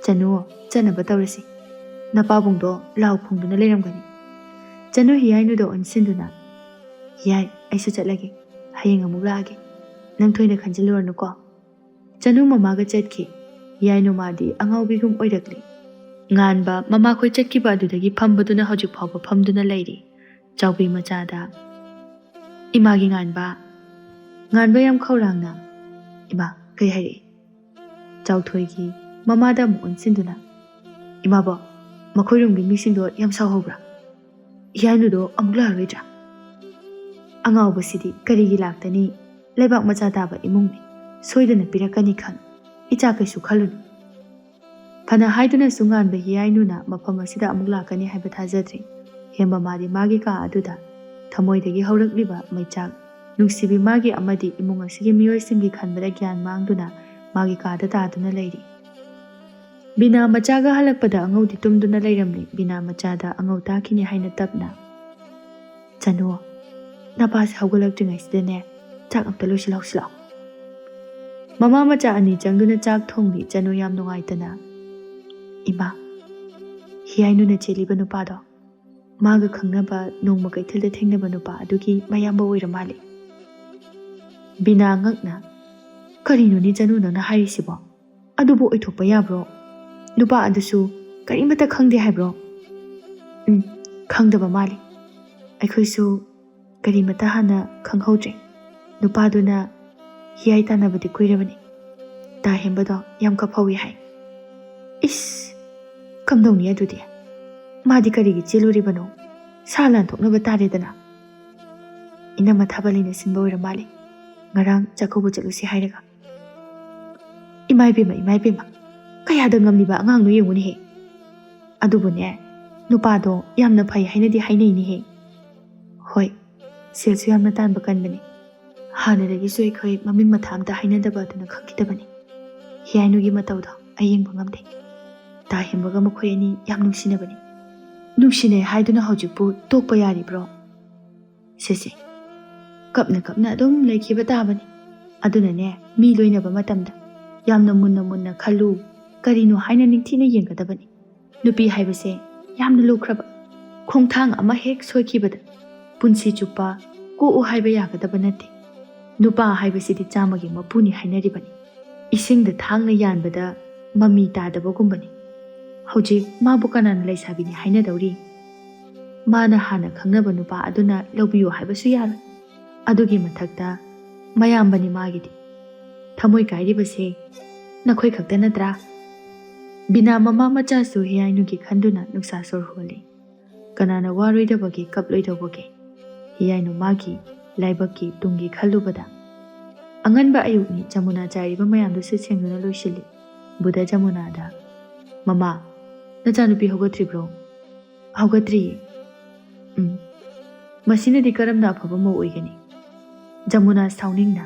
"ꯆꯅꯨ, ꯆꯠꯅꯕ ꯇꯧꯔꯁꯤ꯫ ꯅꯄꯥꯕꯨꯡꯗꯣ ꯂꯥꯎ ꯈꯣꯡꯗꯨꯅ ꯂꯩꯔꯝꯒꯅꯤ꯫" ꯆꯅꯨ ꯍꯤꯌꯥꯏꯅꯨꯗ ꯑꯣꯟꯁꯤꯟꯗꯨꯅ, "ꯍꯤꯌꯥꯏ, ꯑꯩꯁꯨ ꯆꯠꯂꯒꯦ꯫ ꯍꯌꯦꯡ ꯑꯃꯨꯛ ꯂꯥꯛꯑꯒꯦ꯫ ꯅꯪ ꯊꯣꯏꯅ ꯈꯟꯖꯤꯜꯂꯨꯔꯅꯨꯀꯣ꯫" ꯆꯅꯨ ꯃꯃꯥꯒ ꯆꯠꯈꯤ꯫ ꯍꯤꯌꯥꯏꯅꯨ ꯃꯥꯗꯤ ꯑꯉꯥꯎꯕꯤꯒꯨꯝ ꯑꯣꯏꯔꯛꯂꯦ꯫ ꯉꯥꯟꯕ ꯃꯃꯥꯈꯣꯏ ꯆꯠꯈꯤꯕ ꯑꯗꯨꯗꯒꯤ ꯐꯝꯕꯗꯨꯅ ꯍꯧꯖꯤꯛ ꯐꯥꯎꯕ ꯐꯝꯗꯨꯅ ꯂꯩꯔꯤ꯫ ꯆꯥꯎꯕꯤ ꯃꯆꯥꯗ, "ꯏꯃꯥꯒꯤ ꯉꯥꯟꯕ꯫" ꯉꯥꯟꯕ ꯌꯥꯝ ꯈꯧꯔꯥꯡꯅ, "ꯏꯃꯥ, ꯀꯩ ꯍꯥꯏꯔꯛꯏ?" ꯆꯥꯎꯊꯣꯏꯒꯤ ꯃꯃꯥꯗ ꯑꯃꯨꯛ ꯑꯣꯟꯁꯤꯟꯗꯨꯅ, "ꯏꯃꯥꯕꯣ, ꯃꯈꯣꯏ ꯔꯨꯝꯒꯤ ꯃꯤꯁꯤꯡꯗꯣ ꯌꯥꯝ ꯁꯥꯎꯍꯧꯕ꯭ꯔꯥ? ꯍꯤꯌꯥꯏꯅꯨꯗꯣ ꯑꯃꯨꯛ ꯂꯥꯛꯑꯔꯣꯏꯗ꯭ꯔꯥ? ꯑꯉꯥꯎꯕꯁꯤꯗꯤ ꯀꯔꯤꯒꯤ ꯂꯥꯛꯇꯅꯤ? ꯂꯩꯕꯥꯛ ꯃꯆꯥ ꯇꯥꯕ ꯏꯃꯨꯡꯅꯤ꯫ ꯁꯣꯏꯗꯅ ꯄꯤꯔꯛꯀꯅꯤ ꯈꯪ꯫ ꯏꯆꯥ ꯀꯩꯁꯨ ꯈꯜꯂꯨꯅꯨ꯫" ꯐꯅ ꯍꯥꯏꯗꯨꯅꯁꯨ ꯉꯥꯟꯕ ꯍꯤꯌꯥꯏꯅꯨꯅ ꯃꯐꯝ ꯑꯁꯤꯗ ꯑꯃꯨꯛ ꯂꯥꯛꯀꯅꯤ ꯍꯥꯏꯕ ꯊꯥꯖꯗ꯭ꯔꯤ꯫ ꯍꯦꯝꯕ ꯃꯥꯗꯤ ꯃꯥꯒꯤ ꯀꯥ ꯑꯗꯨꯗ ꯊꯃꯣꯏꯗꯒꯤ ꯍꯧꯔꯛꯂꯤꯕ ꯃꯩꯆꯥꯛ ꯅꯨꯡꯁꯤꯕꯤ ꯃꯥꯒꯤ ꯑꯃꯗꯤ ꯏꯃꯨꯡ ꯑꯁꯤꯒꯤ ꯃꯤꯑꯣꯏꯁꯤꯡꯒꯤ ꯈꯟꯕꯗ ꯒ꯭ꯌꯥꯟ ꯃꯥꯡꯗꯨꯅ ꯃꯥꯒꯤ ꯀꯥꯗ ꯇꯥꯗꯨꯅ ꯂꯩꯔꯤ꯫ ꯕꯤꯅꯥ ꯃꯆꯥꯒ ꯍꯜꯂꯛꯄꯗ ꯑꯉꯧꯗꯤ ꯇꯨꯝꯗꯨꯅ ꯂꯩꯔꯝꯂꯤ꯫ ꯕꯤꯅꯥ ꯃꯆꯥꯗ ꯑꯉꯧ ꯇꯥꯈꯤꯅꯤ ꯍꯥꯏꯅ ꯇꯞꯅ, "ꯆꯅꯨ, ꯅꯄꯥꯁꯦ ꯍꯧꯒꯠꯂꯛꯇ꯭ꯔꯤꯉꯩꯁꯤꯗꯅꯦ ꯆꯥꯛ ꯑꯝꯇ ꯂꯣꯏꯁꯤꯜꯍꯧꯁꯤ ꯂꯥꯛꯑꯣ꯫" ꯃꯃꯥ ꯃꯆꯥ ꯑꯅꯤ ꯆꯪꯗꯨꯅ ꯆꯥꯛ ꯊꯣꯡꯂꯤ꯫ ꯆꯅꯨ ꯌꯥꯝ ꯅꯨꯡꯉꯥꯏꯇꯅ, "ꯏꯃꯥ, ꯍꯤꯌꯥꯏꯅꯨꯅ ꯆꯦꯜꯂꯤꯕ ꯅꯨꯄꯥꯗꯣ, ꯃꯥꯒ ꯈꯪꯅꯕ ꯅꯣꯡꯃ ꯀꯩꯊꯦꯜꯗ ꯊꯦꯡꯅꯕ ꯅꯨꯄꯥ ꯑꯗꯨꯒꯤ ꯃꯌꯥꯝꯕ ꯑꯣꯏꯔ ꯃꯥꯜꯂꯦ꯫" ꯕꯤꯅꯥ ꯉꯛꯅ, "ꯀꯔꯤꯅꯣꯅꯦ ꯆꯅꯨ ꯅꯪꯅ ꯍꯥꯏꯔꯤꯁꯤꯕꯣ? ꯑꯗꯨꯕꯨ ꯑꯣꯏꯊꯣꯛꯄ ꯌꯥꯕ꯭ꯔꯣ? ꯅꯨꯄꯥ ꯑꯗꯨꯁꯨ ꯀꯔꯤꯃꯠꯇ ꯈꯪꯗꯦ ꯍꯥꯏꯕ꯭ꯔꯣ?" "ꯎꯝ, ꯈꯪꯗꯕ ꯃꯥꯜꯂꯤ꯫ ꯑꯩꯈꯣꯏꯁꯨ ꯀꯔꯤꯃꯠꯇ ꯍꯥꯟꯅ ꯈꯪꯍꯧꯗ꯭ꯔꯦ꯫ ꯅꯨꯄꯥꯗꯨꯅ ꯍꯤꯌꯥꯏ ꯇꯥꯟꯅꯕꯗꯤ ꯀꯨꯏꯔꯕꯅꯤ꯫ ꯇꯥ ꯍꯦꯝꯕꯗꯣ ꯌꯥꯝ ꯀꯞꯍꯧꯏ ꯍꯥꯏ꯫" "ꯏꯁ, ꯀꯝꯗꯧꯅꯤ ꯑꯗꯨꯗꯤ? ꯃꯥꯗꯤ ꯀꯔꯤꯒꯤ ꯆꯦꯜꯂꯨꯔꯤꯕꯅꯣ? ꯁꯥ ꯂꯥꯟꯊꯣꯛꯅꯕ ꯇꯥꯔꯦꯗꯅ꯫" ꯏꯅꯝꯃ ꯊꯥꯕꯜꯂꯤꯅ ꯁꯤꯟꯕ ꯑꯣꯏꯔ ꯃꯥꯜꯂꯦ꯫ ꯉꯔꯥꯡ ꯆꯥꯛꯀꯧꯕ ꯆꯠꯂꯨꯁꯤ ꯍꯥꯏꯔꯒ꯫ "ꯏꯃꯥ ꯏꯕꯦꯝꯃ, ꯏꯃꯥ ꯏꯕꯦꯝꯃ, ꯀꯌꯥꯗ ꯉꯝꯂꯤꯕ ꯑꯉꯥꯡꯅꯣ ꯌꯦꯡꯉꯨꯅꯦꯍꯦ꯫ ꯑꯗꯨꯕꯨꯅꯦ, ꯅꯨꯄꯥꯗꯣ ꯌꯥꯝꯅ ꯐꯩ ꯍꯥꯏꯅꯗꯤ ꯍꯥꯏꯅꯩꯅꯦꯍꯦ꯫" "ꯍꯣꯏ, ꯁꯦꯜꯁꯨ ꯌꯥꯝꯅ ꯇꯥꯟꯕ ꯀꯟꯕꯅꯤ꯫ ꯍꯥꯟꯅꯗꯒꯤꯁꯨ ꯑꯩꯈꯣꯏ ꯃꯃꯤꯡ ꯃꯊꯥ ꯑꯝꯇ ꯍꯥꯏꯅꯗꯕ ꯑꯗꯨꯅ ꯈꯪꯈꯤꯗꯕꯅꯤ꯫ ꯍꯤꯌꯥꯏꯅꯨꯒꯤ ꯃꯇꯧꯗꯣ ꯑꯩ ꯌꯦꯡꯕ ꯉꯝꯗꯦ꯫ ꯇꯥ ꯍꯦꯝꯕꯒ ꯃꯈꯣꯏ ꯑꯅꯤ ꯌꯥꯝ ꯅꯨꯡꯁꯤꯅꯕꯅꯤ꯫" "ꯅꯨꯡꯁꯤꯅꯩ ꯍꯥꯏꯗꯨꯅ ꯍꯧꯖꯤꯛꯄꯨ ꯇꯣꯛꯄ ꯌꯥꯔꯤꯕ꯭ꯔꯣ?" "ꯁꯦꯁꯦ, ꯀꯞꯅ ꯀꯞꯅ ꯑꯗꯨꯝ ꯂꯩꯈꯤꯕ ꯇꯥꯕꯅꯤ꯫ ꯑꯗꯨꯅꯅꯦ, ꯃꯤ ꯂꯣꯏꯅꯕ ꯃꯇꯝꯗ ꯌꯥꯝꯅ ꯃꯨꯟꯅ ꯃꯨꯟꯅ ꯈꯜꯂꯨ꯫ ꯀꯔꯤꯅꯣ ꯍꯥꯏꯅ ꯅꯤꯡꯊꯤꯅ ꯌꯦꯡꯒꯗꯕꯅꯤ꯫ ꯅꯨꯄꯤ ꯍꯥꯏꯕꯁꯦ ꯌꯥꯝꯅ ꯂꯨꯈ꯭ꯔꯕ ꯈꯣꯡꯊꯥꯡ ꯑꯃ ꯍꯦꯛ ꯁꯣꯏꯈꯤꯕꯗ ꯄꯨꯟꯁꯤ ꯆꯨꯞꯄ ꯀꯣꯛꯎ ꯍꯥꯏꯕ ꯌꯥꯒꯗꯕ ꯅꯠꯇꯦ꯫ ꯅꯨꯄꯥ ꯍꯥꯏꯕꯁꯤꯗꯤ ꯆꯥꯝꯃꯒꯤ ꯃꯄꯨꯅꯤ ꯍꯥꯏꯅꯔꯤꯕꯅꯤ꯫ ꯏꯁꯤꯡꯗ ꯊꯥꯡꯅ ꯌꯥꯟꯕꯗ ꯃꯃꯤ ꯇꯥꯗꯕꯒꯨꯝꯕꯅꯤ꯫ ꯍꯧꯖꯤꯛ ꯃꯥꯕꯨ ꯀꯅꯥꯅ ꯂꯩꯁꯥꯕꯤꯅꯤ ꯍꯥꯏꯅꯗꯧꯔꯤ? ꯃꯥꯅ ꯍꯥꯟꯅ ꯈꯪꯅꯕ ꯅꯨꯄꯥ ꯑꯗꯨꯅ ꯂꯧꯕꯤꯌꯨ ꯍꯥꯏꯕꯁꯨ ꯌꯥꯔꯣꯏ꯫ ꯑꯗꯨꯒꯤ ꯃꯊꯛꯇ ꯃꯌꯥꯝꯕꯅꯤ ꯃꯥꯒꯤꯗꯤ꯫ ꯊꯃꯣꯏ ꯀꯥꯏꯔꯤꯕꯁꯦ ꯅꯈꯣꯏ ꯈꯛꯇ ꯅꯠꯇ꯭ꯔꯥ?" ꯕꯤꯅꯥ ꯃꯃꯥ ꯃꯆꯥꯁꯨ ꯍꯤꯌꯥꯏꯅꯨꯒꯤ ꯈꯟꯗꯨꯅ ꯅꯨꯡꯁꯥ ꯁꯣꯔ ꯍꯣꯜꯂꯤ꯫ ꯀꯅꯥꯅ ꯋꯥꯔꯣꯏꯗꯕꯒꯦ, ꯀꯞꯂꯣꯏꯗꯧꯕꯒꯦ? ꯍꯤꯌꯥꯏꯅꯨ ꯃꯥꯒꯤ ꯂꯥꯏꯕꯛꯀꯤ ꯇꯨꯡꯒꯤ ꯈꯜꯂꯨꯕꯗ꯫ ꯑꯉꯟꯕ ꯑꯌꯨꯛꯅꯤ꯫ ꯖꯃꯨꯅꯥ ꯆꯥꯏꯔꯤꯕ ꯃꯌꯥꯝꯗꯨꯁꯨ ꯁꯦꯡꯗꯨꯅ ꯂꯣꯏꯁꯤꯜꯂꯤ꯫ ꯕꯨꯙ ꯖꯃꯨꯅꯥꯗ, "ꯃꯃꯥ, ꯅꯆꯥꯅꯨꯄꯤ ꯍꯧꯒꯠꯇ꯭ꯔꯤꯕ꯭ꯔꯣ?" "ꯍꯧꯒꯠꯇ꯭ꯔꯤꯌꯦ꯫" "ꯎꯝ, ꯃꯁꯤꯅꯗꯤ ꯀꯔꯝꯅ ꯑꯐꯕ ꯃꯧ ꯑꯣꯏꯒꯅꯤ?" ꯖꯃꯨꯅꯥ ꯁꯥꯎꯅꯤꯡꯅ,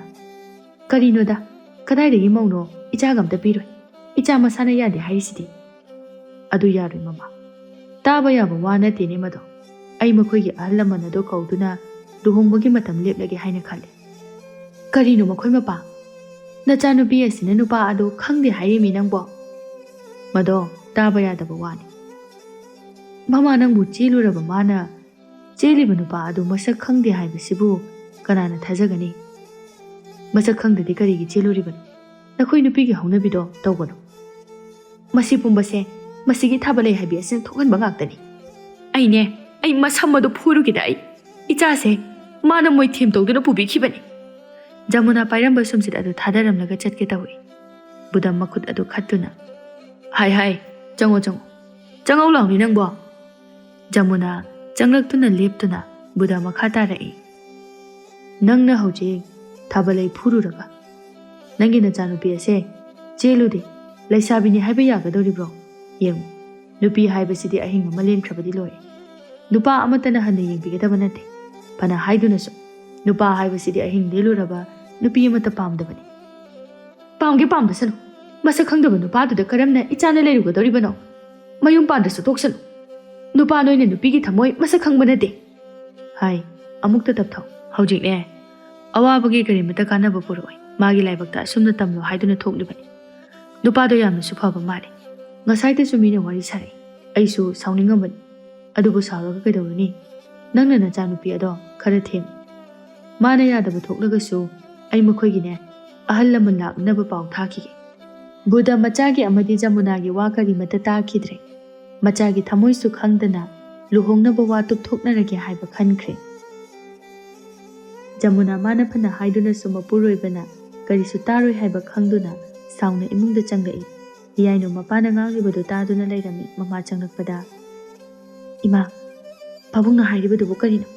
"ꯀꯔꯤꯅꯣꯗ, "ꯀꯗꯥꯏꯗꯒꯤ ꯃꯧꯅꯣ? ꯏꯆꯥꯒ ꯑꯝꯇ ꯄꯤꯔꯣꯏ꯫ ꯏꯆꯥ ꯃꯁꯥꯅ ꯌꯥꯗꯦ ꯍꯥꯏꯔꯤꯁꯤꯗꯤ꯫" "ꯑꯗꯨ ꯌꯥꯔꯣꯏ ꯃꯃꯥ꯫ ꯇꯥꯕ ꯌꯥꯕ ꯋꯥ ꯅꯠꯇꯦꯅꯦ ꯃꯗꯣ꯫ ꯑꯩ ꯃꯈꯣꯏꯒꯤ ꯑꯍꯜ ꯂꯃꯟ ꯑꯗꯣ ꯀꯧꯗꯨꯅ ꯂꯨꯍꯣꯡꯕꯒꯤ ꯃꯇꯝ ꯂꯦꯞꯂꯒꯦ ꯍꯥꯏꯅ ꯈꯜꯂꯤ꯫" "ꯀꯔꯤꯅꯣ ꯃꯈꯣꯏ ꯃꯄꯥ? ꯅꯆꯥꯅꯨꯄꯤ ꯑꯁꯤꯅ ꯅꯨꯄꯥ ꯑꯗꯣ ꯈꯪꯗꯦ ꯍꯥꯏꯔꯤꯃꯤ ꯅꯪꯕꯣ?" "ꯃꯗꯣ ꯇꯥꯕ ꯌꯥꯗꯕ ꯋꯥꯅꯤ꯫" "ꯃꯃꯥ, ꯅꯪꯕꯨ ꯆꯦꯜꯂꯨꯔꯕ ꯃꯥꯅ ꯆꯦꯜꯂꯤꯕ ꯅꯨꯄꯥ ꯑꯗꯨ ꯃꯁꯛ ꯈꯪꯗꯦ ꯍꯥꯏꯕꯁꯤꯕꯨ ꯀꯅꯥꯅ ꯊꯥꯖꯒꯅꯤ?" "ꯃꯁꯛ ꯈꯪꯗꯗꯤ ꯀꯔꯤꯒꯤ ꯆꯦꯜꯂꯨꯔꯤꯕꯅꯣ? ꯅꯈꯣꯏ ꯅꯨꯄꯤꯒꯤ ꯍꯧꯅꯕꯤꯗꯣ ꯇꯧꯒꯅꯨ꯫" "ꯃꯁꯤ ꯄꯨꯝꯕꯁꯦ ꯃꯁꯤꯒꯤ ꯊꯥꯕ ꯂꯩ ꯍꯥꯏꯕꯤ ꯑꯁꯤꯅ ꯊꯣꯛꯍꯟꯕ ꯉꯥꯛꯇꯅꯤ꯫ ꯑꯩꯅꯦ, ꯑꯩ ꯃꯁꯝ ꯑꯗꯨ ꯐꯣꯏꯔꯨꯒꯦꯗ ꯑꯩ꯫ ꯏꯆꯥꯁꯦ ꯃꯥꯅ ꯃꯣꯏꯊꯦꯝ ꯇꯧꯗꯨꯅ ꯄꯨꯕꯤꯈꯤꯕꯅꯤ꯫" ꯖꯃꯨꯅꯥ ꯄꯥꯏꯔꯝꯕ ꯁꯨꯝꯁꯤꯠ ꯑꯗꯨ ꯊꯥꯗꯔꯝꯂꯒ ꯆꯠꯀꯦ ꯇꯧꯏ꯫ ꯕꯨꯙ ꯃꯈꯨꯠ ꯑꯗꯨ ꯈꯠꯇꯨꯅ, "ꯍꯥꯏ ꯍꯥꯏ, ꯆꯪꯉꯣ ꯆꯪꯉꯣ꯫ ꯆꯪꯉꯧ ꯂꯥꯎꯅꯤ ꯅꯪꯕꯣ꯫" ꯖꯃꯨꯅꯥ ꯆꯪꯂꯛꯇꯨꯅ ꯂꯦꯞꯇꯨꯅ ꯕꯨꯙ ꯃꯈꯥ ꯇꯥꯔꯛꯏ꯫ "ꯅꯪꯅ ꯍꯧꯖꯤꯛ ꯊꯥꯕꯜꯂꯩ ꯐꯨꯔꯨꯔꯒ ꯅꯪꯒꯤ ꯅꯆꯥꯅꯨꯄꯤ ꯑꯁꯦ ꯆꯦꯜꯂꯨꯗꯦ, ꯂꯩꯁꯥꯕꯤꯅꯤ ꯍꯥꯏꯕ ꯌꯥꯒꯗꯧꯔꯤꯕ꯭ꯔꯣ? ꯌꯦꯡꯉꯨ, ꯅꯨꯄꯤ ꯍꯥꯏꯕꯁꯤꯗꯤ ꯑꯍꯤꯡ ꯑꯃ ꯂꯦꯟꯈ꯭ꯔꯕꯗꯤ ꯂꯣꯏꯔꯦ꯫ ꯅꯨꯄꯥ ꯑꯃꯠꯇꯅ ꯍꯟꯅ ꯌꯦꯡꯕꯤꯒꯗꯕ ꯅꯠꯇꯦ꯫ ꯐꯅ ꯍꯥꯏꯗꯨꯅꯁꯨ ꯅꯨꯄꯥ ꯍꯥꯏꯕꯁꯤꯗꯤ ꯑꯍꯤꯡ ꯂꯦꯜꯂꯨꯔꯕ ꯅꯨꯄꯤ ꯑꯃꯠꯇ ꯄꯥꯝꯗꯕꯅꯤ꯫" "ꯄꯥꯝꯒꯦ ꯄꯥꯝꯗꯁꯅꯨ, ꯃꯁꯛ ꯈꯪꯗꯕ ꯅꯨꯄꯥꯗꯨꯗ ꯀꯔꯝꯅ ꯏꯆꯥꯅ ꯂꯩꯔꯨꯒꯗꯧꯔꯤꯕꯅꯣ? ꯃꯌꯨꯝ ꯄꯥꯟꯗ꯭ꯔꯁꯨ ꯇꯣꯛꯁꯅꯨ꯫ ꯅꯨꯄꯥ ꯅꯣꯏꯅ ꯅꯨꯄꯤꯒꯤ ꯊꯃꯣꯏ ꯃꯁꯛ ꯈꯪꯕ ꯅꯠꯇꯦ꯫" "ꯍꯥꯏ, ꯑꯃꯨꯛꯇ ꯇꯞꯊꯧ꯫ ꯍꯧꯖꯤꯛꯅꯦ, ꯑꯋꯥꯕꯒꯤ ꯀꯔꯤꯃꯠꯇ ꯀꯥꯟꯅꯕ ꯄꯨꯔꯛꯑꯣꯏ꯫ ꯃꯥꯒꯤ ꯂꯥꯏꯕꯛꯇ ꯑꯁꯨꯝꯅ ꯇꯝꯂꯣ ꯍꯥꯏꯗꯨꯅ ꯊꯣꯛꯂꯤꯕꯅꯤ꯫ ꯅꯨꯄꯥꯗꯣ ꯌꯥꯝꯅꯁꯨ ꯐꯕ ꯃꯥꯜꯂꯤ꯫ ꯉꯁꯥꯏꯗꯁꯨ ꯃꯤꯅ ꯋꯥꯔꯤ ꯁꯥꯔꯛꯏ꯫ ꯑꯩꯁꯨ ꯁꯥꯎꯅꯤꯡꯉꯝꯕꯅꯤ꯫ ꯑꯗꯨꯕꯨ ꯁꯥꯎꯔꯒ ꯀꯩꯗꯧꯔꯨꯅꯤ? ꯅꯪꯅ ꯅꯆꯥꯅꯨꯄꯤ ꯑꯗꯣ ꯈꯔ ꯊꯦꯝꯃꯨ꯫ ꯃꯥꯅ ꯌꯥꯗꯕ ꯊꯣꯛꯂꯒꯁꯨ ꯑꯩ ꯃꯈꯣꯏꯒꯤꯅꯦ, ꯑꯍꯜ ꯂꯃꯟ ꯂꯥꯛꯅꯅꯕ ꯄꯥꯎ ꯊꯥꯈꯤꯒꯦ꯫" ꯕꯨꯙ ꯃꯆꯥꯒꯤ ꯑꯃꯗꯤ ꯖꯃꯨꯅꯥꯒꯤ ꯋꯥ ꯀꯔꯤꯃꯠꯇ ꯇꯥꯈꯤꯗ꯭ꯔꯦ꯫ ꯃꯆꯥꯒꯤ ꯊꯃꯣꯏꯁꯨ ꯈꯪꯗꯅ ꯂꯨꯍꯣꯡꯅꯕ ꯋꯥ ꯇꯨꯞꯊꯣꯛꯅꯔꯒꯦ ꯍꯥꯏꯕ ꯈꯟꯈ꯭ꯔꯦ꯫ ꯖꯃꯨꯅꯥ ꯃꯥꯅ ꯐꯅ ꯍꯥꯏꯗꯨꯅꯁꯨ ꯃꯄꯨꯔꯣꯏꯕꯅ ꯀꯔꯤꯁꯨ ꯇꯥꯔꯣꯏ ꯍꯥꯏꯕ ꯈꯪꯗꯨꯅ ꯁꯥꯎꯅ ꯏꯃꯨꯡꯗ ꯆꯪꯂꯛꯏ꯫ ꯏꯌꯥꯏꯅꯨ ꯃꯄꯥꯅ ꯉꯥꯡꯂꯤꯕꯗꯨ ꯇꯥꯗꯨꯅ ꯂꯩꯔꯝꯃꯤ꯫ ꯃꯃꯥ ꯆꯪꯂꯛꯄꯗ, "ꯏꯃꯥ, ꯄꯥꯕꯨꯡꯅ ꯍꯥꯏꯔꯤꯕꯗꯨꯕꯨ ꯀꯔꯤꯅꯣ?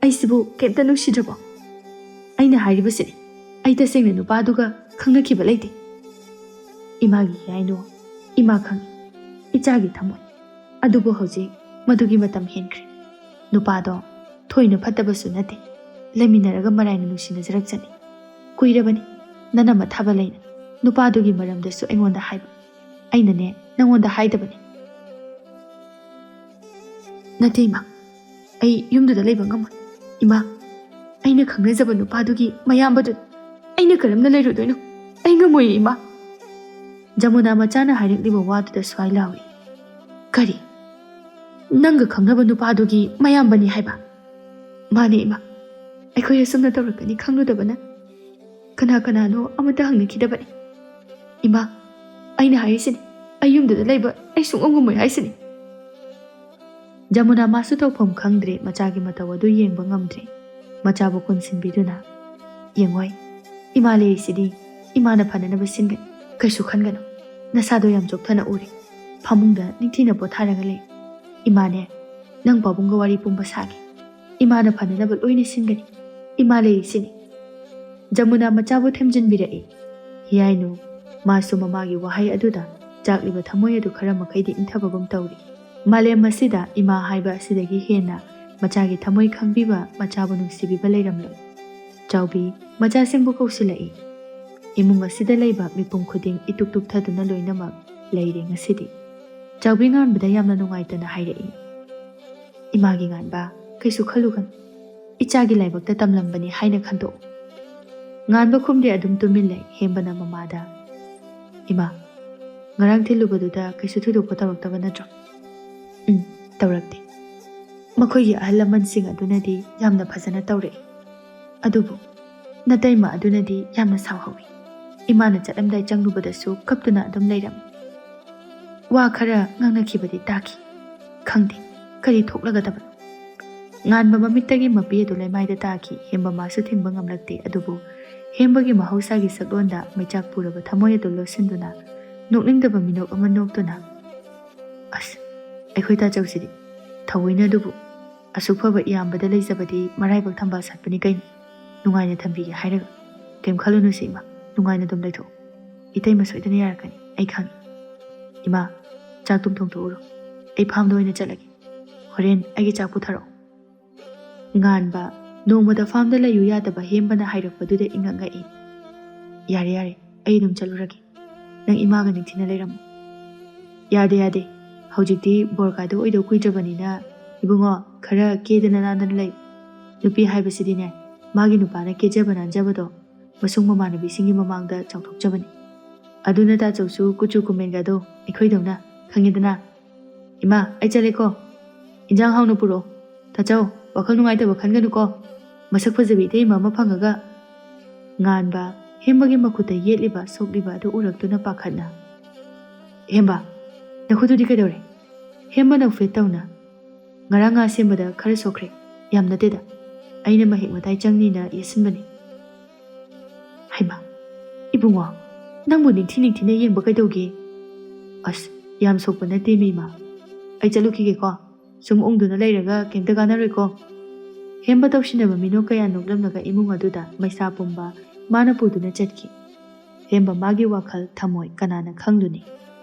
ꯑꯩꯁꯤꯕꯨ ꯀꯩꯝꯇ ꯅꯨꯡꯁꯤꯗ꯭ꯔꯕꯣ? ꯑꯩꯅ ꯍꯥꯏꯔꯤꯕꯁꯤꯅꯤ, ꯑꯩ ꯇꯁꯦꯡꯅ ꯅꯨꯄꯥꯗꯨꯒ ꯈꯪꯅꯈꯤꯕ ꯂꯩꯇꯦ꯫" "ꯏꯃꯥꯒꯤ ꯏꯌꯥꯏꯅꯨ, ꯏꯃꯥ ꯈꯪꯏ, ꯏꯆꯥꯒꯤ ꯊꯃꯣꯏ꯫ ꯑꯗꯨꯕꯨ ꯍꯧꯖꯤꯛ ꯃꯗꯨꯒꯤ ꯃꯇꯝ ꯍꯦꯟꯈ꯭ꯔꯦ꯫ ꯅꯨꯄꯥꯗꯣ ꯊꯣꯏꯅ ꯐꯠꯇꯕꯁꯨ ꯅꯠꯇꯦ꯫ ꯂꯩꯃꯤꯟꯅꯔꯒ ꯃꯔꯥꯏꯅ ꯅꯨꯡꯁꯤꯅꯖꯔꯛꯆꯅꯤ꯫ ꯀꯨꯏꯔꯕꯅꯤ꯫ ꯅꯅꯝꯃ ꯊꯥꯕ ꯂꯩꯅ ꯅꯨꯄꯥꯗꯨꯒꯤ ꯃꯔꯝꯗꯁꯨ ꯑꯩꯉꯣꯟꯗ ꯍꯥꯏꯕ꯫ ꯑꯩꯅꯅꯦ ꯅꯪꯉꯣꯟꯗ ꯍꯥꯏꯗꯕꯅꯤ꯫ ꯅꯠꯇꯦ ꯏꯃꯥ, ꯑꯩ ꯌꯨꯝꯗꯨꯗ ꯂꯩꯕ ꯉꯝꯃꯣꯏ꯫ ꯏꯃꯥ, ꯑꯩꯅ ꯈꯪꯅꯖꯕ ꯅꯨꯄꯥꯗꯨꯒꯤ ꯃꯌꯥꯝꯕꯗꯨ ꯑꯩꯅ ꯀꯔꯝꯅ ꯂꯩꯔꯨꯗꯣꯏꯅꯣ? ꯑꯩ ꯉꯝꯃꯣꯏꯌꯦ ꯏꯃꯥ꯫ ꯖꯃꯨꯅꯥ ꯃꯆꯥꯅ ꯍꯥꯏꯔꯛꯂꯤꯕ ꯋꯥꯗꯨꯗ ꯁ꯭ꯋꯥꯏ ꯂꯥꯎꯏ꯫ ꯀꯔꯤ? ꯅꯪꯒ ꯈꯪꯅꯕ ꯅꯨꯄꯥꯗꯨꯒꯤ ꯃꯌꯥꯝꯕꯅꯤ ꯍꯥꯏꯕ? ꯃꯥꯅꯦ ꯏꯃꯥ, ꯑꯩꯈꯣꯏ ꯑꯁꯨꯝꯅ ꯇꯧꯔꯛꯀꯅꯤ ꯈꯪꯂꯨꯗꯕꯅ꯫ ꯀꯅꯥ ꯀꯅꯥꯅꯣ ꯑꯃꯠꯇ ꯍꯪꯅꯈꯤꯗꯕꯅꯤ꯫ ꯏꯃꯥ, ꯑꯩꯅ ꯍꯥꯏꯔꯤꯁꯤꯅꯤ, ꯑꯩ ꯌꯨꯝꯗꯨꯗ ꯂꯩꯕ ꯑꯩ ꯁꯨꯡꯉꯝ ꯉꯝꯃꯣꯏ ꯍꯥꯏꯁꯤꯅꯤ꯫ ꯖꯃꯨꯅꯥ ꯃꯥꯁꯨ ꯇꯧꯐꯝ ꯈꯪꯗ꯭ꯔꯦ, ꯃꯆꯥꯒꯤ ꯃꯇꯧ ꯑꯗꯨ ꯌꯦꯡꯕ ꯉꯝꯗ꯭ꯔꯦ꯫ ꯃꯆꯥꯕꯨ ꯀꯣꯟꯁꯤꯟꯕꯤꯗꯨꯅ, "ꯌꯦꯡꯉꯣꯏ, ꯏꯃꯥ ꯂꯩꯔꯤꯁꯤꯗꯤ, ꯏꯃꯥꯅ ꯐꯅꯅꯕ ꯁꯤꯟꯒꯅꯤ, ꯀꯩꯁꯨ ꯈꯟꯒꯅꯨ꯫ ꯅꯁꯥꯗꯣ ꯌꯥꯝ ꯆꯣꯛꯊꯅ ꯎꯔꯦ꯫ ꯐꯃꯨꯡꯗ ꯅꯤꯡꯊꯤꯅ ꯄꯣꯊꯥꯔꯒ ꯂꯩ꯫ ꯏꯃꯥꯅꯦ, ꯅꯪ ꯄꯥꯕꯨꯡꯒ ꯋꯥꯔꯤ ꯄꯨꯝꯕ ꯁꯥꯒꯦ꯫ ꯏꯃꯥꯅ ꯐꯅꯅꯕ ꯂꯣꯏꯅ ꯁꯤꯟꯒꯅꯤ꯫ ꯏꯃꯥ ꯂꯩꯔꯤꯁꯤꯅꯤ꯫" ꯖꯃꯨꯅꯥ ꯃꯆꯥꯕꯨ ꯊꯦꯝꯖꯤꯟꯕꯤꯔꯛꯏ꯫ ꯍꯤꯌꯥꯏꯅꯨ, ꯃꯥꯁꯨ ꯃꯃꯥꯒꯤ ꯋꯥꯍꯩ ꯑꯗꯨꯗ ꯆꯥꯛꯂꯤꯕ ꯊꯃꯣꯏ ꯑꯗꯨ ꯈꯔ ꯃꯈꯩꯗꯤ ꯏꯪꯊꯕꯒꯨꯝ ꯇꯧꯔꯤ꯫ ꯃꯥꯂꯦꯝ ꯑꯁꯤꯗ ꯏꯃꯥ ꯍꯥꯏꯕ ꯑꯁꯤꯗꯒꯤ ꯍꯦꯟꯅ ꯃꯆꯥꯒꯤ ꯊꯃꯣꯏ ꯈꯪꯕꯤꯕ, ꯃꯆꯥꯕꯨ ꯅꯨꯡꯁꯤꯕꯤꯕ ꯂꯩꯔꯝꯂꯣꯏ꯫ ꯆꯥꯎꯕꯤ, ꯃꯆꯥꯁꯤꯡꯕꯨ ꯀꯧꯁꯤꯜꯂꯛꯏ꯫ ꯏꯃꯨꯡ ꯑꯁꯤꯗ ꯂꯩꯕ ꯃꯤꯄꯨꯝ ꯈꯨꯗꯤꯡ ꯏꯇꯨꯛ ꯇꯨꯛꯊꯗꯨꯅ ꯂꯣꯏꯅꯃꯛ ꯂꯩꯔꯦ ꯉꯁꯤꯗꯤ꯫ ꯆꯥꯎꯕꯤ ꯉꯥꯟꯕꯗ ꯌꯥꯝꯅ ꯅꯨꯡꯉꯥꯏꯇꯅ ꯍꯥꯏꯔꯛꯏ, "ꯏꯃꯥꯒꯤ ꯉꯥꯟꯕ, ꯀꯩꯁꯨ ꯈꯜꯂꯨꯒꯅꯨ꯫ ꯏꯆꯥꯒꯤ ꯂꯥꯏꯕꯛꯇ ꯇꯝꯂꯝꯕꯅꯤ ꯍꯥꯏꯅ ꯈꯟꯗꯣꯛꯎ꯫" ꯉꯥꯟꯕ ꯈꯨꯝꯗꯦ, ꯑꯗꯨꯝ ꯇꯨꯃꯤꯟ ꯂꯩ꯫ ꯍꯦꯝꯕꯅ ꯃꯃꯥꯗ, "ꯏꯃꯥ, ꯉꯔꯥꯡ ꯊꯤꯜꯂꯨꯕꯗꯨꯗ ꯀꯩꯁꯨ ꯊꯣꯏꯗꯣꯛꯄ ꯇꯧꯔꯛꯇꯕ ꯅꯠꯇ꯭ꯔꯣ?" "ꯎꯝ, ꯇꯧꯔꯛꯇꯦ꯫ ꯃꯈꯣꯏꯒꯤ ꯑꯍꯜ ꯂꯃꯟꯁꯤꯡ ꯑꯗꯨꯅꯗꯤ ꯌꯥꯝꯅ ꯐꯖꯅ ꯇꯧꯔꯛꯏ꯫ ꯑꯗꯨꯕꯨ ꯅꯇꯩꯃ ꯑꯗꯨꯅꯗꯤ ꯌꯥꯝꯅ ꯁꯥꯎꯍꯧꯏ꯫ ꯏꯃꯥꯅ ꯆꯠꯂꯝꯗꯥꯏ ꯆꯪꯂꯨꯕꯗꯁꯨ ꯀꯞꯇꯨꯅ ꯑꯗꯨꯝ ꯂꯩꯔꯝꯃꯤ꯫ ꯋꯥ ꯈꯔ ꯉꯥꯡꯅꯈꯤꯕꯗꯤ ꯇꯥꯈꯤ꯫ ꯈꯪꯗꯦ, ꯀꯔꯤ ꯊꯣꯛꯂꯒꯗꯕꯅꯣ?" ꯉꯥꯟꯕ ꯃꯃꯤꯠꯇꯒꯤ ꯃꯄꯤ ꯑꯗꯨ ꯂꯩꯃꯥꯏꯗ ꯇꯥꯈꯤ꯫ ꯍꯦꯝꯕ ꯃꯥꯁꯨ ꯊꯤꯡꯕ ꯉꯝꯂꯛꯇꯦ꯫ ꯑꯗꯨꯕꯨ ꯍꯦꯝꯕꯒꯤ ꯃꯍꯧꯁꯥꯒꯤ ꯁꯛꯂꯣꯟꯗ ꯃꯩꯆꯥꯛ ꯄꯨꯔꯕ ꯊꯃꯣꯏ ꯑꯗꯨ ꯂꯣꯠꯁꯤꯟꯗꯨꯅ ꯅꯣꯛꯅꯤꯡꯗꯕ ꯃꯤꯅꯣꯛ ꯑꯃ ꯅꯣꯛꯇꯨꯅ, "ꯑꯁ, ꯑꯩꯈꯣꯏ ꯇꯥꯆꯧꯁꯤꯗꯤ ꯊꯑꯣꯏꯅ ꯑꯗꯨꯕꯨ ꯑꯁꯨꯛ ꯐꯕ ꯏꯌꯥꯝꯕꯗ ꯂꯩꯖꯕꯗꯤ ꯃꯔꯥꯏꯕꯛ ꯊꯝꯕꯥꯜ ꯁꯥꯠꯄꯅꯤ ꯀꯩꯅꯣ꯫ ꯅꯨꯡꯉꯥꯏꯅ ꯊꯝꯕꯤꯒꯦ ꯍꯥꯏꯔꯒ꯫ ꯀꯩꯝ ꯈꯜꯂꯨꯅꯨꯁꯦ ꯏꯃꯥ, ꯅꯨꯡꯉꯥꯏꯅ ꯑꯗꯨꯝ ꯂꯩꯊꯣꯛꯑꯣ꯫ ꯏꯇꯩꯃ ꯁꯣꯏꯗꯅ ꯌꯥꯔꯛꯀꯅꯤ, ꯑꯩ ꯈꯪꯉꯤ꯫ ꯏꯃꯥ, ꯆꯥꯛꯇꯨꯝ ꯊꯣꯡꯊꯣꯛꯎꯔꯣ꯫ ꯑꯩ ꯐꯥꯝꯗ ꯑꯣꯏꯅ ꯆꯠꯂꯒꯦ꯫ ꯍꯣꯔꯦꯟ ꯑꯩꯒꯤ ꯆꯥꯛ ꯄꯨꯊꯔꯛꯑꯣ꯫" ꯉꯥꯟꯕ, ꯅꯣꯡꯃꯗ ꯐꯥꯝꯗ ꯂꯩꯌꯨ ꯌꯥꯗꯕ ꯍꯦꯝꯕꯅ ꯍꯥꯏꯔꯛꯄꯗꯨꯗ ꯏꯉꯛ ꯉꯛꯏ꯫ "ꯌꯥꯔꯦ, ꯌꯥꯔꯦ, ꯑꯩ ꯑꯗꯨꯝ ꯆꯠꯂꯨꯔꯒꯦ꯫ ꯅꯪ ꯏꯃꯥꯒ ꯅꯤꯡꯊꯤꯅ ꯂꯩꯔꯝꯃꯨ꯫" "ꯌꯥꯗꯦ, ꯌꯥꯗꯦ꯫ ꯍꯧꯖꯤꯛꯇꯤ ꯕꯣꯔ ꯀꯥꯏꯗꯣ ꯑꯣꯏꯗꯧ ꯀꯨꯏꯗ꯭ꯔꯕꯅꯤꯅ, ꯏꯕꯨꯡꯉꯣ, ꯈꯔ ꯀꯦꯗꯅ ꯅꯥꯟꯗꯅ ꯂꯩ꯫ ꯅꯨꯄꯤ ꯍꯥꯏꯕꯁꯤꯗꯤꯅꯦ, ꯃꯥꯒꯤ ꯅꯨꯄꯥꯅ ꯀꯦꯖꯕ ꯅꯥꯟꯖꯕꯗꯣ ꯃꯁꯨꯡ ꯃꯃꯥꯟꯅꯕꯤꯁꯤꯡꯒꯤ ꯃꯃꯥꯡꯗ ꯆꯥꯎꯊꯣꯛꯆꯕꯅꯤ꯫ ꯑꯗꯨꯅ ꯇꯥꯆꯧꯁꯨ ꯀꯨꯆꯨ ꯀꯨꯃꯦꯟꯒꯗꯣ ꯑꯩꯈꯣꯏꯗꯧꯅ, ꯈꯪꯉꯦꯗꯅ꯫ ꯏꯃꯥ, ꯑꯩ ꯆꯠꯂꯦꯀꯣ꯫ ꯏꯟꯖꯥꯡ ꯍꯥꯎꯅ ꯄꯨꯔꯛꯑꯣ꯫ ꯇꯥꯆꯧ, ꯋꯥꯈꯜ ꯅꯨꯡꯉꯥꯏꯇꯕ ꯈꯟꯒꯅꯨꯀꯣ꯫ ꯃꯁꯛ ꯐꯖꯕꯤ ꯏꯇꯩꯃ ꯑꯃ ꯐꯪꯉꯒ꯫" ꯉꯥꯟꯕ ꯍꯦꯝꯕꯒꯤ ꯃꯈꯨꯠꯇ ꯌꯦꯠꯂꯤꯕ ꯁꯣꯛꯂꯤꯕ ꯑꯗꯨ ꯎꯔꯛꯇꯨꯅ ꯄꯥꯈꯠꯅ, "ꯍꯦꯝꯕ, ꯅꯈꯨꯠꯇꯨꯗꯤ ꯀꯩꯗꯧꯔꯦ?" ꯍꯦꯝꯕ ꯅꯣꯛꯐꯦꯠ ꯇꯧꯅ, "ꯉꯔꯥꯡ ꯉꯥ ꯁꯦꯝꯕꯗ ꯈꯔ ꯁꯣꯛꯈ꯭ꯔꯦ, ꯌꯥꯝ ꯅꯠꯇꯦꯗ꯫ ꯑꯩꯅ ꯃꯍꯤꯛ ꯃꯇꯥꯏ ꯆꯪꯅꯤꯅ ꯌꯦꯠꯁꯤꯟꯕꯅꯤ꯫" "ꯍꯩꯃꯥ, ꯏꯕꯨꯡꯉꯣ, ꯅꯪꯕꯨ ꯅꯤꯡꯊꯤ ꯅꯤꯡꯊꯤꯅ ꯌꯦꯡꯕ ꯀꯩꯗꯧꯒꯦ?" "ꯑꯁ, ꯌꯥꯝ ꯁꯣꯛꯄ ꯅꯠꯇꯦ ꯃꯤꯃ꯫ ꯑꯩ ꯆꯠꯂꯨꯈꯤꯒꯦꯀꯣ꯫ ꯁꯨꯝ ꯎꯪꯗꯨꯅ ꯂꯩꯔꯒ ꯀꯩꯝꯇ ꯀꯥꯟꯅꯔꯣꯏꯀꯣ꯫" ꯍꯦꯝꯕ ꯇꯧꯁꯤꯟꯅꯕ ꯃꯤꯅꯣꯛ ꯀꯌꯥ ꯅꯣꯛꯂꯝꯂꯒ ꯏꯃꯨꯡ ꯑꯗꯨꯗ ꯃꯩꯁꯥ ꯄꯨꯝꯕ ꯃꯥꯅ ꯄꯨꯗꯨꯅ ꯆꯠꯈꯤ꯫ ꯍꯦꯝꯕ ꯃꯥꯒꯤ ꯋꯥꯈꯜ ꯊꯃꯣꯏ ꯀꯅꯥꯅ ꯈꯪꯂꯨꯅꯤ?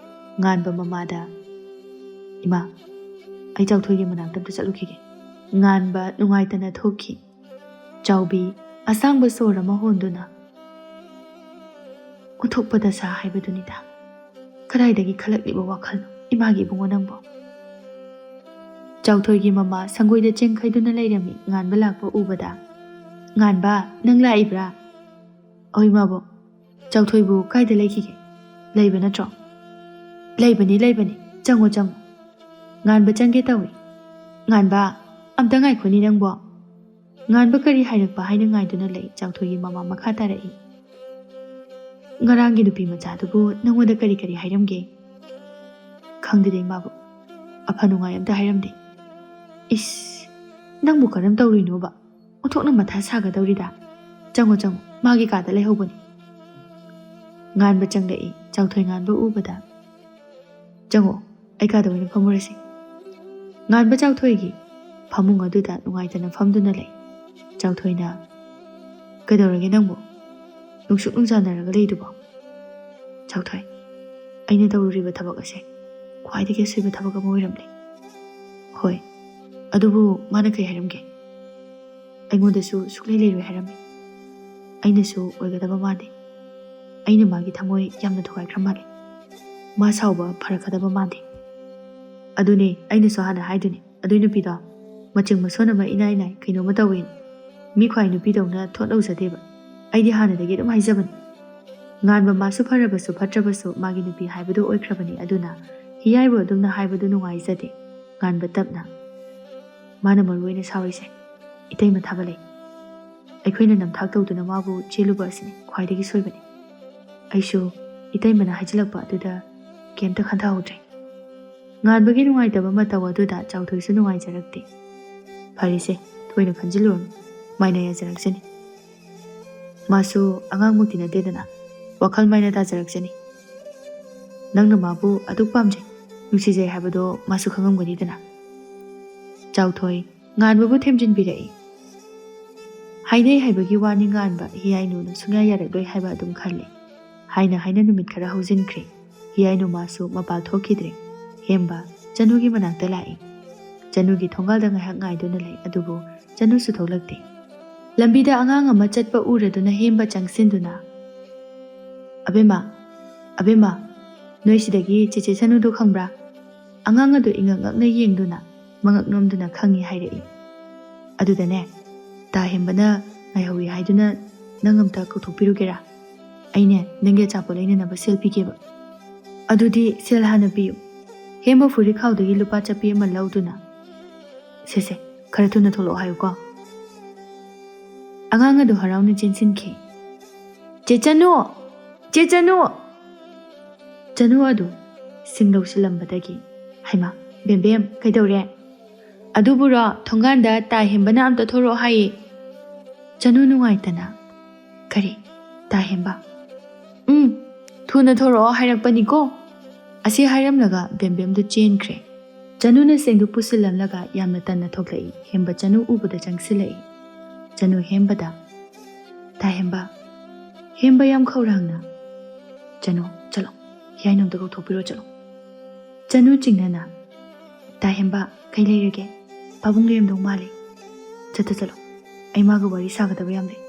ꯉꯥꯟꯕ ꯃꯃꯥꯗ, "ꯏꯃꯥ, ꯑꯩ ꯆꯥꯎꯊꯣꯏꯒꯤ ꯃꯅꯥꯛꯇ ꯑꯝꯇ ꯆꯠꯂꯨꯈꯤꯒꯦ꯫" ꯉꯥꯟꯕ ꯅꯨꯡꯉꯥꯏꯇꯅ ꯊꯣꯛꯈꯤ꯫ ꯆꯥꯎꯕꯤ ꯑꯁꯥꯡꯕ ꯁꯣꯔ ꯑꯃ ꯍꯣꯟꯗꯨꯅ, "ꯑꯣꯟꯊꯣꯛꯄ ꯗꯁꯥ ꯍꯥꯏꯕꯗꯨꯅꯤꯗ꯫ ꯀꯗꯥꯏꯗꯒꯤ ꯈꯜꯂꯛꯂꯤꯕ ꯋꯥꯈꯜꯅꯣ ꯏꯃꯥꯒꯤ ꯏꯕꯨꯡꯉꯣ ꯅꯪꯕꯣ?" ꯆꯥꯎꯊꯣꯏꯒꯤ ꯃꯃꯥ ꯁꯪꯒꯣꯏꯗ ꯆꯦꯡꯈꯩꯗꯨꯅ ꯂꯩꯔꯝꯃꯤ ꯉꯥꯟꯕ ꯂꯥꯛꯄ ꯎꯕꯗ꯫ "ꯉꯥꯟꯕ, ꯅꯪ ꯂꯥꯛꯏꯕ꯭ꯔꯥ?" "ꯑꯣꯏ ꯃꯥꯕꯣꯛ, ꯆꯥꯎꯊꯣꯏꯕꯨ ꯀꯥꯏꯗ ꯂꯩꯈꯤꯒꯦ? ꯂꯩꯕ ꯅꯠꯇ꯭ꯔꯣ?" "ꯂꯩꯕꯅꯤ, ꯂꯩꯕꯅꯤ꯫ ꯆꯪꯉꯣ, ꯆꯪꯉꯣ꯫" ꯉꯥꯟꯕ ꯆꯪꯒꯦ ꯇꯧꯏ꯫ "ꯉꯥꯟꯕ, ꯑꯝꯇ ꯉꯥꯏꯈꯣꯅꯤ ꯅꯪꯕꯣ꯫" ꯉꯥꯟꯕ ꯀꯔꯤ ꯍꯥꯏꯔꯛꯄ ꯍꯥꯏꯅ ꯉꯥꯏꯗꯨꯅ ꯂꯩ꯫ ꯆꯥꯎꯊꯣꯏꯒꯤ ꯃꯃꯥ ꯃꯈꯥ ꯇꯥꯔꯛꯏ꯫ "ꯉꯔꯥꯡꯒꯤ ꯅꯨꯄꯤ ꯃꯆꯥꯗꯨꯕꯨ ꯅꯪꯉꯣꯟꯗ ꯀꯔꯤ ꯀꯔꯤ ꯍꯥꯏꯔꯝꯒꯦ?" "ꯈꯪꯗꯦꯗ ꯏꯃꯥꯕꯣꯛ, ꯑꯐ ꯅꯨꯡꯉꯥꯏ ꯑꯝꯇ ꯍꯥꯏꯔꯝꯗꯦ꯫" "ꯏꯁ, ꯅꯪꯕꯨ ꯀꯔꯝ ꯇꯧꯔꯤꯅꯣꯕ? ꯑꯣꯟꯊꯣꯛꯅ ꯃꯊꯥ ꯁꯥꯒꯗꯧꯔꯤꯗ꯫ ꯆꯪꯉꯣ, ꯆꯪꯉꯣ, ꯃꯥꯒꯤ ꯀꯥꯗ ꯂꯩꯍꯧꯕꯅꯤ꯫" ꯉꯥꯟꯕ ꯆꯪꯂꯛꯏ꯫ ꯆꯥꯎꯊꯣꯏ ꯉꯥꯟꯕ ꯎꯕꯗ, "ꯆꯪꯉꯣ, ꯑꯩ ꯀꯥꯗ ꯑꯣꯏꯅ ꯐꯝꯃꯨꯔꯁꯤ꯫" ꯉꯥꯟꯕ ꯆꯥꯎꯊꯣꯏꯒꯤ ꯐꯃꯨꯡ ꯑꯗꯨꯗ ꯅꯨꯡꯉꯥꯏꯇꯅ ꯐꯝꯗꯨꯅ ꯂꯩ꯫ ꯆꯥꯎꯊꯣꯏꯅ, "ꯀꯩꯗꯧꯔꯒꯦ ꯅꯪꯕꯨ? ꯅꯨꯡꯁꯨꯛ ꯅꯨꯡꯖꯥꯅꯔꯒ ꯂꯩꯗꯨꯕꯣ?" "ꯆꯥꯎꯊꯣꯏ, ꯑꯩꯅ ꯇꯧꯔꯨꯔꯤꯕ ꯊꯕꯛ ꯑꯁꯦ ꯈ꯭ꯋꯥꯏꯗꯒꯤ ꯑꯁꯣꯏꯕ ꯊꯕꯛ ꯑꯃ ꯑꯣꯏꯔꯝꯂꯦ꯫" "ꯍꯣꯏ, ꯑꯗꯨꯕꯨ ꯃꯥꯅ ꯀꯩ ꯍꯥꯏꯔꯝꯒꯦ?" "ꯑꯩꯉꯣꯟꯗꯁꯨ ꯁꯨꯛꯂꯩ ꯂꯩꯔꯣꯏ ꯍꯥꯏꯔꯝꯃꯤ꯫ ꯑꯩꯅꯁꯨ ꯑꯣꯏꯒꯗꯕ ꯃꯥꯟꯗꯦ꯫ ꯑꯩꯅ ꯃꯥꯒꯤ ꯊꯃꯣꯏ ꯌꯥꯝꯅ ꯊꯨꯒꯥꯏꯈ꯭ꯔ ꯃꯥꯜꯂꯦ꯫ ꯃꯥ ꯁꯥꯎꯕ ꯐꯔꯛꯀꯗꯕ ꯃꯥꯟꯗꯦ꯫ ꯑꯗꯨꯅꯦ ꯑꯩꯅꯁꯨ ꯍꯥꯟꯅ ꯍꯥꯏꯗꯨꯅꯤ, ꯑꯗꯨꯏ ꯅꯨꯄꯤꯗꯣ ꯃꯆꯤꯡ ꯃꯁꯣꯟ ꯑꯃ ꯏꯅꯥꯏ ꯅꯥꯏ ꯀꯩꯅꯣꯝꯃ ꯇꯧꯋꯦꯅ꯫ ꯃꯤ ꯈ꯭ꯋꯥꯏ ꯅꯨꯄꯤꯗꯧꯅ ꯊꯣꯠ ꯂꯧꯖꯗꯦꯕ꯫ ꯑꯩꯗꯤ ꯍꯥꯟꯅꯗꯒꯤ ꯑꯗꯨꯝ ꯍꯥꯏꯖꯕꯅꯤ꯫ ꯉꯥꯟꯕ ꯃꯥꯁꯨ ꯐꯔꯕꯁꯨ ꯐꯠꯇ꯭ꯔꯕꯁꯨ ꯃꯥꯒꯤ ꯅꯨꯄꯤ ꯍꯥꯏꯕꯗꯨ ꯑꯣꯏꯈ꯭ꯔꯕꯅꯤ꯫ ꯑꯗꯨꯅ ꯍꯤꯌꯥꯏꯕꯨ ꯑꯗꯨꯝꯅ ꯍꯥꯏꯕꯗꯨ ꯅꯨꯡꯉꯥꯏꯖꯗꯦ꯫ ꯉꯥꯟꯕ ꯇꯞꯅ, "ꯃꯥꯅ ꯃꯔꯨ ꯑꯣꯏꯅ ꯁꯥꯎꯔꯤꯁꯦ ꯏꯇꯩꯃ ꯊꯥꯕ ꯂꯩ꯫ ꯑꯩꯈꯣꯏꯅ ꯅꯝꯊꯥꯛ ꯇꯧꯗꯨꯅ ꯃꯥꯕꯨ ꯆꯦꯜꯂꯨꯕ ꯑꯁꯤꯅꯤ ꯈ꯭ꯋꯥꯏꯗꯒꯤ ꯁꯣꯏꯕꯅꯤ꯫ ꯑꯩꯁꯨ ꯏꯇꯩꯃꯅ ꯍꯥꯏꯖꯤꯜꯂꯛꯄ ꯑꯗꯨꯗ ꯀꯩꯝꯇ ꯈꯟꯊꯍꯧꯗ꯭ꯔꯦ꯫" ꯉꯥꯟꯕꯒꯤ ꯅꯨꯡꯉꯥꯏꯇꯕ ꯃꯇꯧ ꯑꯗꯨꯗ ꯆꯥꯎꯊꯣꯏꯁꯨ ꯅꯨꯡꯉꯥꯏꯖꯔꯛꯇꯦ꯫ "ꯐꯔꯦꯁꯦ, ꯊꯣꯏꯅ ꯈꯟꯖꯤꯜꯂꯨꯔꯅꯨ, ꯃꯥꯏꯅ ꯌꯥꯖꯔꯛꯆꯅꯤ꯫ ꯃꯥꯁꯨ ꯑꯉꯥꯡꯃꯛꯇꯤ ꯅꯠꯇꯦꯗꯅ, ꯋꯥꯈꯜ ꯃꯥꯏꯅ ꯇꯥꯖꯔꯛꯆꯅꯤ꯫ ꯅꯪꯅ ꯃꯥꯕꯨ ꯑꯗꯨꯛ ꯄꯥꯝꯖꯩ, ꯅꯨꯡꯁꯤꯖꯩ ꯍꯥꯏꯕꯗꯣ ꯃꯥꯁꯨ ꯈꯪꯉꯝꯒꯅꯤꯗꯅ꯫" ꯆꯥꯎꯊꯣꯏ ꯉꯥꯟꯕꯕꯨ ꯊꯦꯝꯖꯤꯟꯕꯤꯔꯛꯏ꯫ ꯍꯥꯏꯅꯩ ꯍꯥꯏꯕꯒꯤ ꯋꯥꯅꯤ ꯉꯥꯟꯕ, ꯍꯤꯌꯥꯏꯅꯨꯅ ꯁꯨꯡꯌꯥ ꯌꯥꯔꯛꯂꯣꯏ ꯍꯥꯏꯕ ꯑꯗꯨꯝ ꯈꯜꯂꯤ꯫ ꯍꯥꯏꯅ ꯍꯥꯏꯅ ꯅꯨꯃꯤꯠ ꯈꯔ ꯍꯧꯖꯤꯟꯈ꯭ꯔꯦ꯫ ꯍꯤꯌꯥꯏꯅꯨ ꯃꯥꯁꯨ ꯃꯄꯥꯜ ꯊꯣꯛꯈꯤꯗ꯭ꯔꯦ꯫ ꯍꯦꯝꯕ ꯆꯅꯨꯒꯤ ꯃꯅꯥꯛꯇ ꯂꯥꯛꯏ꯫ ꯆꯅꯨꯒꯤ ꯊꯣꯡꯒꯥꯜꯗ ꯉꯥꯏꯍꯥꯛ ꯉꯥꯏꯗꯨꯅ ꯂꯩ, ꯑꯗꯨꯕꯨ ꯆꯅꯨꯁꯨ ꯊꯣꯛꯂꯛꯇꯦ꯫ ꯂꯝꯕꯤꯗ ꯑꯉꯥꯡ ꯑꯃ ꯆꯠꯄ ꯎꯔꯗꯨꯅ ꯍꯦꯝꯕ ꯆꯪꯁꯤꯟꯗꯨꯅ, "ꯑꯕꯦꯝꯃ, ꯑꯕꯦꯝꯃ, ꯅꯣꯏ ꯁꯤꯗꯒꯤ ꯆꯦꯆꯦ ꯆꯅꯨꯗꯣ ꯈꯪꯕ꯭ꯔꯥ?" ꯑꯉꯥꯡ ꯑꯗꯨ ꯏꯉꯛ ꯉꯛꯅ ꯌꯦꯡꯗꯨꯅ ꯃꯉꯛ ꯅꯣꯝꯗꯨꯅ ꯈꯪꯉꯤ ꯍꯥꯏꯔꯛꯏ꯫ "ꯑꯗꯨꯗꯅꯦ, ꯇꯥ ꯍꯦꯝꯕꯅ ꯉꯥꯏꯍꯧꯏ ꯍꯥꯏꯗꯨꯅ ꯅꯪ ꯑꯝꯇ ꯀꯧꯊꯣꯛꯄꯤꯔꯨꯒꯦꯔꯥ? ꯑꯩꯅꯦ ꯅꯪꯒꯤ ꯑꯆꯥꯄꯣꯠ ꯂꯩꯅꯅꯕ ꯁꯦꯜ ꯄꯤꯒꯦꯕ꯫" "ꯑꯗꯨꯗꯤ ꯁꯦꯜ ꯍꯥꯟꯅ ꯄꯤꯌꯨ꯫" ꯍꯦꯝꯕ ꯐꯨꯔꯤꯠꯈꯥꯎꯗꯒꯤ ꯂꯨꯄꯥ ꯆꯞꯄꯤ ꯑꯃ ꯂꯧꯗꯨꯅ, "ꯁꯦ ꯁꯦ, ꯈꯔ ꯊꯨꯅ ꯊꯣꯛꯂꯛꯑꯣ ꯍꯥꯏꯌꯨꯀꯣ꯫" ꯑꯉꯥꯡ ꯑꯗꯨ ꯍꯔꯥꯎꯅ ꯆꯦꯟꯁꯤꯟꯈꯤ꯫ "ꯆꯦ ꯆꯅꯨ! ꯆꯦ ꯆꯅꯨ!" ꯆꯅꯨ ꯑꯗꯨ ꯁꯤꯡ ꯂꯧꯁꯤꯜꯂꯝꯕꯗꯒꯤ, "ꯍꯩꯃꯥ, ꯕꯦꯝꯕꯦꯝ, ꯀꯩꯗꯧꯔꯦ?" "ꯑꯗꯨꯕꯨꯔꯣ, ꯊꯣꯡꯒꯥꯟꯗ ꯇꯥ ꯍꯦꯝꯕꯅ ꯑꯝꯇ ꯊꯣꯔꯛꯑꯣ ꯍꯥꯏꯌꯦ꯫" ꯆꯅꯨ ꯅꯨꯡꯉꯥꯏꯇꯅ, "ꯀꯔꯤ? ꯇꯥ ꯍꯦꯝꯕ?" "ꯎꯝ, ꯊꯨꯅ ꯊꯣꯔꯛꯑꯣ ꯍꯥꯏꯔꯛꯄꯅꯤꯀꯣ꯫" ꯑꯁꯤ ꯍꯥꯏꯔꯝꯂꯒ ꯕꯦꯝꯕꯦꯝꯗꯨ ꯆꯦꯟꯈ꯭ꯔꯦ꯫ ꯆꯅꯨꯅ ꯁꯤꯡꯗꯨ ꯄꯨꯁꯤꯜꯂꯝꯂꯒ ꯌꯥꯝꯅ ꯇꯟꯅ ꯊꯣꯛꯂꯛꯏ꯫ ꯍꯦꯝꯕ ꯆꯅꯨ ꯎꯕꯗ ꯆꯪꯁꯤꯜꯂꯛꯏ꯫ ꯆꯅꯨ ꯍꯦꯝꯕꯗ, "ꯇꯥ ꯍꯦꯝꯕ, ꯍꯦꯝꯕ ꯌꯥꯝ ꯈꯧꯔꯥꯡꯅ, ꯆꯅꯨ, ꯆꯠꯂꯣ, ꯍꯤꯌꯥꯏꯅꯨ ꯑꯝꯇ ꯀꯧꯊꯣꯛꯄꯤꯔꯣ ꯆꯠꯂꯣ꯫" ꯆꯅꯨ ꯆꯤꯡꯅꯅ, "ꯇꯥ ꯍꯦꯝꯕ, ꯀꯩ ꯂꯩꯔꯒꯦ? ꯄꯥꯕꯨꯡ ꯂꯩꯔꯝꯗꯧ ꯃꯥꯜꯂꯦ꯫ ꯆꯠꯇ ꯆꯠꯂꯣ, ꯑꯩ ꯃꯥꯒ ꯋꯥꯔꯤ ꯁꯥꯒꯗꯕ ꯌꯥꯝ ꯂꯩ꯫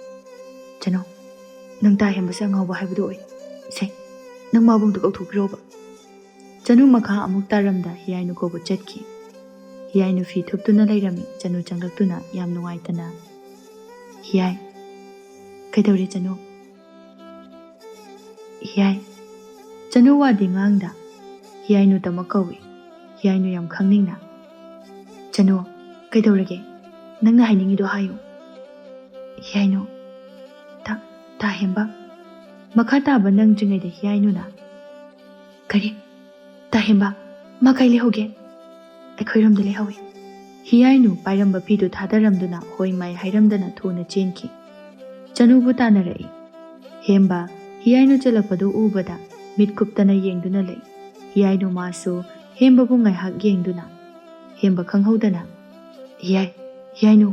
ꯆꯅꯨ, ꯅꯪ ꯇꯥ ꯍꯦꯝꯕꯁꯦ ꯑꯉꯥꯎꯕ ꯍꯥꯏꯕꯗꯨ ꯑꯣꯏ꯫ ꯁꯦ, ꯅꯪ ꯃꯥꯕꯨ ꯑꯝꯇ ꯀꯧꯊꯣꯛꯄꯤꯔꯣꯕ꯫ ꯆꯅꯨ ꯃꯈꯥ ꯑꯃꯨꯛ ꯇꯥꯔꯝꯗ ꯍꯤꯌꯥꯏꯅꯨ ꯀꯧꯕ ꯆꯠꯈꯤ꯫ ꯍꯤꯌꯥꯏꯅꯨ ꯐꯤ ꯊꯨꯞꯇꯨꯅ ꯂꯩꯔꯝꯃꯤ꯫ ꯆꯅꯨ ꯆꯪꯂꯛꯇꯨꯅ ꯌꯥꯝ ꯅꯨꯡꯉꯥꯏꯇꯅ, "ꯍꯤꯌꯥꯏ, ꯀꯩꯗꯧꯔꯦ ꯆꯅꯨ?" ꯍꯤꯌꯥꯏ꯫ ꯆꯅꯨ ꯋꯥꯗꯤ ꯉꯥꯡꯗ꯫ ꯍꯤꯌꯥꯏꯅꯨ ꯇꯃꯛ ꯀꯧꯏ꯫ ꯍꯤꯌꯥꯏꯅꯨ ꯌꯥꯝ ꯈꯪꯅꯤꯡꯅ, "ꯆꯅꯨ, ꯀꯩꯗꯧꯔꯒꯦ? ꯅꯪꯅ ꯍꯥꯏꯅꯤꯡꯉꯤꯗꯣ ꯍꯥꯏꯌꯨ꯫" ꯍꯤꯌꯥꯏꯅꯨ, "ꯇꯥ, ꯇꯥ ꯍꯦꯝꯕ?" ꯃꯈꯥ ꯇꯥꯕ ꯅꯪꯗ꯭ꯔꯤꯉꯩꯗ ꯍꯤꯌꯥꯏꯅꯨꯅ, "ꯀꯔꯤ? ꯇꯥ ꯍꯦꯝꯕ? ꯃꯥ ꯀꯥꯏ ꯂꯩꯍꯧꯒꯦ?" "ꯑꯩꯈꯣꯏꯔꯣꯝꯗ ꯂꯩꯍꯧꯏ꯫" ꯍꯤꯌꯥꯏꯅꯨ ꯄꯥꯏꯔꯝꯕ ꯐꯤꯗꯨ ꯊꯥꯗꯔꯝꯗꯨꯅ ꯍꯣꯏ ꯃꯥꯏ ꯍꯥꯏꯔꯝꯗꯅ ꯊꯨꯅ ꯆꯦꯟꯈꯤ꯫ ꯆꯅꯨꯕꯨ ꯇꯥꯟꯅꯔꯛꯏ꯫ ꯍꯦꯝꯕ ꯍꯤꯌꯥꯏꯅꯨ ꯆꯦꯜꯂꯛꯄꯗꯨ ꯎꯕꯗ ꯃꯤꯠ ꯀꯨꯞꯇꯅ ꯌꯦꯡꯗꯨꯅ ꯂꯩ꯫ ꯍꯤꯌꯥꯏꯅꯨ ꯃꯥꯁꯨ ꯍꯦꯝꯕꯕꯨ ꯉꯥꯏꯍꯥꯛ ꯌꯦꯡꯗꯨꯅ, ꯍꯦꯝꯕ ꯈꯪꯍꯧꯗꯅ, "ꯍꯤꯌꯥꯏ, ꯍꯤꯌꯥꯏꯅꯨ!"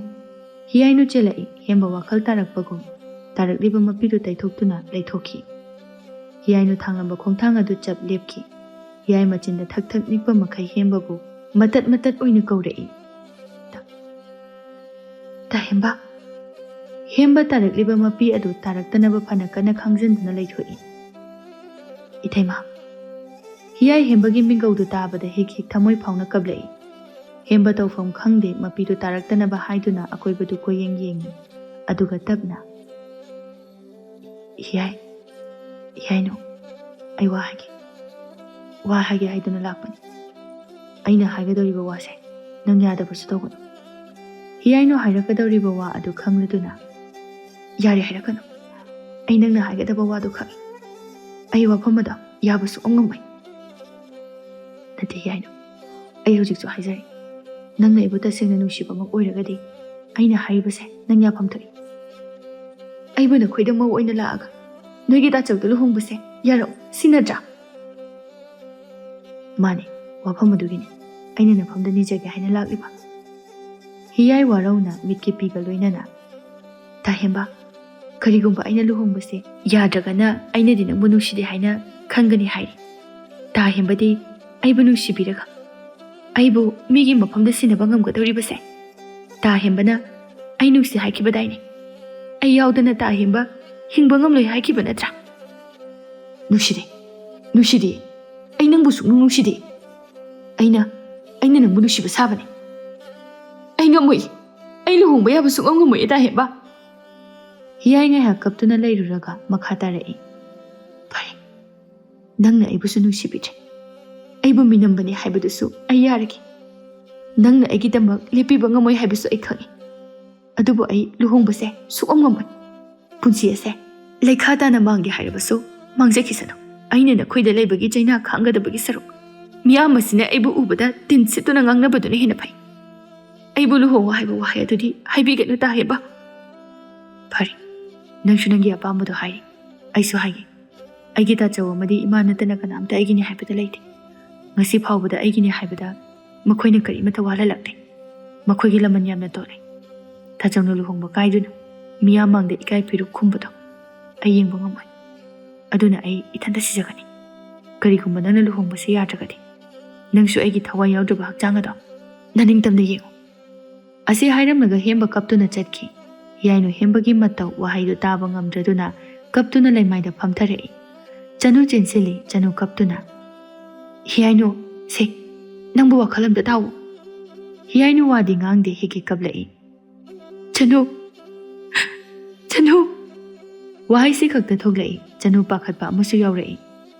ꯍꯤꯌꯥꯏꯅꯨ ꯆꯦꯜꯂꯛꯏ꯫ ꯍꯦꯝꯕ ꯋꯥꯈꯜ ꯇꯥꯔꯛꯄꯒꯨꯝ ꯇꯥꯔꯛꯂꯤꯕ ꯃꯄꯤꯗꯨ ꯇꯩꯊꯣꯛꯇꯨꯅ ꯂꯩꯊꯣꯛꯈꯤ꯫ ꯍꯤꯌꯥꯏꯅꯨ ꯊꯥꯡꯂꯝꯕ ꯈꯣꯡꯊꯥꯡ ꯑꯗꯨ ꯆꯞ ꯂꯦꯞꯈꯤ꯫ ꯍꯤꯌꯥꯏ ꯃꯆꯤꯟꯗ ꯊꯛ ꯊꯛ ꯅꯤꯛꯄ ꯃꯈꯩ ꯍꯦꯝꯕꯕꯨ ꯃꯇꯠ ꯃꯇꯠ ꯑꯣꯏꯅ ꯀꯧꯔꯛꯏ꯫ "ꯇꯥ, ꯇꯥ ꯍꯦꯝꯕ!" ꯍꯦꯝꯕ ꯇꯥꯔꯛꯂꯤꯕ ꯃꯄꯤ ꯑꯗꯨ ꯇꯥꯔꯛꯇꯅꯕ ꯐꯅ ꯀꯟꯅ ꯈꯥꯡꯖꯟꯗꯨꯅ ꯂꯩꯊꯣꯛꯏ꯫ "ꯏꯇꯩꯃ!" ꯍꯤꯌꯥꯏ ꯍꯦꯝꯕꯒꯤ ꯃꯤꯡꯒꯧꯗꯨ ꯇꯥꯕꯗ ꯍꯤꯛ ꯍꯤꯛ ꯊꯃꯣꯏ ꯐꯥꯎꯅ ꯀꯞꯂꯛꯏ꯫ ꯍꯦꯝꯕ ꯇꯧꯐꯝ ꯈꯪꯗꯦ, ꯃꯄꯤꯗꯨ ꯇꯥꯔꯛꯇꯅꯕ ꯍꯥꯏꯗꯨꯅ ꯑꯀꯣꯏꯕꯗꯨ ꯀꯣꯏꯌꯦꯡ ꯌꯦꯡꯏ꯫ ꯑꯗꯨꯒ ꯇꯞꯅ, "ꯍꯤꯌꯥꯏ, ꯍꯤꯌꯥꯏꯅꯨ, ꯑꯩ ꯋꯥ ꯍꯥꯏꯒꯦ꯫ ꯋꯥ ꯍꯥꯏꯒꯦ ꯍꯥꯏꯗꯨꯅ ꯂꯥꯛꯄꯅꯤ꯫ ꯑꯩꯅ ꯍꯥꯏꯒꯗꯧꯔꯤꯕ ꯋꯥꯁꯦ ꯅꯪ ꯌꯥꯗꯕꯁꯨ ꯇꯧꯒꯅꯨ꯫" ꯍꯤꯌꯥꯏꯅꯨ ꯍꯥꯏꯔꯛꯀꯗꯧꯔꯤꯕ ꯋꯥ ꯑꯗꯨ ꯈꯪꯂꯗꯨꯅ, "ꯌꯥꯔꯦ, ꯍꯥꯏꯔꯛꯀꯅꯨ꯫ ꯑꯩ ꯅꯪꯅ ꯍꯥꯏꯒꯗꯕ ꯋꯥꯗꯨ ꯈꯪꯏ꯫ ꯑꯩ ꯋꯥꯐꯝ ꯑꯗꯣ ꯌꯥꯕ ꯁꯨꯛꯉꯝ ꯉꯝꯃꯣꯏ꯫" "ꯅꯠꯇꯦ ꯍꯤꯌꯥꯏꯅꯨ, ꯑꯩ ꯍꯧꯖꯤꯛꯁꯨ ꯍꯥꯏꯖꯔꯤ꯫ ꯅꯪꯅ ꯑꯩꯕꯨ ꯇꯁꯦꯡꯅ ꯅꯨꯡꯁꯤꯕꯃꯛ ꯑꯣꯏꯔꯒꯗꯤ ꯑꯩꯅ ꯍꯥꯏꯔꯤꯕꯁꯦ ꯅꯪ ꯌꯥꯐꯝ ꯊꯣꯛꯏ꯫ ꯑꯩꯕꯨ ꯅꯈꯣꯏꯗ ꯃꯧ ꯑꯣꯏꯅ ꯂꯥꯛꯑꯒ ꯅꯣꯏꯒꯤ ꯇꯥꯆꯧꯗ ꯂꯨꯍꯣꯡꯕꯁꯦ ꯌꯥꯔꯛꯑꯣ, ꯁꯤ ꯅꯠꯇ꯭ꯔꯥ?" "ꯃꯥꯅꯦ, ꯋꯥꯐꯝ ꯑꯗꯨꯒꯤꯅꯦ ꯑꯩꯅ ꯅꯐꯝꯗ ꯅꯤꯖꯒꯦ ꯍꯥꯏꯅ ꯂꯥꯛꯂꯤꯕ꯫" ꯍꯤꯌꯥꯏ ꯋꯥꯔꯧꯅ ꯃꯤꯠꯀꯤ ꯄꯤꯕ ꯂꯣꯏꯅꯅ, "ꯇꯥ ꯍꯦꯝꯕ, ꯀꯔꯤꯒꯨꯝꯕ ꯑꯩꯅ ꯂꯨꯍꯣꯡꯕꯁꯦ ꯌꯥꯗ꯭ꯔꯒꯅ ꯑꯩꯅꯗꯤ ꯅꯪꯕꯨ ꯅꯨꯡꯁꯤꯗꯦ ꯍꯥꯏꯅ ꯈꯟꯒꯅꯤ ꯍꯥꯏꯔꯤ꯫ ꯇꯥ ꯍꯦꯝꯕꯗꯤ ꯑꯩꯕꯨ ꯅꯨꯡꯁꯤꯕꯤꯔꯒ ꯑꯩꯕꯨ ꯃꯤꯒꯤ ꯃꯐꯝꯗ ꯁꯤꯟꯅꯕ ꯉꯝꯒꯗꯧꯔꯤꯕꯁꯦ? ꯇꯥ ꯍꯦꯝꯕꯅ ꯑꯩ ꯅꯨꯡꯁꯤ ꯍꯥꯏꯈꯤꯕꯗꯥꯏꯅꯦ? ꯑꯩ ꯌꯥꯎꯗꯅ ꯇꯥ ꯍꯦꯝꯕ ꯍꯤꯡꯕ ꯉꯝꯂꯣꯏ ꯍꯥꯏꯈꯤꯕ ꯅꯠꯇ꯭ꯔꯥ? ꯅꯨꯡꯁꯤꯗꯦ, ꯅꯨꯡꯁꯤꯗꯦ꯫ ꯑꯩ ꯅꯪꯕꯨ ꯁꯨꯛꯅꯨꯡ ꯅꯨꯡꯁꯤꯗꯦ꯫ ꯑꯩꯅ, ꯑꯩꯅ ꯅꯪꯕꯨ ꯅꯨꯡꯁꯤꯕ ꯁꯥꯕꯅꯦ꯫ ꯑꯩ ꯉꯝꯃꯣꯏ꯫ ꯑꯩ ꯂꯨꯍꯣꯡꯕ ꯌꯥꯕ ꯁꯨꯛꯉꯝ ꯉꯝꯃꯣꯏ, ꯇꯥꯍꯦꯟꯕ꯫ ꯍꯤꯌꯥꯏ ꯉꯥꯏꯍꯥꯛ ꯀꯞꯇꯨꯅ ꯂꯩꯔꯨꯔꯒ ꯃꯈꯥ ꯇꯥꯔꯛꯏ꯫ ꯐꯔꯦ, ꯅꯪꯅ ꯑꯩꯕꯨꯁꯨ ꯅꯨꯡꯁꯤꯕꯤꯗ꯭ꯔꯦ, ꯑꯩꯕꯨ ꯃꯤꯅꯝꯕꯅꯤ ꯍꯥꯏꯕꯗꯨꯁꯨ ꯑꯩ ꯌꯥꯔꯒꯦ꯫ ꯅꯪꯅ ꯑꯩꯒꯤꯗꯃꯛ ꯂꯦꯞꯄꯤꯕ ꯉꯝꯃꯣꯏ ꯍꯥꯏꯕꯁꯨ ꯑꯩ ꯈꯪꯏ꯫ ꯑꯗꯨꯕꯨ ꯑꯩ ꯂꯨꯍꯣꯡꯕꯁꯦ ꯁꯨꯛꯉꯝ ꯉꯝꯃꯣꯏ꯫ ꯄꯨꯟꯁꯤ ꯑꯁꯦ ꯂꯩꯈꯥ ꯇꯥꯅ ꯃꯥꯡꯒꯦ ꯍꯥꯏꯔꯕꯁꯨ ꯃꯥꯡꯖꯈꯤꯁꯅꯨ꯫ ꯑꯩꯅ ꯅꯈꯣꯏꯗ ꯂꯩꯕꯒꯤ ꯆꯩꯅꯥ ꯈꯥꯡꯒꯗꯕꯒꯤ ꯁꯔꯨꯛ, ꯃꯤꯌꯥꯝ ꯑꯁꯤꯅ ꯑꯩꯕꯨ ꯎꯕꯗ ꯇꯤꯟ ꯁꯤꯠꯇꯨꯅ ꯉꯥꯡꯅꯕꯗꯨꯅ ꯍꯦꯟꯅ ꯐꯩ꯫ ꯑꯩꯕꯨ ꯂꯨꯍꯣꯡꯉꯨ ꯍꯥꯏꯕ ꯋꯥꯍꯩ ꯑꯗꯨꯗꯤ ꯍꯥꯏꯕꯤꯒꯅꯨ, ꯇꯥꯍꯦꯟꯕ꯫ ꯐꯔꯦ, ꯅꯪꯁꯨ ꯅꯪꯒꯤ ꯑꯄꯥꯝꯕꯗꯣ ꯍꯥꯏꯔꯦ, ꯑꯩꯁꯨ ꯍꯥꯏꯒꯦ꯫ ꯑꯩꯒꯤ ꯇꯥꯆꯧ ꯑꯃꯗꯤ ꯏꯃꯥ ꯅꯠꯇꯅ ꯀꯅꯥꯝꯇ ꯑꯩꯒꯤꯅꯤ ꯍꯥꯏꯕꯗ ꯂꯩꯇꯦ꯫ ꯉꯁꯤ ꯐꯥꯎꯕꯗ ꯑꯩꯒꯤꯅꯤ ꯍꯥꯏꯕꯗ ꯃꯈꯣꯏꯅ ꯀꯔꯤꯃꯠꯇ ꯋꯥꯍꯜꯂꯛꯇꯦ꯫ ꯃꯈꯣꯏꯒꯤ ꯂꯃꯟ ꯌꯥꯝꯅ ꯇꯣꯜꯂꯦ꯫ ꯇꯥꯆꯧꯅ ꯂꯨꯍꯣꯡꯕ ꯀꯥꯏꯗꯨꯅ ꯃꯤꯌꯥꯝ ꯃꯥꯡꯗ ꯏꯀꯥꯏ ꯐꯤꯔꯨꯛ ꯈꯨꯝꯕꯗꯣ ꯑꯩ ꯌꯦꯡꯕ ꯉꯝꯃꯣꯏ꯫ ꯑꯗꯨꯅ ꯑꯩ ꯏꯊꯟꯇ ꯁꯤꯖꯒꯅꯤ꯫ ꯀꯔꯤꯒꯨꯝꯕ ꯅꯪꯅ ꯂꯨꯍꯣꯡꯕꯁꯤ ꯌꯥꯗ꯭ꯔꯒꯗꯤ, ꯅꯪꯁꯨ ꯑꯩꯒꯤ ꯊꯋꯥꯏ ꯌꯥꯎꯗ꯭ꯔꯕ ꯍꯛꯆꯥꯡ ꯑꯗꯣ ꯅꯅꯤꯡꯇꯝꯅ ꯌꯦꯡꯉꯨ꯫ ꯑꯁꯤ ꯍꯥꯏꯔꯝꯂꯒ ꯍꯦꯝꯕ ꯀꯞꯇꯨꯅ ꯆꯠꯈꯤ꯫ ꯍꯤꯌꯥꯏꯅꯨ ꯍꯦꯝꯕꯒꯤ ꯃꯇꯧ ꯋꯥꯍꯩꯗꯨ ꯇꯥꯕ ꯉꯝꯗ꯭ꯔꯗꯨꯅ ꯀꯞꯇꯨꯅ ꯂꯩꯃꯥꯏꯗ ꯐꯝꯊꯔꯛꯏ꯫ ꯆꯅꯨ ꯆꯦꯟꯁꯤꯜꯂꯤ, ꯆꯅꯨ ꯀꯞꯇꯨꯅ꯫ ꯍꯤꯌꯥꯏꯅꯨ, ꯁꯦ, ꯅꯪꯕꯨ ꯋꯥꯈꯜ ꯑꯝꯇ ꯇꯥꯎꯑꯣ꯫ ꯍꯤꯌꯥꯏꯅꯨ ꯋꯥꯗꯤ ꯉꯥꯡꯗꯦ, ꯍꯤꯛ ꯍꯤꯛ ꯀꯞꯂꯛꯏ꯫ ꯆꯅꯨ, ꯆꯅꯨ꯫ ꯋꯥꯍꯩꯁꯤ ꯈꯛꯇ ꯊꯣꯛꯂꯛꯏ, ꯆꯅꯨ ꯄꯥꯈꯠꯄ ꯑꯃꯁꯨ ꯌꯥꯎꯔꯛꯏ꯫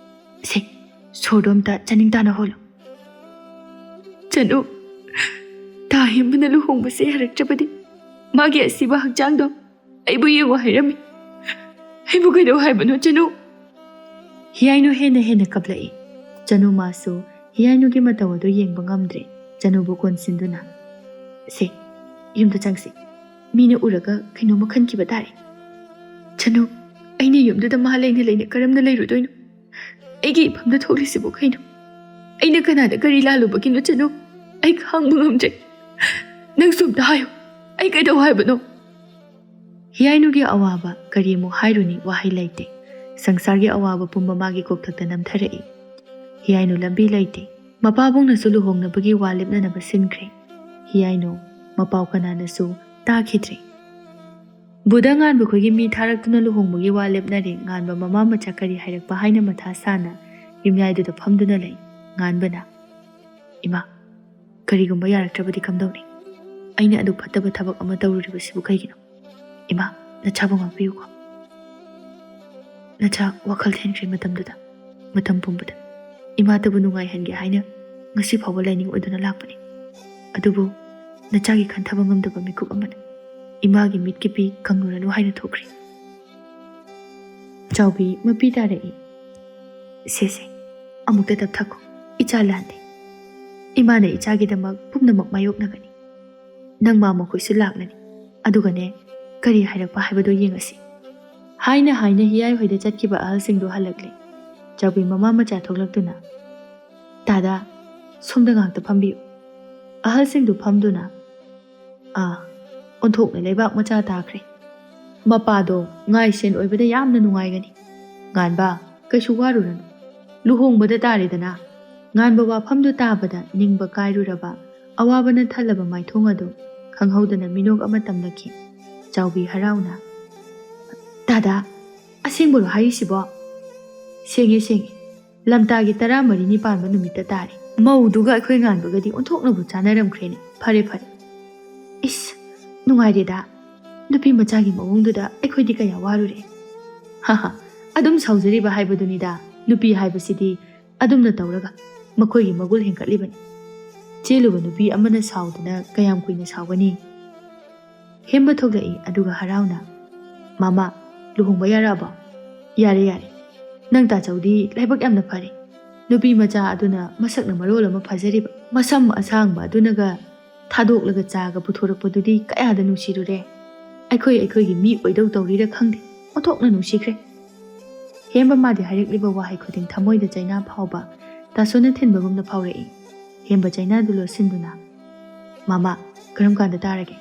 ꯁꯦ, ꯁꯣꯔꯗꯣ ꯑꯝꯇ ꯆꯅꯤꯡ ꯇꯥꯅ ꯍꯣꯜꯂꯨ꯫ ꯆꯅꯨ, ꯇꯥꯍꯦꯟꯕꯅ ꯂꯨꯍꯣꯡꯕꯁꯦ ꯌꯥꯔꯛꯇ꯭ꯔꯕꯗꯤ ꯃꯥꯒꯤ ꯑꯁꯤꯕ ꯍꯛꯆꯥꯡꯗꯣ ꯑꯩꯕꯨ ꯌꯦꯡꯉꯨ ꯍꯥꯏꯔꯝꯃꯤ꯫ ꯑꯩꯕꯨ ꯀꯩꯗꯧ ꯍꯥꯏꯕꯅꯣ, ꯆꯅꯨ? ꯍꯤꯌꯥꯏꯅꯨ ꯍꯦꯟꯅ ꯍꯦꯟꯅ ꯀꯞꯂꯛꯏ꯫ ꯆꯅꯨ ꯃꯥꯁꯨ ꯍꯤꯌꯥꯏꯅꯨꯒꯤ ꯃꯇꯧ ꯑꯗꯨ ꯌꯦꯡꯕ ꯉꯝꯗ꯭ꯔꯦ꯫ ꯆꯅꯨꯕꯨ ꯀꯣꯟꯁꯤꯟꯗꯨꯅ, "ꯁꯦ, ꯌꯨꯝꯗ ꯆꯪꯁꯤ꯫ ꯃꯤꯅ ꯎꯔꯒ ꯀꯩꯅꯣꯝꯃ ꯈꯟꯈꯤꯕ ꯇꯥꯔꯦ꯫ ꯆꯅꯨ, ꯑꯩꯅ ꯌꯨꯝꯗꯨꯗ ꯃꯥ ꯂꯩꯅ ꯂꯩꯅ ꯀꯔꯝꯅ ꯂꯩꯔꯨꯗꯣꯏꯅꯣ? ꯑꯩꯒꯤ ꯏꯐꯝꯗ ꯊꯣꯛꯂꯤꯁꯤꯕꯨ ꯀꯩꯅꯣ? ꯑꯩꯅ ꯀꯅꯥꯗ ꯀꯔꯤ ꯂꯥꯜꯂꯨꯕꯒꯤꯅꯣ, ꯆꯅꯨ? ꯑꯩ ꯈꯥꯡꯕ ꯉꯝꯗ꯭ꯔꯦ꯫ ꯅꯪꯁꯨ ꯑꯝꯇ ꯍꯥꯏꯌꯨ, ꯑꯩ ꯀꯩꯗꯧ ꯍꯥꯏꯕꯅꯣ?" ꯍꯤꯌꯥꯏꯅꯨꯒꯤ ꯑꯋꯥꯕ ꯀꯔꯤ ꯑꯃꯨꯛ ꯍꯥꯏꯔꯨꯅꯤ, ꯋꯥꯍꯩ ꯂꯩꯇꯦ꯫ ꯁꯪꯁꯥꯔꯒꯤ ꯑꯋꯥꯕ ꯄꯨꯝꯕ ꯃꯥꯒꯤ ꯀꯣꯛꯊꯛꯇ ꯅꯝꯊꯔꯛꯏ꯫ ꯍꯤꯌꯥꯏꯅꯨ ꯂꯝꯕꯤ ꯂꯩꯇꯦ꯫ ꯃꯄꯥꯕꯨꯡꯅꯁꯨ ꯂꯨꯍꯣꯡꯅꯕꯒꯤ ꯋꯥ ꯂꯦꯞꯅꯅꯕ ꯁꯤꯟꯈ꯭ꯔꯦ꯫ ꯍꯤꯌꯥꯏꯅꯨ ꯃꯄꯥꯎ ꯀꯅꯥꯅꯁꯨ ꯇꯥꯈꯤꯗ꯭ꯔꯦ꯫ ꯕꯨꯙ ꯉꯥꯟꯕ ꯈꯣꯏꯒꯤ ꯃꯤ ꯊꯥꯔꯛꯇꯨꯅ ꯂꯨꯍꯣꯡꯕꯒꯤ ꯋꯥ ꯂꯦꯞꯅꯔꯦ꯫ ꯉꯥꯟꯕ ꯃꯃꯥ ꯃꯆꯥ ꯀꯔꯤ ꯍꯥꯏꯔꯛꯄ ꯍꯥꯏꯅ ꯃꯊꯥ ꯁꯥꯅ ꯌꯨꯝꯌꯥꯏꯗꯨꯗ ꯐꯝꯗꯨꯅ ꯂꯩ꯫ ꯉꯥꯟꯕꯅ, "ꯏꯃꯥ, ꯀꯔꯤꯒꯨꯝꯕ ꯌꯥꯔꯛꯇ꯭ꯔꯕꯗꯤ ꯀꯝꯗꯧꯅꯤ? ꯑꯩꯅ ꯑꯗꯨꯛ ꯐꯠꯇꯕ ꯊꯕꯛ ꯑꯃ ꯇꯧꯔꯨꯔꯤꯕꯁꯤꯕꯨ ꯀꯩꯒꯤꯅꯣ? ꯏꯃꯥ, ꯅꯆꯥꯕꯨ ꯉꯥꯛꯄꯤꯌꯨꯀꯣ꯫ ꯅꯆꯥ ꯋꯥꯈꯜ ꯊꯦꯟꯈ꯭ꯔꯦ ꯃꯇꯝꯗꯨꯗ, ꯃꯇꯝ ꯄꯨꯝꯕꯗ꯫ ꯏꯃꯥꯇꯕꯨ ꯅꯨꯡꯉꯥꯏꯍꯟꯒꯦ ꯍꯥꯏꯅ ꯉꯁꯤ ꯐꯥꯎꯕ ꯂꯥꯏꯅꯤꯡ ꯑꯣꯏꯗꯨꯅ ꯂꯥꯛꯄꯅꯤ꯫ ꯑꯗꯨꯕꯨ ꯅꯆꯥꯒꯤ ꯈꯟꯊꯕ ꯉꯝꯗꯕ ꯃꯤꯀꯨꯞ ꯑꯃꯅ ꯏꯃꯥꯒꯤ ꯃꯤꯠꯀꯤꯄꯤ ꯀꯪꯂꯨꯔꯅꯨ ꯍꯥꯏꯅ ꯊꯣꯛꯈ꯭ꯔꯦ꯫" ꯆꯥꯎꯕꯤ ꯃꯄꯤ ꯇꯥꯔꯛꯏ꯫ "ꯁꯦ ꯁꯦ, ꯑꯃꯨꯛꯇ ꯇꯞꯊꯈꯣ꯫ ꯏꯆꯥ ꯂꯥꯟꯗꯦ꯫ ꯏꯃꯥꯅ ꯏꯆꯥꯒꯤꯗꯃꯛ ꯄꯨꯝꯅꯃꯛ ꯃꯥꯌꯣꯛꯅꯒꯅꯤ꯫ ꯅꯪ ꯃꯥ ꯃꯈꯣꯏꯁꯨ ꯂꯥꯛꯂꯅꯤ꯫ ꯑꯗꯨꯒꯅꯦ, ꯀꯔꯤ ꯍꯥꯏꯔꯛꯄ ꯍꯥꯏꯕꯗꯣ ꯌꯦꯡꯉꯁꯤ꯫" ꯍꯥꯏꯅ ꯍꯥꯏꯅ ꯍꯤꯌꯥꯏ ꯍꯣꯏꯗ ꯆꯠꯈꯤꯕ ꯑꯍꯜꯁꯤꯡꯗꯣ ꯍꯜꯂꯛꯂꯦ꯫ ꯆꯥꯎꯕꯤ ꯃꯃꯥ ꯃꯆꯥ ꯊꯣꯛꯂꯛꯇꯨꯅ, "ꯇꯥꯗꯥ, ꯁꯣꯝꯗ ꯉꯥꯛꯇ ꯐꯝꯕꯤꯌꯨ꯫" ꯑꯍꯜꯁꯤꯡꯗꯨ ꯐꯝꯗꯨꯅ, "ꯑꯥ, ꯑꯣꯟꯊꯣꯛꯅ ꯂꯩꯕꯥꯛ ꯃꯆꯥ ꯇꯥꯈ꯭ꯔꯦ꯫ ꯃꯄꯥꯗꯣ ꯉꯥꯏꯁꯦꯟ ꯑꯣꯏꯕꯗ ꯌꯥꯝꯅ ꯅꯨꯡꯉꯥꯏꯒꯅꯤ꯫ ꯉꯥꯟꯕ, ꯀꯩꯁꯨ ꯋꯥꯔꯨꯔꯅꯨ꯫ ꯂꯨꯍꯣꯡꯕꯗ ꯇꯥꯔꯦꯗꯅ꯫" ꯉꯥꯟꯕ ꯋꯥꯐꯝꯗꯨ ꯇꯥꯕꯗ ꯅꯤꯡꯕ ꯀꯥꯏꯔꯨꯔꯕ, ꯑꯋꯥꯕꯅ ꯊꯜꯂꯕ ꯃꯥꯏꯊꯣꯡ ꯑꯗꯨ ꯈꯪꯍꯧꯗꯅ ꯃꯤꯅꯣꯛ ꯑꯃ ꯇꯝꯂꯛꯈꯤ꯫ ꯆꯥꯎꯕꯤ ꯍꯔꯥꯎꯅ, "ꯇꯥꯗꯥ, ꯑꯁꯦꯡꯕꯔꯣ ꯍꯥꯏꯔꯤꯁꯤꯕꯣ?" "ꯁꯦꯡꯉꯦ, ꯁꯦꯡꯉꯦ꯫ ꯂꯝꯇꯥꯒꯤ ꯇꯔꯥꯃꯔꯤꯅꯤ ꯄꯥꯟꯕ ꯅꯨꯃꯤꯠꯇ ꯇꯥꯔꯦ꯫ ꯃꯧꯗꯨꯒ ꯑꯩꯈꯣꯏ ꯉꯥꯟꯕꯒꯗꯤ ꯑꯣꯟꯊꯣꯛꯅꯕꯨ ꯆꯥꯟꯅꯔꯝꯈ꯭ꯔꯦꯅꯦ꯫ ꯐꯔꯦ, ꯐꯔꯦ꯫ ꯏꯁ, ꯅꯨꯡꯉꯥꯏꯔꯦꯗ꯫ ꯅꯨꯄꯤ ꯃꯆꯥꯒꯤ ꯃꯑꯣꯡꯗꯨꯗ ꯑꯩꯈꯣꯏꯗꯤ ꯀꯌꯥ ꯋꯥꯔꯨꯔꯦ꯫ ꯍꯥ ꯍꯥ, ꯑꯗꯨꯝ ꯁꯥꯎꯖꯔꯤꯕ ꯍꯥꯏꯕꯗꯨꯅꯤꯗ꯫ ꯅꯨꯄꯤ ꯍꯥꯏꯕꯁꯤꯗꯤ ꯑꯗꯨꯝꯅ ꯇꯧꯔꯒ ꯃꯈꯣꯏꯒꯤ ꯃꯒꯨꯜ ꯍꯦꯟꯒꯠꯂꯤꯕꯅꯤ꯫" ꯆꯦꯜꯂꯨꯕ ꯅꯨꯄꯤ ꯑꯃꯅ ꯁꯥꯎꯗꯅ ꯀꯌꯥꯝ ꯀꯨꯏꯅ ꯁꯥꯎꯒꯅꯤ? ꯍꯦꯝꯕ ꯊꯣꯛꯂꯛꯏ, ꯑꯗꯨꯒ ꯍꯔꯥꯎꯅ, "ꯃꯃꯥ, ꯂꯨꯍꯣꯡꯕ ꯌꯥꯔꯛꯑꯕꯣ?" "ꯌꯥꯔꯦ, ꯌꯥꯔꯦ꯫ ꯅꯪ ꯇꯥꯆꯧꯗꯤ ꯂꯥꯏꯕꯛ ꯌꯥꯝꯅ ꯐꯔꯦ꯫ ꯅꯨꯄꯤ ꯃꯆꯥ ꯑꯗꯨꯅ ꯃꯁꯛꯅ ꯃꯔꯣꯜ ꯑꯃ ꯐꯖꯔꯤꯕ, ꯃꯁꯝ ꯑꯁꯥꯡꯕ ꯑꯗꯨꯅꯒ ꯊꯥꯗꯣꯛꯂꯒ ꯆꯥꯒ ꯄꯨꯊꯣꯔꯛꯄꯗꯨꯗꯤ ꯀꯌꯥꯗ ꯅꯨꯡꯁꯤꯔꯨꯔꯦ꯫ ꯑꯩꯈꯣꯏ ꯑꯩꯈꯣꯏꯒꯤ ꯃꯤ ꯑꯣꯏꯗꯧ ꯇꯧꯔꯤꯔ ꯈꯪꯗꯦ, ꯑꯣꯟꯊꯣꯛꯅ ꯅꯨꯡꯁꯤꯈ꯭ꯔꯦ꯫" ꯍꯦꯝꯕ ꯃꯥꯗꯤ ꯍꯥꯏꯔꯛꯂꯤꯕ ꯋꯥꯍꯩ ꯈꯨꯗꯤꯡ ꯊꯃꯣꯏꯗ ꯆꯩꯅꯥ ꯐꯥꯎꯕ ꯇꯥꯁꯣꯟꯅ ꯊꯤꯟꯕꯒꯨꯝꯅ ꯐꯥꯎꯔꯛꯏ꯫ ꯍꯦꯝꯕ ꯆꯩꯅꯥꯗꯨ ꯂꯣꯠꯁꯤꯟꯗꯨꯅ, "ꯃꯃꯥ, ꯀꯔꯝ ꯀꯥꯟꯗ ꯇꯥꯔꯒꯦ?"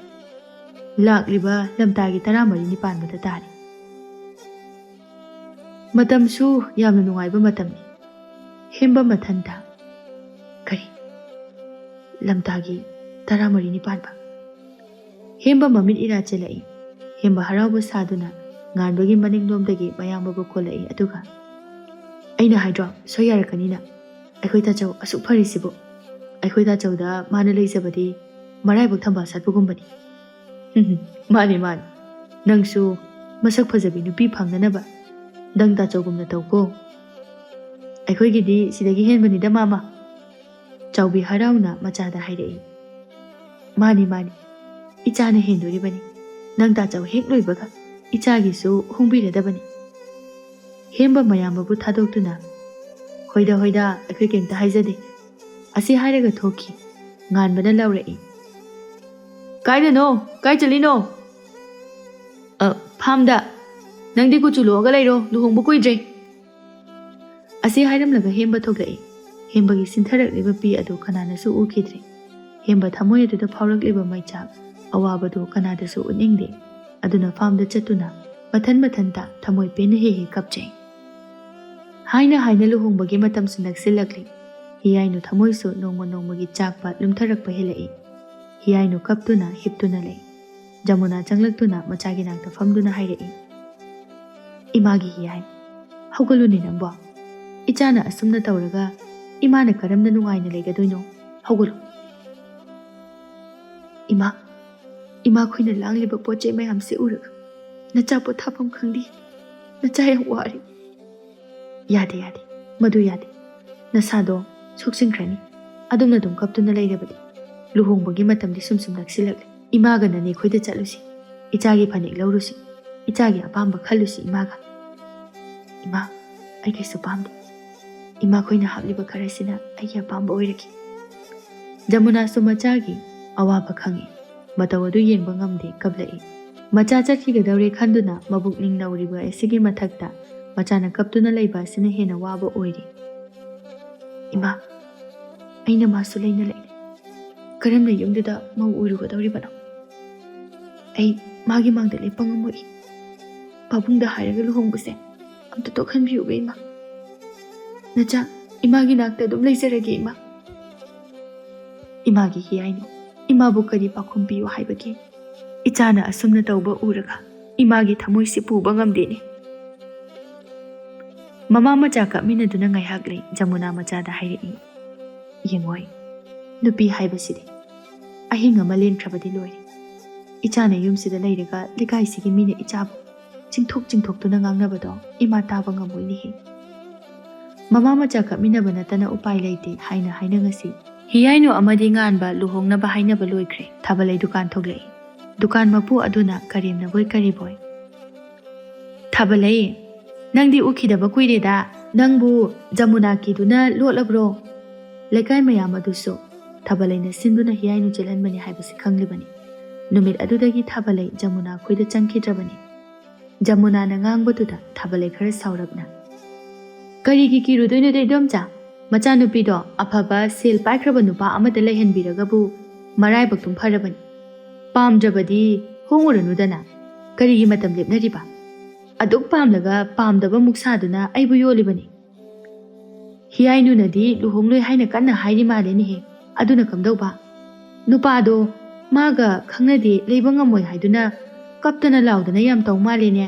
"ꯂꯥꯛꯂꯤꯕ ꯂꯝꯇꯥꯒꯤ ꯇꯔꯥꯃꯔꯤꯅꯤ ꯄꯥꯟꯕꯗ ꯇꯥꯔꯦ꯫" ꯃꯇꯝꯁꯨ ꯌꯥꯝꯅ ꯅꯨꯡꯉꯥꯏꯕ ꯃꯇꯝꯅꯤ꯫ ꯍꯦꯝꯕ ꯃꯊꯟꯇ, "ꯀꯔꯤ? ꯂꯝꯇꯥꯒꯤ ꯇꯔꯥꯃꯔꯤꯅꯤ ꯄꯥꯟꯕ?" ꯍꯦꯝꯕ ꯃꯃꯤꯠ ꯏꯔꯥ ꯆꯦꯜꯂꯛꯏ꯫ ꯍꯦꯝꯕ ꯍꯔꯥꯎꯕ ꯁꯥꯗꯨꯅ ꯉꯥꯟꯕꯒꯤ ꯃꯅꯤꯡꯂꯣꯝꯗꯒꯤ ꯃꯌꯥꯝꯕꯕꯨ ꯀꯣꯜꯂꯛꯏ, ꯑꯗꯨꯒ, "ꯑꯩꯅ ꯍꯥꯏꯗ꯭ꯔꯣ, ꯁꯣꯏ ꯌꯥꯔꯛꯀꯅꯤꯅ? ꯑꯩꯈꯣꯏ ꯇꯥꯆꯧ ꯑꯁꯨꯛ ꯐꯔꯤꯁꯤꯕꯨ꯫ ꯑꯩꯈꯣꯏ ꯇꯥꯆꯧꯗ ꯃꯥꯅ ꯂꯩꯖꯕꯗꯤ ꯃꯔꯥꯏꯕꯛ ꯊꯝꯕꯥꯜ ꯁꯥꯠꯄꯒꯨꯝꯕꯅꯤ꯫" "ꯎꯝ, ꯃꯥꯅꯤ, ꯃꯥꯅꯤ꯫ ꯅꯪꯁꯨ ꯃꯁꯛ ꯐꯖꯕꯤ ꯅꯨꯄꯤ ꯐꯪꯅꯅꯕ ꯅꯪ ꯇꯥꯆꯧꯒꯨꯝꯅ ꯇꯧꯀꯣ꯫ ꯑꯩꯈꯣꯏꯒꯤꯗꯤ ꯁꯤꯗꯒꯤ ꯍꯦꯟꯕꯅꯤꯗ, ꯃꯥꯃ꯫" ꯆꯥꯎꯕꯤ ꯍꯔꯥꯎꯅ ꯃꯆꯥꯗ ꯍꯥꯏꯔꯛꯏ꯫ "ꯃꯥꯅꯤ, ꯃꯥꯅꯤ꯫ ꯏꯆꯥꯅ ꯍꯦꯟꯗꯣꯔꯤꯕꯅꯤ꯫ ꯅꯪ ꯇꯥꯆꯧ ꯍꯦꯛ ꯂꯣꯏꯕꯒ ꯏꯆꯥꯒꯤꯁꯨ ꯍꯣꯡꯕꯤꯔꯗꯕꯅꯤ꯫" ꯍꯦꯝꯕ ꯃꯌꯥꯝꯕꯕꯨ ꯊꯥꯗꯣꯛꯇꯨꯅ, "ꯍꯣꯏꯗ, ꯍꯣꯏꯗ, ꯑꯩꯈꯣꯏ ꯀꯩꯝꯇ ꯍꯥꯏꯖꯗꯦ꯫" ꯑꯁꯤ ꯍꯥꯏꯔꯒ ꯊꯣꯛꯈꯤ꯫ ꯉꯥꯟꯕꯅ ꯂꯥꯎꯔꯛꯏ, "ꯀꯥꯏꯗꯅꯣ? ꯀꯥꯏ ꯆꯠꯂꯤꯅꯣ?" "ꯑ, ꯐꯥꯝꯗ꯫ ꯅꯪꯗꯤ ꯀꯨꯆꯨ ꯂꯣꯛꯑꯒ ꯂꯩꯔꯣ, ꯂꯨꯍꯣꯡꯕ ꯀꯨꯏꯗ꯭ꯔꯦ꯫" ꯑꯁꯤ ꯍꯥꯏꯔꯝꯂꯒ ꯍꯦꯝꯕ ꯊꯣꯛꯂꯛꯏ꯫ ꯍꯦꯝꯕꯒꯤ ꯁꯤꯟꯊꯔꯛꯂꯤꯕ ꯄꯤ ꯑꯗꯨ ꯀꯅꯥꯅꯁꯨ ꯎꯈꯤꯗ꯭ꯔꯦ꯫ ꯍꯦꯝꯕ ꯊꯃꯣꯏ ꯑꯗꯨꯗ ꯐꯥꯎꯔꯛꯂꯤꯕ ꯃꯩꯆꯥꯛ, ꯑꯋꯥꯕꯗꯨ ꯀꯅꯥꯗꯁꯨ ꯎꯠꯅꯤꯡꯗꯦ꯫ ꯑꯗꯨꯅ ꯐꯥꯝꯗ ꯆꯠꯇꯨꯅ ꯃꯊꯟ ꯃꯊꯟꯇ ꯊꯃꯣꯏ ꯄꯦꯟꯅ ꯍꯦꯛ ꯍꯦꯛ ꯀꯞꯆꯩ꯫ ꯍꯥꯏꯅ ꯍꯥꯏꯅ ꯂꯨꯍꯣꯡꯕꯒꯤ ꯃꯇꯝꯁꯨ ꯅꯛꯁꯤꯜꯂꯛꯂꯤ꯫ ꯍꯤꯌꯥꯏꯅꯨ ꯊꯃꯣꯏꯁꯨ ꯅꯣꯡꯃ ꯅꯣꯡꯃꯒꯤ ꯆꯥꯛꯄ ꯂꯨꯝꯊꯔꯛꯄ ꯍꯦꯜꯂꯛꯏ꯫ ꯍꯤꯌꯥꯏꯅꯨ ꯀꯞꯇꯨꯅ ꯍꯤꯞꯇꯨꯅ ꯂꯩ꯫ ꯖꯃꯨꯅꯥ ꯆꯪꯂꯛꯇꯨꯅ ꯃꯆꯥꯒꯤ ꯅꯥꯛꯇ ꯐꯝꯗꯨꯅ ꯍꯥꯏꯔꯛꯏ, "ꯏꯃꯥꯒꯤ ꯍꯤꯌꯥꯏ, ꯍꯧꯒꯠꯂꯨꯅꯦ ꯅꯪꯕꯣ꯫ ꯏꯆꯥꯅ ꯑꯁꯨꯝꯅ ꯇꯧꯔꯒ ꯏꯃꯥꯅ ꯀꯔꯝꯅ ꯅꯨꯡꯉꯥꯏꯅ ꯂꯩꯒꯗꯣꯏꯅꯣ? ꯍꯧꯒꯠꯂꯨ꯫" "ꯏꯃꯥ, ꯏꯃꯥꯈꯣꯏꯅ ꯂꯥꯡꯂꯤꯕ ꯄꯣꯠ ꯆꯩ ꯃꯌꯥꯝꯁꯦ ꯎꯔꯒ ꯅꯆꯥ ꯄꯣꯊꯥꯐꯝ ꯈꯪꯗꯦ꯫ ꯅꯆꯥ ꯌꯥꯝ ꯋꯥꯔꯦ꯫" "ꯌꯥꯗꯦ, ꯌꯥꯗꯦ, ꯃꯗꯨ ꯌꯥꯗꯦ꯫ ꯅꯁꯥꯗꯣ ꯁꯣꯛꯆꯤꯟꯈ꯭ꯔꯅꯤ꯫ ꯑꯗꯨꯝꯅ ꯑꯗꯨꯝ ꯀꯞꯇꯨꯅ ꯂꯩꯔꯕꯗꯤ ꯂꯨꯍꯣꯡꯕꯒꯤ ꯃꯇꯝꯗꯤ ꯁꯨꯝ ꯁꯨꯝ ꯅꯛꯁꯤꯜꯂꯛꯂꯦ꯫ ꯏꯃꯥꯒ ꯅꯅꯦꯈꯣꯏꯗ ꯆꯠꯂꯨꯁꯤ꯫ ꯏꯆꯥꯒꯤ ꯐꯅꯦꯛ ꯂꯧꯔꯨꯁꯤ꯫ ꯏꯆꯥꯒꯤ ꯑꯄꯥꯝꯕ ꯈꯜꯂꯨꯁꯤ ꯏꯃꯥꯒ꯫" "ꯏꯃꯥ, ꯑꯩ ꯀꯩꯁꯨ ꯄꯥꯝꯗꯦ꯫ ꯏꯃꯥꯈꯣꯏꯅ ꯍꯥꯞꯂꯤꯕ ꯈꯔꯁꯤꯅ ꯑꯩꯒꯤ ꯑꯄꯥꯝꯕ ꯑꯣꯏꯔꯒꯦ꯫" ꯖꯃꯨꯅꯥꯁꯨ ꯃꯆꯥꯒꯤ ꯑꯋꯥꯕ ꯈꯪꯏ꯫ ꯃꯇꯧ ꯑꯗꯨ ꯌꯦꯡꯕ ꯉꯝꯗꯦ, ꯀꯞꯂꯛꯏ꯫ ꯃꯆꯥ ꯆꯠꯈꯤꯒꯗꯧꯔꯦ ꯈꯟꯗꯨꯅ ꯃꯕꯨꯛꯅꯤꯡ ꯅꯧꯔꯤꯕ ꯑꯁꯤꯒꯤ ꯃꯊꯛꯇ ꯃꯆꯥꯅ ꯀꯞꯇꯨꯅ ꯂꯩꯕ ꯑꯁꯤꯅ ꯍꯦꯟꯅ ꯋꯥꯕ ꯑꯣꯏꯔꯤ꯫ "ꯏꯃꯥ, ꯑꯩꯅ ꯃꯥꯁꯨ ꯂꯩꯅ ꯂꯩꯅ ꯀꯔꯝꯅ ꯌꯨꯝꯗꯨꯗ ꯃꯧ ꯑꯣꯏꯔꯨꯒꯗꯧꯔꯤꯕꯅꯣ? ꯑꯩ ꯃꯥꯒꯤ ꯃꯥꯡꯗ ꯂꯦꯞꯄ ꯉꯝꯃꯣꯏ꯫ ꯄꯥꯕꯨꯡꯗ ꯍꯥꯏꯔꯒ ꯂꯨꯍꯣꯡꯕꯁꯦ ꯑꯝꯇ ꯇꯣꯛꯍꯟꯕꯤꯌꯨꯕ, ꯏꯃꯥ꯫ ꯅꯆꯥ ꯏꯃꯥꯒꯤ ꯅꯥꯛꯇ ꯑꯗꯨꯝ ꯂꯩꯖꯔꯒꯦ, ꯏꯃꯥ꯫" "ꯏꯃꯥꯒꯤ ꯍꯤꯌꯥꯏꯅꯨ, ꯏꯃꯥꯕꯨ ꯀꯔꯤ ꯄꯥꯎꯈꯨꯝ ꯄꯤꯌꯨ ꯍꯥꯏꯕꯒꯦ? "ꯏꯆꯥꯅ ꯑꯁꯨꯝꯅ ꯇꯧꯕ ꯎꯔꯒ ꯏꯃꯥꯒꯤ ꯊꯃꯣꯏꯁꯤ ꯄꯨꯕ ꯉꯝꯗꯦꯅꯦ"꯫ ꯃꯃꯥ ꯃꯆꯥ ꯀꯞꯃꯤꯟꯅꯗꯨꯅ ꯉꯥꯏꯍꯥꯛ ꯂꯩ꯫ ꯖꯃꯨꯅꯥ ꯃꯆꯥꯗ ꯍꯥꯏꯔꯛꯏ, "ꯌꯦꯡꯉꯣꯏ, ꯅꯨꯄꯤ ꯍꯥꯏꯕꯁꯤꯗꯤ ꯑꯍꯤꯡ ꯑꯃ ꯂꯦꯟꯈ꯭ꯔꯕꯗꯤ ꯂꯣꯏꯔꯦ꯫ ꯏꯆꯥꯅ ꯌꯨꯝꯁꯤꯗ ꯂꯩꯔꯒ ꯂꯩꯀꯥꯏꯁꯤꯒꯤ ꯃꯤꯅ ꯏꯆꯥꯕꯨ ꯆꯤꯡꯊꯣꯛ ꯆꯤꯡꯊꯣꯛꯇꯨꯅ ꯉꯥꯡꯅꯕꯗꯣ ꯏꯃꯥ ꯇꯥꯕ ꯉꯝꯃꯣꯏꯅꯦꯍꯦ"꯫ ꯃꯃꯥ ꯃꯆꯥ ꯀꯞꯃꯤꯟꯅꯕ ꯅꯠꯇꯅ ꯎꯄꯥꯏ ꯂꯩꯇꯦ ꯍꯥꯏꯅ ꯍꯥꯏꯅ ꯉꯁꯤ ꯍꯤꯌꯥꯏꯅꯨ ꯑꯃꯗꯤ ꯉꯥꯟꯕ ꯂꯨꯍꯣꯡꯅꯕ ꯍꯥꯏꯅꯕ ꯂꯣꯏꯈ꯭ꯔꯦ꯫ ꯊꯥꯕꯂꯩ ꯗꯨꯀꯥꯟ ꯊꯣꯛꯂꯛꯏ꯫ ꯗꯨꯀꯥꯟ ꯃꯄꯨ ꯑꯗꯨꯅ ꯀꯔꯦꯝꯅꯕꯣꯏ ꯀꯔꯤꯕꯣꯏ, "ꯊꯥꯕꯂꯩ, ꯅꯪꯗꯤ ꯎꯈꯤꯗꯕ ꯀꯨꯏꯔꯦꯗ꯫ ꯅꯪꯕꯨ ꯖꯃꯨꯅꯥ ꯀꯤꯗꯨꯅ ꯂꯣꯠꯂꯕ꯭ꯔꯣ?" ꯂꯩꯀꯥꯏ ꯃꯌꯥꯝ ꯑꯗꯨꯁꯨ ꯊꯥꯕꯂꯩꯅ ꯁꯤꯟꯗꯨꯅ ꯍꯤꯌꯥꯏꯅꯨ ꯆꯦꯜꯍꯟꯕꯅꯤ ꯍꯥꯏꯕꯁꯤ ꯈꯪꯂꯤꯕꯅꯤ꯫ ꯅꯨꯃꯤꯠ ꯑꯗꯨꯗꯒꯤ ꯊꯥꯕꯂꯩ ꯖꯃꯨꯅꯥ ꯈꯣꯏꯗ ꯆꯪꯈꯤꯗ꯭ꯔꯕꯅꯤ꯫ ꯖꯃꯨꯅꯥꯅ ꯉꯥꯡꯕꯗꯨꯗ ꯊꯥꯕꯂꯩ ꯈꯔ ꯁꯥꯎꯔꯞꯅ, "ꯀꯔꯤꯒꯤ ꯀꯤꯔꯨꯗꯣꯏꯅꯣꯗ ꯏꯗꯣꯝꯆꯥ? ꯃꯆꯥꯅꯨꯄꯤꯗꯣ ꯑꯐꯕ ꯁꯦꯜ ꯄꯥꯏꯈ꯭ꯔꯕ ꯅꯨꯄꯥ ꯑꯃꯗ ꯂꯩꯍꯟꯕꯤꯔꯒꯕꯨ ꯃꯔꯥꯏꯕꯛꯇꯨꯝ ꯐꯔꯕꯅꯤ꯫ ꯄꯥꯝꯗ꯭ꯔꯕꯗꯤ ꯍꯣꯡꯉꯨꯔꯅꯨꯗꯅ꯫ ꯀꯔꯤꯒꯤ ꯃꯇꯝ ꯂꯦꯞꯅꯔꯤꯕ? ꯑꯗꯨꯛ ꯄꯥꯝꯂꯒ ꯄꯥꯝꯗꯕ ꯃꯨꯛ ꯁꯥꯗꯨꯅ ꯑꯩꯕꯨ ꯌꯣꯜꯂꯤꯕꯅꯤ"꯫ ꯍꯤꯌꯥꯏꯅꯨꯅꯗꯤ ꯂꯨꯍꯣꯡꯂꯣꯏ ꯍꯥꯏꯅ ꯀꯟꯅ ꯍꯥꯏꯔꯤ ꯃꯥꯜꯂꯦꯅꯦꯍꯦ꯫ ꯑꯗꯨꯅ ꯀꯝꯗꯧꯕ? ꯅꯨꯄꯥꯗꯣ ꯃꯥꯒ ꯈꯪꯅꯗꯦ, ꯂꯩꯕ ꯉꯝꯃꯣꯏ ꯍꯥꯏꯗꯨꯅ ꯀꯞꯇꯅ ꯂꯥꯎꯗꯅ ꯌꯥꯝ ꯇꯧ ꯃꯥꯜꯂꯦꯅꯦ꯫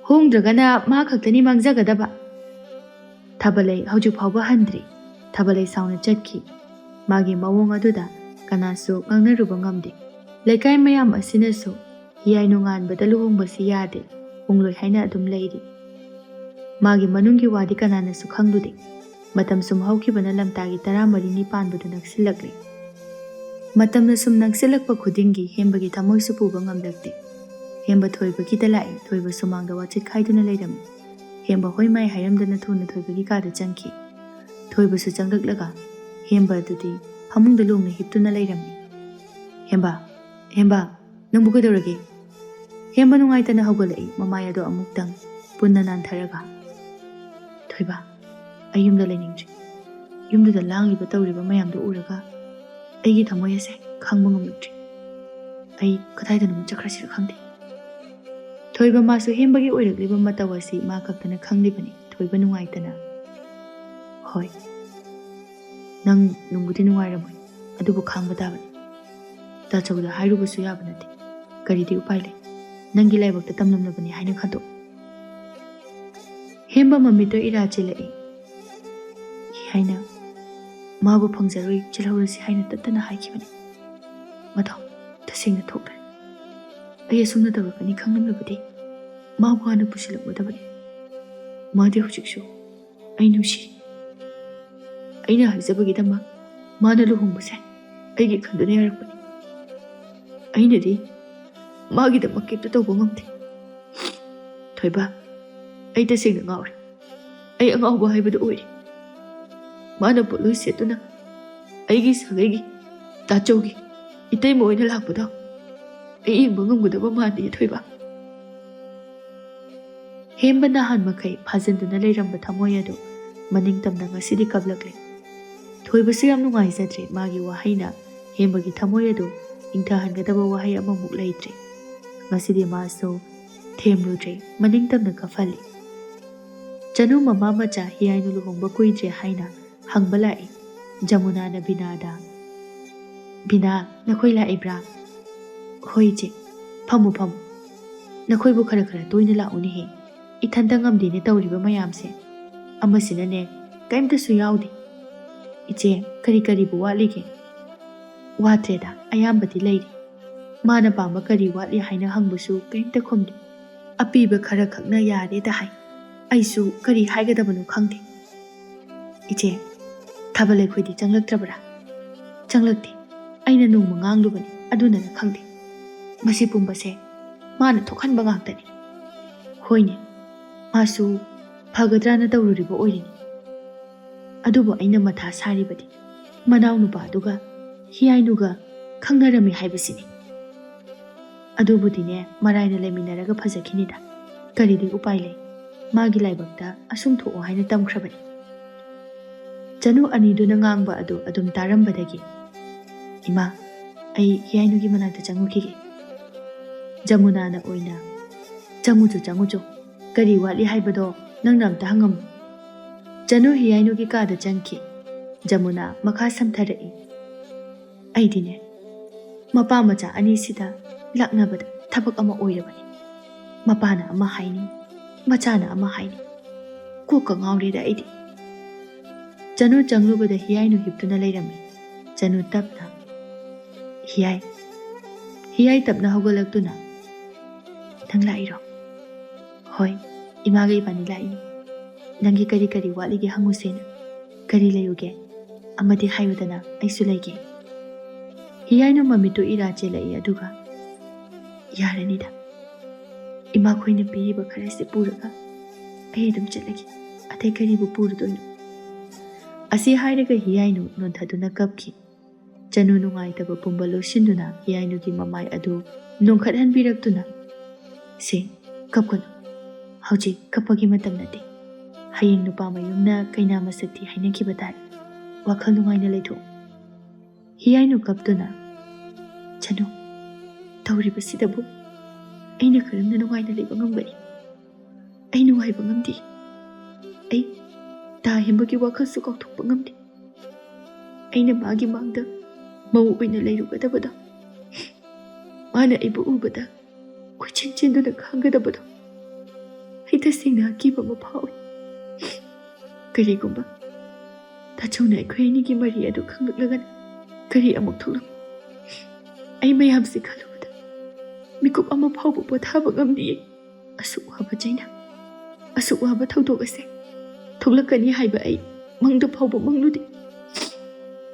ꯍꯣꯡꯗ꯭ꯔꯒꯅ ꯃꯥ ꯈꯛꯇꯅꯤ ꯃꯥꯡꯖꯒꯗꯕ꯫ ꯊꯥꯕꯂꯩ ꯍꯧꯖꯤꯛ ꯐꯥꯎꯕ ꯍꯟꯗ꯭ꯔꯤ꯫ ꯊꯥꯕꯂꯩ ꯁꯥꯎꯅ ꯆꯠꯈꯤ꯫ ꯃꯥꯒꯤ ꯃꯑꯣꯡ ꯑꯗꯨꯗ ꯀꯅꯥꯁꯨ ꯉꯥꯡꯅꯔꯨꯕ ꯉꯝꯗꯦ꯫ ꯂꯩꯀꯥꯏ ꯃꯌꯥꯝ ꯑꯁꯤꯅꯁꯨ ꯍꯤꯌꯥꯏ ꯅꯣꯡꯉꯥꯟꯕꯗ ꯂꯨꯍꯣꯡꯕꯁꯤ ꯌꯥꯗꯦ, ꯍꯣꯡꯂꯣꯏ ꯍꯥꯏꯅ ꯑꯗꯨꯝ ꯂꯩꯔꯤ꯫ ꯃꯥꯒꯤ ꯃꯅꯨꯡꯒꯤ ꯋꯥꯗꯤ ꯀꯅꯥꯅꯁꯨ ꯈꯪꯂꯨꯗꯦ꯫ ꯃꯇꯝ ꯁꯨꯝ ꯍꯧꯈꯤꯕꯅ ꯂꯝꯇꯥꯒꯤ ꯇꯔꯥꯃꯔꯤꯅꯤ ꯄꯥꯟꯕꯗꯨ ꯅꯛꯁꯤꯜꯂꯛꯂꯦ꯫ ꯃꯇꯝꯅ ꯁꯨꯝ ꯅꯛꯁꯤꯜꯂꯛꯄ ꯈꯨꯗꯤꯡꯒꯤ ꯍꯦꯝꯕꯒꯤ ꯊꯃꯣꯏꯁꯨ ꯄꯨꯕ ꯉꯝꯂꯛꯇꯦ꯫ ꯍꯦꯝꯕ ꯊꯣꯏꯕꯒꯤꯗ ꯂꯥꯛꯏ꯫ ꯊꯣꯏꯕ ꯁꯨꯃꯥꯡꯗ ꯋꯥꯆꯤꯠ ꯈꯥꯏꯗꯨꯅ ꯂꯩꯔꯝꯃꯤ꯫ ꯍꯦꯝꯕ ꯍꯣꯏ ꯃꯥꯏ ꯍꯥꯏꯔꯝꯗꯅ ꯊꯨꯅ ꯊꯣꯏꯕꯒꯤ ꯀꯥꯗ ꯆꯪꯈꯤ꯫ ꯊꯣꯏꯕꯁꯨ ꯆꯪꯂꯛꯂꯒ ꯍꯦꯝꯕ ꯑꯗꯨꯗꯤ ꯐꯃꯨꯡꯗ ꯂꯣꯡꯅ ꯍꯤꯞꯇꯨꯅ ꯂꯩꯔꯝꯃꯤ꯫ "ꯍꯦꯝꯕ, ꯍꯦꯝꯕ, ꯅꯪꯕꯨ ꯀꯩꯗꯧꯔꯒꯦ?" ꯍꯦꯝꯕ ꯅꯨꯡꯉꯥꯏꯇꯅ ꯍꯧꯒꯠꯂꯛꯏ, ꯃꯃꯥꯏ ꯑꯗꯣ ꯑꯃꯨꯛꯇꯪ ꯄꯨꯟꯅ ꯅꯥꯟꯊꯔꯒ꯫ "ꯊꯣꯏꯕ, ꯑꯩ ꯌꯨꯝꯗ ꯂꯩꯅꯤꯡꯗ꯭ꯔꯦ꯫ ꯌꯨꯝꯗꯨꯗ ꯂꯥꯡꯂꯤꯕ ꯇꯧꯔꯤꯕ ꯃꯌꯥꯝꯗꯨ ꯎꯔꯒ ꯑꯩꯒꯤ ꯊꯃꯣꯏ ꯑꯁꯦ ꯈꯥꯡꯕ ꯉꯝꯂꯛꯇ꯭ꯔꯦ꯫ ꯑꯩ ꯀꯗꯥꯏꯗꯅꯣ ꯆꯠꯈ꯭ꯔꯁꯤꯔ ꯈꯪꯗꯦ"꯫ ꯊꯣꯏꯕ ꯃꯥꯁꯨ ꯍꯦꯝꯕꯒꯤ ꯑꯣꯏꯔꯛꯂꯤꯕ ꯃꯇꯧ ꯑꯁꯤ ꯃꯥ ꯈꯛꯇꯅ ꯈꯪꯂꯤꯕꯅꯤ꯫ ꯊꯣꯏꯕ ꯅꯨꯡꯉꯥꯏꯇꯅ, "ꯍꯣꯏ, ꯅꯪ ꯅꯨꯡꯕꯨꯗꯤ ꯅꯨꯡꯉꯥꯏꯔꯝꯃꯣꯏ, ꯑꯗꯨꯕꯨ ꯈꯥꯡꯕ ꯇꯥꯕꯅꯤ"꯫ ꯇꯥꯆꯧꯗ ꯍꯥꯏꯔꯨꯕꯁꯨ ꯌꯥꯕ ꯅꯠꯇꯦ꯫ ꯀꯔꯤꯗꯤ ꯎꯄꯥꯏ ꯂꯩ? ꯅꯪꯒꯤ ꯂꯥꯏꯕꯛꯇ ꯇꯝꯂꯝꯂꯕꯅꯤ ꯍꯥꯏꯅ ꯈꯟꯗꯣꯛ꯫ ꯍꯦꯝꯕ ꯃꯃꯤꯠꯇ ꯏꯔꯥ ꯆꯦꯜꯂꯛꯏ꯫ ꯍꯥꯏꯅ ꯃꯥꯕꯨ ꯐꯪꯖꯔꯣꯏ, ꯆꯦꯜꯍꯧꯔꯁꯤ ꯍꯥꯏꯅ ꯇꯠꯇꯅ ꯍꯥꯏꯈꯤꯕꯅꯤ꯫ ꯃꯗꯣ ꯇꯁꯦꯡꯅ ꯊꯣꯛꯂꯦ꯫ ꯑꯩ ꯑꯁꯨꯝꯅ ꯇꯧꯔꯛꯀꯅꯤ ꯈꯪꯂꯝꯂꯕꯗꯤ ꯃꯥꯕꯨ ꯍꯥꯟꯅ ꯄꯨꯁꯤꯜꯂꯛꯂꯗꯕꯅꯤ꯫ ꯃꯥꯗꯤ ꯍꯧꯖꯤꯛꯁꯨ ꯑꯩ ꯅꯨꯡꯁꯤ꯫ ꯑꯩꯅ ꯍꯥꯏꯖꯕꯒꯤꯗꯃꯛ ꯃꯥꯅ ꯂꯨꯍꯣꯡꯕꯁꯦ ꯑꯩꯒꯤ ꯈꯟꯗꯨꯅ ꯌꯥꯔꯛꯄꯅꯤ꯫ ꯑꯩꯅꯗꯤ ꯃꯥꯒꯤꯗꯃꯛ ꯀꯩꯝꯇ ꯇꯧꯕ ꯉꯝꯗꯦ꯫ ꯊꯣꯏꯕ, ꯑꯩ ꯇꯁꯦꯡꯅ ꯉꯥꯎꯔꯦ꯫ ꯑꯩ ꯑꯉꯥꯎꯕ ꯍꯥꯏꯕꯗꯨ ꯑꯣꯏꯔꯦ꯫ ꯃꯥꯅ ꯄꯣꯠꯂꯣꯏ ꯁꯦꯠꯇꯨꯅ ꯑꯩꯒꯤ ꯁꯥꯒꯩꯒꯤ, ꯇꯥꯆꯧꯒꯤ ꯏꯇꯩꯃ ꯑꯣꯏꯅ ꯂꯥꯛꯄꯗꯣ ꯑꯩ ꯌꯦꯡꯕ ꯉꯝꯒꯗꯕ ꯃꯥꯟꯗꯦ, ꯊꯣꯏꯕ꯫ ꯍꯦꯝꯕ ꯅꯍꯥꯟ ꯃꯈꯩ ꯐꯥꯖꯤꯟꯗꯨꯅ ꯂꯩꯔꯝꯕ ꯊꯃꯣꯏ ꯑꯗꯨ ꯃꯅꯤꯡ ꯇꯝꯅ ꯉꯁꯤꯗꯤ ꯀꯞꯂꯛꯂꯦ꯫ ꯊꯣꯏꯕꯁꯨ ꯌꯥꯝ ꯅꯨꯡꯉꯥꯏꯖꯗ꯭ꯔꯦ꯫ ꯃꯥꯒꯤ ꯋꯥꯍꯩꯅ ꯍꯦꯝꯕꯒꯤ ꯊꯃꯣꯏ ꯑꯗꯨ ꯏꯪꯊꯍꯟꯒꯗꯕ ꯋꯥꯍꯩ ꯑꯃꯃꯨꯛ ꯂꯩꯇ꯭ꯔꯦ꯫ ꯉꯁꯤꯗꯤ ꯃꯥꯁꯨ ꯊꯦꯝꯂꯨꯗ꯭ꯔꯦ, ꯃꯅꯤꯡ ꯇꯝꯅ ꯀꯞꯍꯜꯂꯤ꯫ ꯆꯅꯨ ꯃꯃꯥ ꯃꯆꯥ ꯍꯤꯌꯥꯏꯅꯨ ꯂꯨꯍꯣꯡꯕ ꯀꯨꯏꯗ꯭ꯔꯦ ꯍꯥꯏꯅ ꯍꯪꯕ ꯂꯥꯛꯏ꯫ ꯖꯃꯨꯅꯥꯅ ꯕꯤꯅꯥꯗ, "ꯕꯤꯅꯥ, ꯅꯈꯣꯏ ꯂꯥꯛꯏꯕ꯭ꯔꯥ?" "ꯍꯣꯏ ꯏꯆꯦ, ꯐꯝꯃꯨ ꯐꯝꯃꯨ꯫ ꯅꯈꯣꯏꯕꯨ ꯈꯔ ꯈꯔ ꯇꯣꯏꯅ ꯂꯥꯛꯎꯅꯦꯍꯦ꯫ ꯏꯊꯟꯇ ꯉꯝꯗꯦꯅꯦ ꯇꯧꯔꯤꯕ ꯃꯌꯥꯝꯁꯦ꯫ ꯑꯃꯁꯤꯅꯅꯦ ꯀꯔꯤꯝꯇꯁꯨ ꯌꯥꯎꯗꯦ꯫ ꯏꯆꯦ, ꯀꯔꯤ ꯀꯔꯤꯕꯨ ꯋꯥꯠꯂꯤꯒꯦ?" "ꯋꯥꯠꯇ꯭ꯔꯦꯗ, ꯑꯌꯥꯝꯕꯗꯤ ꯂꯩꯔꯦ꯫ ꯃꯥꯅ ꯄꯥꯝꯕ ꯀꯔꯤ ꯋꯥꯠꯂꯤ ꯍꯥꯏꯅ ꯍꯪꯕꯁꯨ ꯀꯔꯤꯝꯇ ꯈꯨꯝꯗꯦ꯫ ꯑꯄꯤꯕ ꯈꯔ ꯈꯛꯅ ꯌꯥꯔꯦꯗ ꯍꯥꯏ꯫ ꯑꯩꯁꯨ ꯀꯔꯤ ꯍꯥꯏꯒꯗꯕꯅꯣ ꯈꯪꯗꯦ꯫ ꯏꯆꯦ, ꯊꯥꯕꯜ ꯑꯩꯈꯣꯏꯗꯤ ꯆꯪꯂꯛꯇ꯭ꯔꯕ꯭ꯔꯥ?" "ꯆꯪꯂꯛꯇꯦ꯫ ꯑꯩꯅ ꯅꯣꯡꯃ ꯉꯥꯡꯂꯨꯕꯅꯤ, ꯑꯗꯨꯅꯔ ꯈꯪꯗꯦ꯫ ꯃꯁꯤ ꯄꯨꯝꯕꯁꯦ ꯃꯥꯅ ꯊꯣꯛꯍꯟꯕ ꯉꯥꯛꯇꯅꯤ꯫" "ꯍꯣꯏꯅꯦ, ꯃꯥꯁꯨ ꯐꯒꯗ꯭ꯔꯥꯅ ꯇꯧꯔꯨꯔꯤꯕ ꯑꯣꯏꯔꯤꯅꯤ꯫ ꯑꯗꯨꯕꯨ ꯑꯩꯅ ꯃꯊꯥ ꯁꯥꯔꯤꯕꯗꯤ ꯃꯅꯥꯎ ꯅꯨꯄꯥꯗꯨꯒ ꯍꯤꯌꯥꯏꯅꯨꯒ ꯈꯪꯅꯔꯝꯃꯤ ꯍꯥꯏꯕꯁꯤꯅꯤ꯫ ꯑꯗꯨꯕꯨꯗꯤꯅꯦ, ꯃꯔꯥꯏꯅ ꯂꯩꯃꯤꯟꯅꯔꯒ ꯐꯖꯈꯤꯅꯤꯗ꯫ ꯀꯔꯤꯗꯤ ꯎꯄꯥꯏ ꯂꯩ? ꯃꯥꯒꯤ ꯂꯥꯏꯕꯛꯇ ꯑꯁꯨꯝ ꯊꯣꯛꯑꯣ ꯍꯥꯏꯅ ꯇꯝꯈ꯭ꯔꯕꯅꯤ꯫" ꯆꯅꯨ ꯑꯅꯤꯗꯨꯅ ꯉꯥꯡꯕ ꯑꯗꯨ ꯑꯗꯨꯝ ꯇꯥꯔꯝꯕꯗꯒꯤ, "ꯏꯃꯥ, ꯑꯩ ꯍꯤꯌꯥꯏꯅꯨꯒꯤ ꯃꯅꯥꯛꯇ ꯆꯪꯉꯨꯈꯤꯒꯦ꯫" ꯖꯃꯨꯅꯥꯅ ꯑꯣꯏꯅ, "ꯆꯪꯉꯨꯆꯣ, ꯆꯪꯉꯨꯆꯣ꯫ ꯀꯔꯤ ꯋꯥꯠꯂꯤ ꯍꯥꯏꯕꯗꯣ ꯅꯪꯅ ꯑꯝꯇ ꯍꯪꯉꯝꯃꯨ꯫" ꯆꯅꯨ ꯍꯤꯌꯥꯏꯅꯨꯒꯤ ꯀꯥꯗ ꯆꯪꯈꯤ꯫ ꯖꯃꯨꯅꯥ ꯃꯈꯥ ꯁꯝꯊꯔꯛꯏ꯫ "ꯑꯩꯗꯤꯅꯦ, ꯃꯄꯥ ꯃꯆꯥ ꯑꯅꯤꯁꯤꯗ ꯂꯥꯛꯅꯕꯗ ꯊꯕꯛ ꯑꯃ ꯑꯣꯏꯔꯕꯅꯤ꯫ ꯃꯄꯥꯅ ꯑꯃ ꯍꯥꯏꯅꯤ, ꯃꯆꯥꯅ ꯑꯃ ꯍꯥꯏꯅꯤ꯫ ꯀꯣꯛꯀ ꯉꯥꯎꯔꯦꯗ ꯑꯩꯗꯤ꯫ ꯆꯅꯨ ꯆꯪꯂꯨꯕꯗ ꯍꯤꯌꯥꯏꯅꯨ ꯍꯤꯞꯇꯨꯅ ꯂꯩꯔꯝꯃꯤ꯫ ꯆꯅꯨ ꯇꯞꯅ, "ꯍꯤꯌꯥꯏ꯫" ꯍꯤꯌꯥꯏ ꯇꯞꯅ ꯍꯧꯒꯠꯂꯛꯇꯨꯅ, "ꯅꯪ ꯂꯥꯛꯏꯔꯣ?" "ꯍꯣꯏ, ꯏꯃꯥꯒ ꯏꯕꯥꯅꯤ ꯂꯥꯛꯏꯅꯤ꯫ ꯅꯪꯒꯤ ꯀꯔꯤ ꯀꯔꯤ ꯋꯥꯠꯂꯤꯒꯦ ꯍꯪꯉꯨꯁꯦꯅ꯫ ꯀꯔꯤ ꯂꯩꯌꯨꯒꯦ? ꯑꯃꯗꯤ ꯍꯥꯏꯌꯨꯗꯅ, ꯑꯩꯁꯨ ꯂꯩꯒꯦ꯫" ꯍꯤꯌꯥꯏꯅꯨ ꯃꯃꯤꯠꯇꯨ ꯏꯔꯥ ꯆꯦꯜꯂꯛꯏ, ꯑꯗꯨꯒ, "ꯌꯥꯔꯅꯤꯗ, ꯏꯃꯥꯈꯣꯏꯅ ꯄꯤꯔꯤꯕ ꯈꯔꯁꯦ ꯄꯨꯔꯒ ꯑꯩ ꯑꯗꯨꯝ ꯆꯠꯂꯒꯦ꯫ ꯑꯇꯩ ꯀꯔꯤꯕꯨ ꯄꯨꯔꯨꯗꯣꯏꯅꯣ?" ꯑꯁꯤ ꯍꯥꯏꯔꯒ ꯍꯤꯌꯥꯏꯅꯨ ꯅꯣꯟꯊꯗꯨꯅ ꯀꯞꯈꯤ꯫ ꯆꯅꯨ ꯅꯨꯡꯉꯥꯏꯇꯕ ꯄꯨꯝꯕ ꯂꯣꯠꯁꯤꯟꯗꯨꯅ ꯍꯤꯌꯥꯏꯅꯨꯒꯤ ꯃꯃꯥꯏ ꯑꯗꯨ ꯅꯣꯡꯈꯠꯍꯟꯕꯤꯔꯛꯇꯨꯅ, "ꯁꯦ, ꯀꯞꯀꯅꯨ꯫ ꯍꯧꯖꯤꯛ ꯀꯞꯄꯒꯤ ꯃꯇꯝ ꯅꯠꯇꯦ꯫ ꯍꯌꯦꯡ ꯅꯨꯄꯥ ꯃꯌꯨꯝꯅ ꯀꯩꯅꯥ ꯃꯁꯛ ꯊꯤ ꯍꯥꯏꯅꯈꯤꯕ ꯇꯥꯔꯦ꯫ ꯋꯥꯈꯜ ꯅꯨꯡꯉꯥꯏꯅ ꯂꯩꯊꯣꯛꯎ꯫" ꯍꯤꯌꯥꯏꯅꯨ ꯀꯞꯇꯨꯅ, "ꯆꯅꯨ, ꯇꯧꯔꯤꯕꯁꯤꯗꯕꯨ ꯑꯩꯅ ꯀꯔꯝꯅ ꯅꯨꯡꯉꯥꯏꯅ ꯂꯩꯕ ꯉꯝꯒꯅꯤ? ꯑꯩ ꯅꯨꯡꯉꯥꯏꯕ ꯉꯝꯗꯦ꯫ ꯑꯩ ꯇꯥ ꯍꯦꯟꯕꯒꯤ ꯋꯥꯈꯜꯁꯨ ꯀꯥꯎꯊꯣꯛꯄ ꯉꯝꯗꯦ꯫ ꯑꯩꯅ ꯃꯥꯒꯤ ꯃꯥꯡꯗ ꯃꯧ ꯑꯣꯏꯅ ꯂꯩꯔꯨꯒꯗꯕꯗꯣ, ꯃꯥꯅ ꯑꯩꯕꯨ ꯎꯕꯗ ꯀꯣꯏꯆꯦꯟ ꯆꯦꯟꯗꯨꯅ ꯈꯥꯡꯒꯗꯕꯗꯣ, ꯑꯩ ꯇꯁꯦꯡꯅ ꯑꯀꯤꯕ ꯑꯃ ꯐꯥꯎꯏ꯫ ꯀꯔꯤꯒꯨꯝꯕ ꯇꯥꯆꯧꯅ ꯑꯩꯈꯣꯏ ꯑꯅꯤꯒꯤ ꯃꯔꯤ ꯑꯗꯨ ꯈꯪꯂꯛꯂꯒꯅ ꯀꯔꯤ ꯑꯃꯨꯛ ꯊꯣꯛꯂꯛ? ꯑꯩ ꯃꯌꯥꯝꯁꯤ ꯈꯜꯂꯨꯕꯗ ꯃꯤꯀꯨꯞ ꯑꯃ ꯐꯥꯎꯕ ꯄꯣꯊꯥꯕ ꯉꯝꯗꯤꯌꯦ꯫ ꯑꯁꯨꯛ ꯋꯥꯕ ꯆꯩꯅꯥ, ꯑꯁꯨꯛ ꯋꯥꯕ ꯊꯧꯗꯣꯛ ꯑꯁꯦ ꯊꯣꯛꯂꯛꯀꯅꯤ ꯍꯥꯏꯕ ꯑꯩ ꯃꯪꯗ ꯐꯥꯎꯕ ꯃꯪꯂꯨꯗꯦ꯫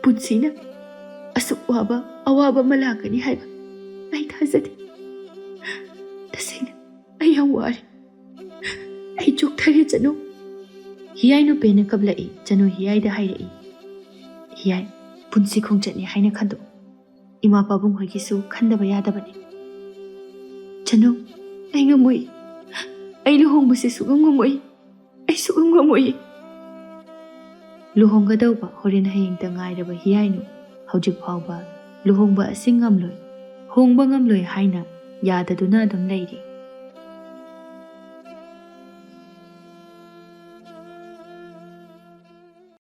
ꯄꯨꯟꯁꯤꯅ ꯑꯁꯨꯛ ꯋꯥꯕ ꯑꯋꯥꯕ ꯑꯃ ꯂꯥꯛꯀꯅꯤ ꯍꯥꯏꯕ ꯑꯩ ꯊꯥꯖꯗꯦ꯫ ꯇꯁꯦꯡꯅ ꯑꯩ ꯌꯥꯝ ꯋꯥꯔꯦ꯫ ꯑꯩ ꯆꯣꯛꯊꯔꯦ, ꯆꯅꯨ꯫" ꯍꯤꯌꯥꯏ ꯅꯨꯄꯦꯅ ꯀꯞꯂꯛꯏ꯫ ꯆꯅꯨ ꯍꯤꯌꯥꯏꯗ ꯍꯥꯏꯔꯛꯏ, "ꯍꯤꯌꯥꯏ, ꯄꯨꯟꯁꯤ ꯈꯣꯡꯆꯠꯅꯤ ꯍꯥꯏꯅ ꯈꯟꯗꯣꯛ꯫ ꯏꯃꯥ ꯄꯥꯕꯨꯡ ꯍꯣꯏꯒꯤꯁꯨ ꯈꯟꯗꯕ ꯌꯥꯗꯕꯅꯤ꯫" "ꯆꯅꯨ, ꯑꯩ ꯉꯝꯃꯣꯏ꯫ ꯑꯩ ꯂꯨꯍꯣꯡꯕꯁꯦ ꯁꯨꯛꯉꯝ ꯉꯝꯃꯣꯏ꯫ ꯑꯩ ꯁꯨꯛꯉꯝ ꯉꯝꯃꯣꯏ꯫" ꯂꯨꯍꯣꯡꯒꯗꯧꯕ ꯍꯣꯔꯦꯟ ꯍꯌꯦꯡꯇ ꯉꯥꯏꯔꯕ ꯍꯤꯌꯥꯏꯅꯨ ꯍꯧꯖꯤꯛ ꯐꯥꯎꯕ ꯂꯨꯍꯣꯡꯕ ꯑꯁꯤ ꯉꯝꯂꯣꯏ, ꯍꯣꯡꯕ ꯉꯝꯂꯣꯏ ꯍꯥꯏꯅ ꯌꯥꯗꯗꯨꯅ ꯑꯗꯨꯝ ꯂꯩꯔꯤ꯫